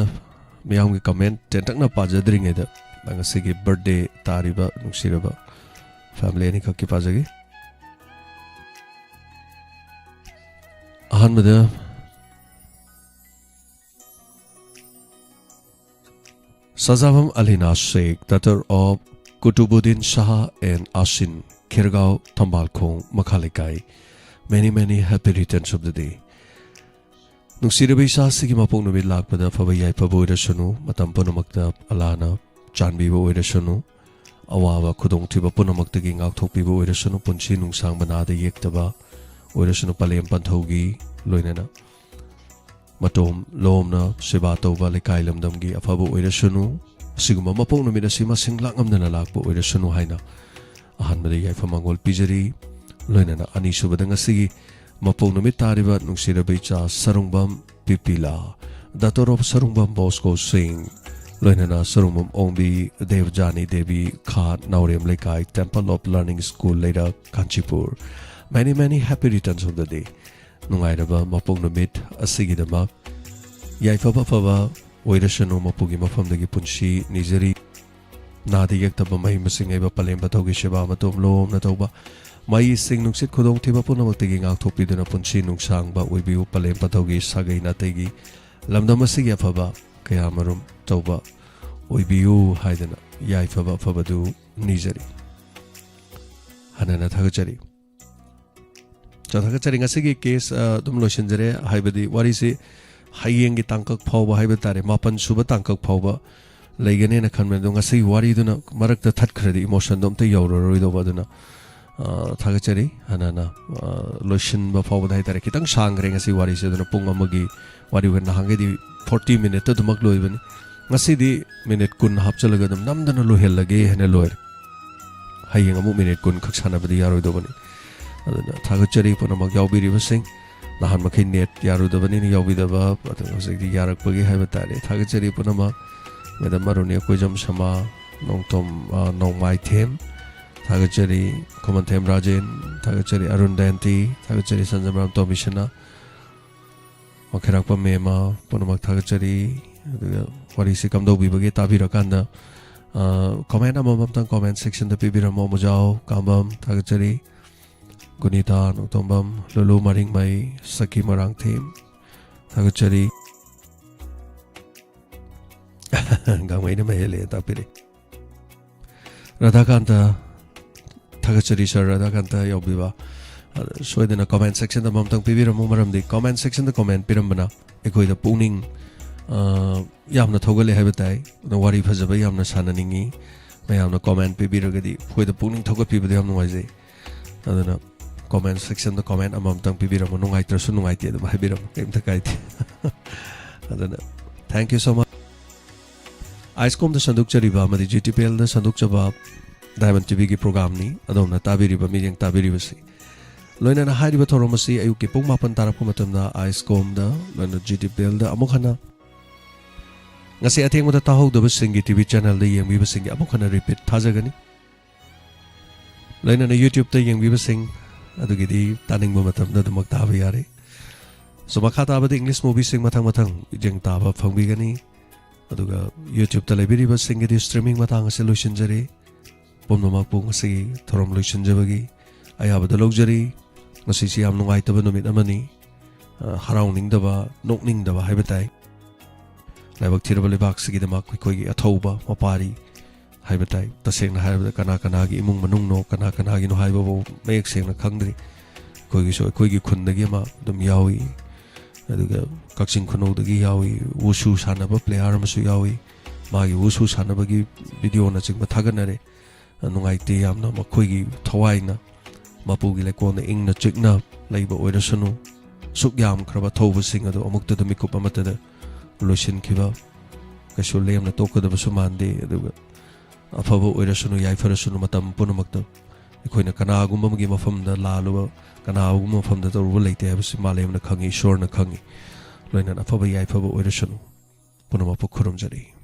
ꯃꯤꯌꯥꯝꯒꯤ ꯀꯃꯦꯟ ꯇꯦꯟꯇꯛꯅ ꯄꯥꯖꯗ꯭ꯔꯤꯉꯩꯗ, ꯉꯁꯤꯒꯤ ꯕꯔꯊꯗꯦ ꯇꯥꯔꯤꯕ ꯅꯨꯡꯁꯤꯔꯕ ꯐꯦꯃꯤꯂꯤ ꯑꯅꯤꯈꯛꯀꯤ ꯄꯥꯖꯒꯦ꯫ ꯑꯍꯥꯟꯕꯗ ꯁꯖꯥꯕꯝ ꯑꯂꯤꯅꯥ ꯁꯦꯈ, daughter of Kutubuddin Shah and Asin꯫ ꯈꯦꯔꯒꯥꯎ ꯊꯝꯕꯥꯜꯈꯣꯡ ꯃꯈꯥ ꯂꯩꯀꯥꯏ꯫ Many many happy returns of the day. ꯅꯨꯡꯁꯤꯔꯕ ꯏꯆꯥꯁꯤꯒꯤ ꯃꯄꯣꯛ ꯅꯨꯃꯤꯠ ꯂꯥꯛꯄꯗ ꯑꯐꯕ ꯌꯥꯏꯐꯕ ꯑꯣꯏꯔꯁꯅꯨ, ꯃꯇꯝ ꯄꯨꯝꯅꯃꯛꯇ ꯑꯂꯥꯅ ꯆꯥꯟꯕꯤꯕ ꯑꯣꯏꯔꯁꯅꯨ, ꯑꯋꯥꯕ ꯈꯨꯗꯣꯡꯊꯤꯕ ꯄꯨꯝꯅꯃꯛꯇꯒꯤ ꯉꯥꯛꯊꯣꯛꯄꯤꯕ ꯑꯣꯏꯔꯁꯅꯨ, ꯄꯨꯟꯁꯤ ꯅꯨꯡꯁꯥꯡꯕ ꯅꯥꯗ ꯌꯦꯛꯇꯕ ꯑꯣꯏꯔꯁꯅꯨ, ꯄꯂꯦꯝ ꯄꯟꯊꯧꯒꯤ ꯂꯣꯏꯅꯅ ꯃꯇꯣꯝ ꯂꯣꯝꯅ ꯁꯦꯕꯥ ꯇꯧꯕ ꯂꯩꯀꯥꯏ ꯂꯝꯗꯝꯒꯤ ꯑꯐꯕ ꯑꯣꯏꯔꯁꯅꯨ, ꯑꯁꯤꯒꯨꯝꯕ ꯃꯄꯣꯛ ꯅꯨꯃꯤꯠ ꯑꯁꯤ ꯃꯁꯤꯡ ꯂꯥꯛꯉꯝꯗꯅ ꯂꯥꯛꯄ ꯑꯣꯏꯔꯁꯅꯨ ꯍꯥꯏꯅ ꯑꯍꯥꯟꯕꯗ ꯌꯥꯏꯐ ꯃꯪꯒꯣꯜ ꯄꯤꯖꯔꯤ꯫ ꯂꯣꯏꯅꯅ ꯑꯅꯤꯁꯨꯕꯗ ꯉꯁꯤꯒꯤ ꯃꯄꯣꯛ ꯅꯨꯃꯤꯠ ꯇꯥꯔꯤꯕ ꯅꯨꯡꯁꯤꯔꯕ ꯏꯆꯥ Sarungbam ꯄꯤꯄꯤꯂꯥ, daughter of Sarungbam Bosco ꯁꯤꯡ, ꯂꯣꯏꯅꯅ ꯁꯔꯨꯡꯕꯝ ꯑꯣꯡꯕꯤ ꯗꯦꯕꯖꯥꯅꯤ ꯗꯦꯕꯤ, ꯈꯥ ꯅꯥꯎꯔꯦꯝ ꯂꯩꯀꯥꯏ, Temple of Learning School ꯂꯩꯔꯛ, Kanchipur. Many many happy returns of the day. ꯅꯨꯡꯉꯥꯏꯔꯕ ꯃꯄꯣꯛ ꯅꯨꯃꯤꯠ ꯑꯁꯤꯒꯤꯗꯃꯛ ꯌꯥꯏꯐꯕ ꯑꯐꯕ ꯑꯣꯏꯔꯁꯅꯨ, ꯃꯄꯨꯒꯤ ꯃꯐꯝꯗꯒꯤ ꯄꯨꯟꯁꯤ ꯅꯤꯖꯔꯤ꯫ ꯅꯥꯗ ꯌꯦꯛꯇꯕ ꯃꯍꯩ ꯃꯁꯤꯡ ꯍꯩꯕ ꯄꯂꯦꯝ ꯄꯟꯊꯧꯒꯤ ꯁꯦꯕꯥ ꯃꯇꯣꯝ ꯂꯣꯝꯅ ꯇꯧꯕ, ꯃꯍꯩꯁꯤꯡ ꯅꯨꯡꯁꯤꯠ ꯈꯨꯗꯣꯡꯊꯤꯕ ꯄꯨꯝꯅꯃꯛꯇꯒꯤ ꯉꯥꯛꯊꯣꯛꯄꯤꯗꯨꯅ ꯄꯨꯟꯁꯤ ꯅꯨꯡꯁꯥꯡꯕ ꯑꯣꯏꯕꯤꯌꯨ꯫ ꯄꯂꯦꯝ ꯄꯟꯊꯧꯒꯤ ꯁꯥꯒꯩ ꯅꯥꯇꯩꯒꯤ ꯂꯝꯗꯝ ꯑꯁꯤꯒꯤ ꯑꯐꯕ ꯀꯌꯥꯃꯔꯨꯝ ꯇꯧꯕ ꯑꯣꯏꯕꯤꯌꯨ ꯍꯥꯏꯗꯅ ꯌꯥꯏꯐꯕ ꯑꯐꯕꯗꯨ ꯅꯤꯖꯔꯤ꯫ ꯍꯟꯅ ꯍꯟꯅ ꯊꯥꯒꯠꯆꯔꯤ꯫ ꯆꯥꯎꯊꯛꯀ ꯆꯔꯤ ꯉꯁꯤꯒꯤ ꯀꯦꯁ, ꯑ, ꯑꯗꯨꯝ ꯂꯣꯏꯁꯤꯟꯖꯔꯦ꯫ ꯍꯥꯏꯕꯗꯤ ꯋꯥꯔꯤꯁꯤ ꯍꯌꯦꯡꯒꯤ ꯇꯥꯡꯀꯛ ꯐꯥꯎꯕ ꯍꯥꯏꯕ ꯇꯥꯔꯦ, ꯃꯥꯄꯟ ꯁꯨꯕ ꯇꯥꯡꯀꯛ ꯐꯥꯎꯕ ꯂꯩꯒꯅꯦꯅ ꯈꯟꯕꯅꯦ꯫ ꯑꯗꯣ ꯉꯁꯤꯒꯤ ꯋꯥꯔꯤꯗꯨꯅ ꯃꯔꯛꯇ ꯊꯠꯈ꯭ꯔꯗꯤ ꯏꯃꯣꯁꯟꯗꯣ ꯑꯝꯇ ꯌꯧꯔꯔꯣꯏꯗꯧꯕ꯫ ꯑꯗꯨꯅ, ꯑ, ꯊꯥꯒꯠꯆꯔꯤ꯫ ꯍꯥꯟꯅ ꯍꯥꯟꯅ, ꯑ, ꯂꯣꯏꯁꯤꯟꯕ ꯐꯥꯎꯕꯗ ꯍꯥꯏ ꯇꯥꯔꯦ, ꯈꯤꯇꯪ ꯁꯥꯡꯈ꯭ꯔꯦ ꯉꯁꯤ ꯋꯥꯔꯤꯁꯦ꯫ ꯑꯗꯨꯅ ꯄꯨꯡ ꯑꯃꯒꯤ ꯋꯥꯔꯤ ꯑꯣꯏꯅ, ꯅꯍꯥꯟꯈꯩꯗꯤ ꯐꯣꯔꯇꯤ ꯃꯤꯅꯤꯠꯇ ꯑꯗꯨꯃꯛ ꯂꯣꯏꯕꯅꯤ꯫ ꯉꯁꯤꯗꯤ ꯃꯤꯅꯤꯠ ꯀꯨꯟ ꯍꯥꯞꯆꯤꯜꯂꯒ ꯑꯗꯨꯝ ꯅꯝꯗꯅ ꯂꯣꯏꯍꯜꯂꯒꯦ ꯍꯥꯏꯅ ꯂꯣꯏꯔꯦ꯫ ꯍꯌꯦꯡ ꯑꯃꯨꯛ ꯃꯤꯅꯤꯠ ꯀꯨꯟ ꯈꯛ ꯁꯥꯟꯅꯕꯗꯤ ꯌꯥꯔꯣꯏꯗꯧꯕꯅꯤ꯫ ꯑꯗꯨꯅ ꯊꯥꯒꯠꯆꯔꯤ ꯄꯨꯝꯅꯃꯛ ꯌꯥꯎꯕꯤꯔꯤꯕꯁꯤꯡ꯫ ꯅꯍꯥꯟ ꯃꯈꯩ ꯅꯦꯠ ꯌꯥꯔꯨꯗꯕꯅꯤꯅ ꯌꯥꯎꯕꯤꯗꯕ, ꯑꯗꯨ ꯍꯧꯖꯤꯛꯇꯤ ꯌꯥꯔꯛꯄꯒꯤ ꯍꯥꯏꯕ ꯇꯥꯔꯦ꯫ ꯊꯥꯒꯠꯆꯔꯤ ꯄꯨꯝꯅꯃꯛ꯫ ꯃꯦꯗꯝ ꯑꯔꯨꯅꯤ ꯑꯩꯈꯣꯏꯖꯝ ꯁꯃꯥ, ꯅꯣꯡꯊꯣꯝ, ꯑ, ꯅꯣꯡꯃꯥꯏꯊꯦꯝ꯫ ꯊꯥꯒꯠꯆꯔꯤ ꯈꯨꯃꯟꯊꯦꯝ ꯔꯥꯖꯦꯟ꯫ ꯊꯥꯒꯠꯆꯔꯤ ꯑꯔꯨꯟ ꯗꯌꯟꯇꯤ꯫ ꯊꯥꯒꯠꯆꯔꯤ ꯁꯟꯖꯝꯔꯥꯝ ꯇꯣꯝꯕꯤꯁꯅꯥ꯫ ꯃꯈꯦꯔꯥꯛꯄ ꯃꯦꯝꯃ ꯄꯨꯝꯅꯃꯛ ꯊꯥꯒꯠꯆꯔꯤ꯫ ꯑꯗꯨꯒ ꯋꯥꯔꯤꯁꯤ ꯀꯝꯗꯧꯕꯤꯕꯒꯦ ꯇꯥꯕꯤꯔꯀꯥꯟꯗ, ꯑ, ꯀꯣꯃꯦꯟ ꯑꯃꯃꯝꯇꯪ ꯀꯣꯃꯦꯟ ꯁꯦꯛꯁꯟꯗ ꯄꯤꯕꯤꯔꯝꯃꯣ꯫ ꯃꯨꯖꯥꯎ ꯀꯥꯝꯕꯝ ꯊꯥꯒꯠꯆꯔꯤ꯫ ꯒꯨꯅꯤꯇꯥ ꯅꯣꯡꯊꯣꯝꯕꯝ, ꯂꯨꯂꯨ ꯃꯔꯤꯡꯃꯩ, ꯁꯈꯤ ꯃꯔꯥꯡꯊꯦꯝ ꯊꯥꯒꯠꯆꯔꯤ꯫ ꯒꯥꯡꯃꯩꯅ ꯃꯍꯦꯜꯂꯦ ꯇꯥꯛꯄꯤꯔꯤ꯫ ꯔꯥꯙꯥꯀꯥꯟꯇ ꯊꯥꯒꯠꯆꯔꯤ ꯁꯥꯔ, ꯑꯗꯥ ꯀꯥꯟꯇ ꯌꯥꯎꯕꯤꯕ꯫ ꯑꯗ ꯁꯣꯏꯗꯅ ꯀꯣꯃꯦꯟ ꯁꯦꯛꯁꯟꯗ ꯑꯃꯃꯝꯇꯪ ꯄꯤꯕꯤꯔꯝꯃꯨ, ꯃꯔꯝꯗꯤ ꯀꯣꯃꯦꯟ ꯁꯦꯛꯁꯟꯗ ꯀꯣꯃꯦꯟ ꯄꯤꯔꯝꯕꯅ ꯑꯩꯈꯣꯏꯗ ꯄꯨꯛꯅꯤꯡ, ꯑ, ꯌꯥꯝꯅ ꯊꯧꯒꯠꯂꯦ ꯍꯥꯏꯕ ꯇꯥꯏ꯫ ꯑꯗꯣ ꯋꯥꯔꯤ ꯐꯖꯕ ꯌꯥꯝꯅ ꯁꯥꯟꯅꯅꯤꯡꯉꯤ꯫ ꯃꯌꯥꯝꯅ ꯀꯣꯃꯦꯟ ꯄꯤꯕꯤꯔꯒꯗꯤ ꯑꯩꯈꯣꯏꯗ ꯄꯨꯛꯅꯤꯡ ꯊꯧꯒꯠꯄꯤꯕꯗ ꯌꯥꯝ ꯅꯨꯡꯉꯥꯏꯖꯩ꯫ ꯑꯗꯨꯅ ꯀꯣꯃꯦꯟ ꯁꯦꯛꯁꯟꯗ ꯀꯣꯃꯦꯟ ꯑꯃꯃꯝꯇꯪ ꯄꯤꯕꯤꯔꯝꯃꯨ, ꯅꯨꯡꯉꯥꯏꯇ꯭ꯔꯁꯨ ꯅꯨꯡꯉꯥꯏꯇꯦ ꯑꯗꯨꯝ ꯍꯥꯏꯕꯤꯔꯝꯃꯨ, ꯀꯩꯝꯇ ꯀꯥꯏꯗꯦ꯫ ꯑꯗꯨꯅ thank you so much꯫ ꯑꯥꯏꯁꯀꯣꯝꯗ ꯁꯟꯗꯣꯛꯆꯔꯤꯕ ꯑꯃꯗꯤ ꯖꯤ ꯇꯤ ꯄꯤ ꯑꯦꯜꯗ ꯁꯟꯗꯣꯛꯆꯕ ꯗꯥꯏꯃꯟ ꯇꯤ ꯚꯤꯒꯤ ꯄ꯭ꯔꯣꯒꯥꯝꯅꯤ꯫ ꯑꯗꯣꯝꯅ ꯇꯥꯕꯤꯔꯤꯕ, ꯃꯤꯠꯌꯦꯡ ꯇꯥꯕꯤꯔꯤꯕꯁꯤ꯫ ꯂꯣꯏꯅꯅ ꯍꯥꯏꯔꯤꯕ ꯊꯧꯔꯝ ꯑꯁꯤ ꯑꯌꯨꯛꯀꯤ ꯄꯨꯡ ꯃꯥꯄꯟ ꯇꯥꯔꯛꯄ ꯃꯇꯝꯗ ꯑꯥꯏꯁꯀꯣꯝꯗ, ꯂꯣꯏꯅ ꯖꯤ ꯇꯤ ꯄꯤ ꯑꯦꯜꯗ ꯑꯃꯨꯛ ꯍꯟꯅ ꯉꯁꯤ ꯑꯊꯦꯡꯕꯗ ꯇꯥꯍꯧꯗꯕꯁꯤꯡꯒꯤ ꯇꯤ ꯚꯤ ꯆꯦꯅꯦꯜꯗ ꯌꯦꯡꯕꯤꯕꯁꯤꯡꯒꯤ ꯑꯃꯨꯛ ꯍꯟꯅ ꯔꯤꯄꯤꯠ ꯊꯥꯖꯒꯅꯤ꯫ ꯂꯣꯏꯅꯅ ꯌꯨꯇ꯭ꯌꯨꯕꯇ ꯌꯦꯡꯕꯤꯕꯁꯤꯡ ꯑꯗꯨꯒꯤꯗꯤ ꯇꯥꯅꯤꯡꯕ ꯃꯇꯝꯗ ꯑꯗꯨꯃꯛ ꯇꯥꯕ ꯌꯥꯔꯦ꯫ So, ꯃꯈꯥ ꯇꯥꯕꯗ ꯏꯪꯂꯤꯁ ꯃꯨꯚꯤꯁꯤꯡ ꯃꯊꯪ ꯃꯊꯪ ꯃꯤꯠꯌꯦꯡ ꯇꯥꯕ ꯐꯪꯕꯤꯒꯅꯤ꯫ ꯑꯗꯨꯒ ꯌꯨꯇ꯭ꯌꯨꯕꯇ ꯂꯩꯕꯤꯔꯤꯕꯁꯤꯡꯒꯤꯗꯤ ꯁ꯭ꯇ꯭ꯔꯤꯃꯤꯡ ꯃꯇꯥꯡ ꯑꯁꯤ ꯂꯣꯏꯁꯤꯟꯖꯔꯦ꯫ ꯄꯨꯝꯅꯃꯛꯄꯨ ꯉꯁꯤꯒꯤ ꯊꯧꯔꯝ ꯂꯣꯏꯁꯤꯟꯖꯕꯒꯤ ꯑꯌꯥꯕꯗ ꯂꯧꯖꯔꯤ꯫ ꯉꯁꯤꯁꯤ ꯌꯥꯝ ꯅꯨꯡꯉꯥꯏꯇꯕ ꯅꯨꯃꯤꯠ ꯑꯃꯅꯤ꯫ ꯑ, ꯍꯔꯥꯎꯅꯤꯡꯗꯕ, ꯅꯣꯛꯅꯤꯡꯗꯕ ꯍꯥꯏꯕ ꯇꯥꯏ꯫ ꯂꯥꯏꯕꯛ ꯊꯤꯔꯕ ꯂꯩꯕꯥꯛꯁꯤꯒꯤꯗꯃꯛ ꯑꯩꯈꯣꯏꯒꯤ ꯑꯊꯧꯕ ꯃꯄꯥꯔꯤ ꯍꯥꯏꯕ ꯇꯥꯏ꯫ ꯇꯁꯦꯡꯅ ꯍꯥꯏꯔꯕꯗ ꯀꯅꯥ ꯀꯅꯥꯒꯤ ꯏꯃꯨꯡ ꯃꯅꯨꯡꯅꯣ, ꯀꯅꯥ ꯀꯅꯥꯒꯤꯅꯣ ꯍꯥꯏꯕꯐꯥꯎ ꯃꯌꯦꯛ ꯁꯦꯡꯅ ꯈꯪꯗ꯭ꯔꯤ꯫ ꯑꯩꯈꯣꯏꯒꯤꯁꯨ ꯑꯩꯈꯣꯏꯒꯤ ꯈꯨꯟꯗꯒꯤ ꯑꯃ ꯑꯗꯨꯝ ꯌꯥꯎꯏ, ꯑꯗꯨꯒ ꯀꯛꯆꯤꯡ ꯈꯨꯅꯧꯗꯒꯤ ꯌꯥꯎꯏ, ꯋꯨꯁꯨ ꯁꯥꯟꯅꯕ ꯄ꯭ꯂꯦꯌꯥꯔ ꯑꯃꯁꯨ ꯌꯥꯎꯏ꯫ ꯃꯥꯒꯤ ꯋꯨꯁꯨ ꯁꯥꯟꯅꯕꯒꯤ ꯚꯤꯗꯤꯑꯣꯅꯆꯤꯡꯕ ꯊꯥꯒꯠꯅꯔꯦ꯫ ꯅꯨꯡꯉꯥꯏꯇꯦ ꯌꯥꯝꯅ꯫ ꯃꯈꯣꯏꯒꯤ ꯊꯋꯥꯏꯅ ꯃꯄꯨꯒꯤ ꯂꯩꯀꯣꯜꯗ ꯏꯪꯅ ꯆꯤꯛꯅ ꯂꯩꯕ ꯑꯣꯏꯔꯁꯅꯨ꯫ ꯑꯁꯨꯛ ꯌꯥꯝꯈ꯭ꯔꯕ ꯊꯧꯕꯁꯤꯡ ꯑꯗꯨ ꯑꯃꯨꯛꯇꯗ ꯃꯤꯀꯨꯞ ꯑꯃꯠꯇꯗ ꯂꯣꯏꯁꯤꯟꯈꯤꯕ, ꯀꯩꯁꯨ ꯂꯦꯝꯅ ꯇꯣꯛꯀꯗꯕꯁꯨ ꯃꯥꯟꯗꯦ꯫ ꯑꯗꯨꯒ ꯑꯐꯕ ꯑꯣꯏꯔꯁꯅꯨ, ꯌꯥꯏꯐꯔꯁꯅꯨ, ꯃꯇꯝ ꯄꯨꯝꯅꯃꯛꯇ ꯑꯩꯈꯣꯏꯅ ꯀꯅꯥꯒꯨꯝꯕ ꯑꯃꯒꯤ ꯃꯐꯝꯗ ꯂꯥꯜꯂꯨꯕ, ꯀꯅꯥꯒꯨꯝꯕ ꯃꯐꯝꯗ ꯇꯧꯔꯨꯕ ꯂꯩꯇꯦ ꯍꯥꯏꯕꯁꯤ ꯃꯥꯂꯦꯝꯅ ꯈꯪꯉꯤ, ꯏꯁꯣꯔꯅ ꯈꯪꯉꯤ꯫ ꯂꯣꯏꯅꯅ ꯑꯐꯕ ꯌꯥꯏꯐꯕ ꯑꯣꯏꯔꯁꯅꯨ꯫ ꯄꯨꯝꯅꯃꯛꯄꯨ ꯈꯨꯔꯨꯝꯖꯔꯤ꯫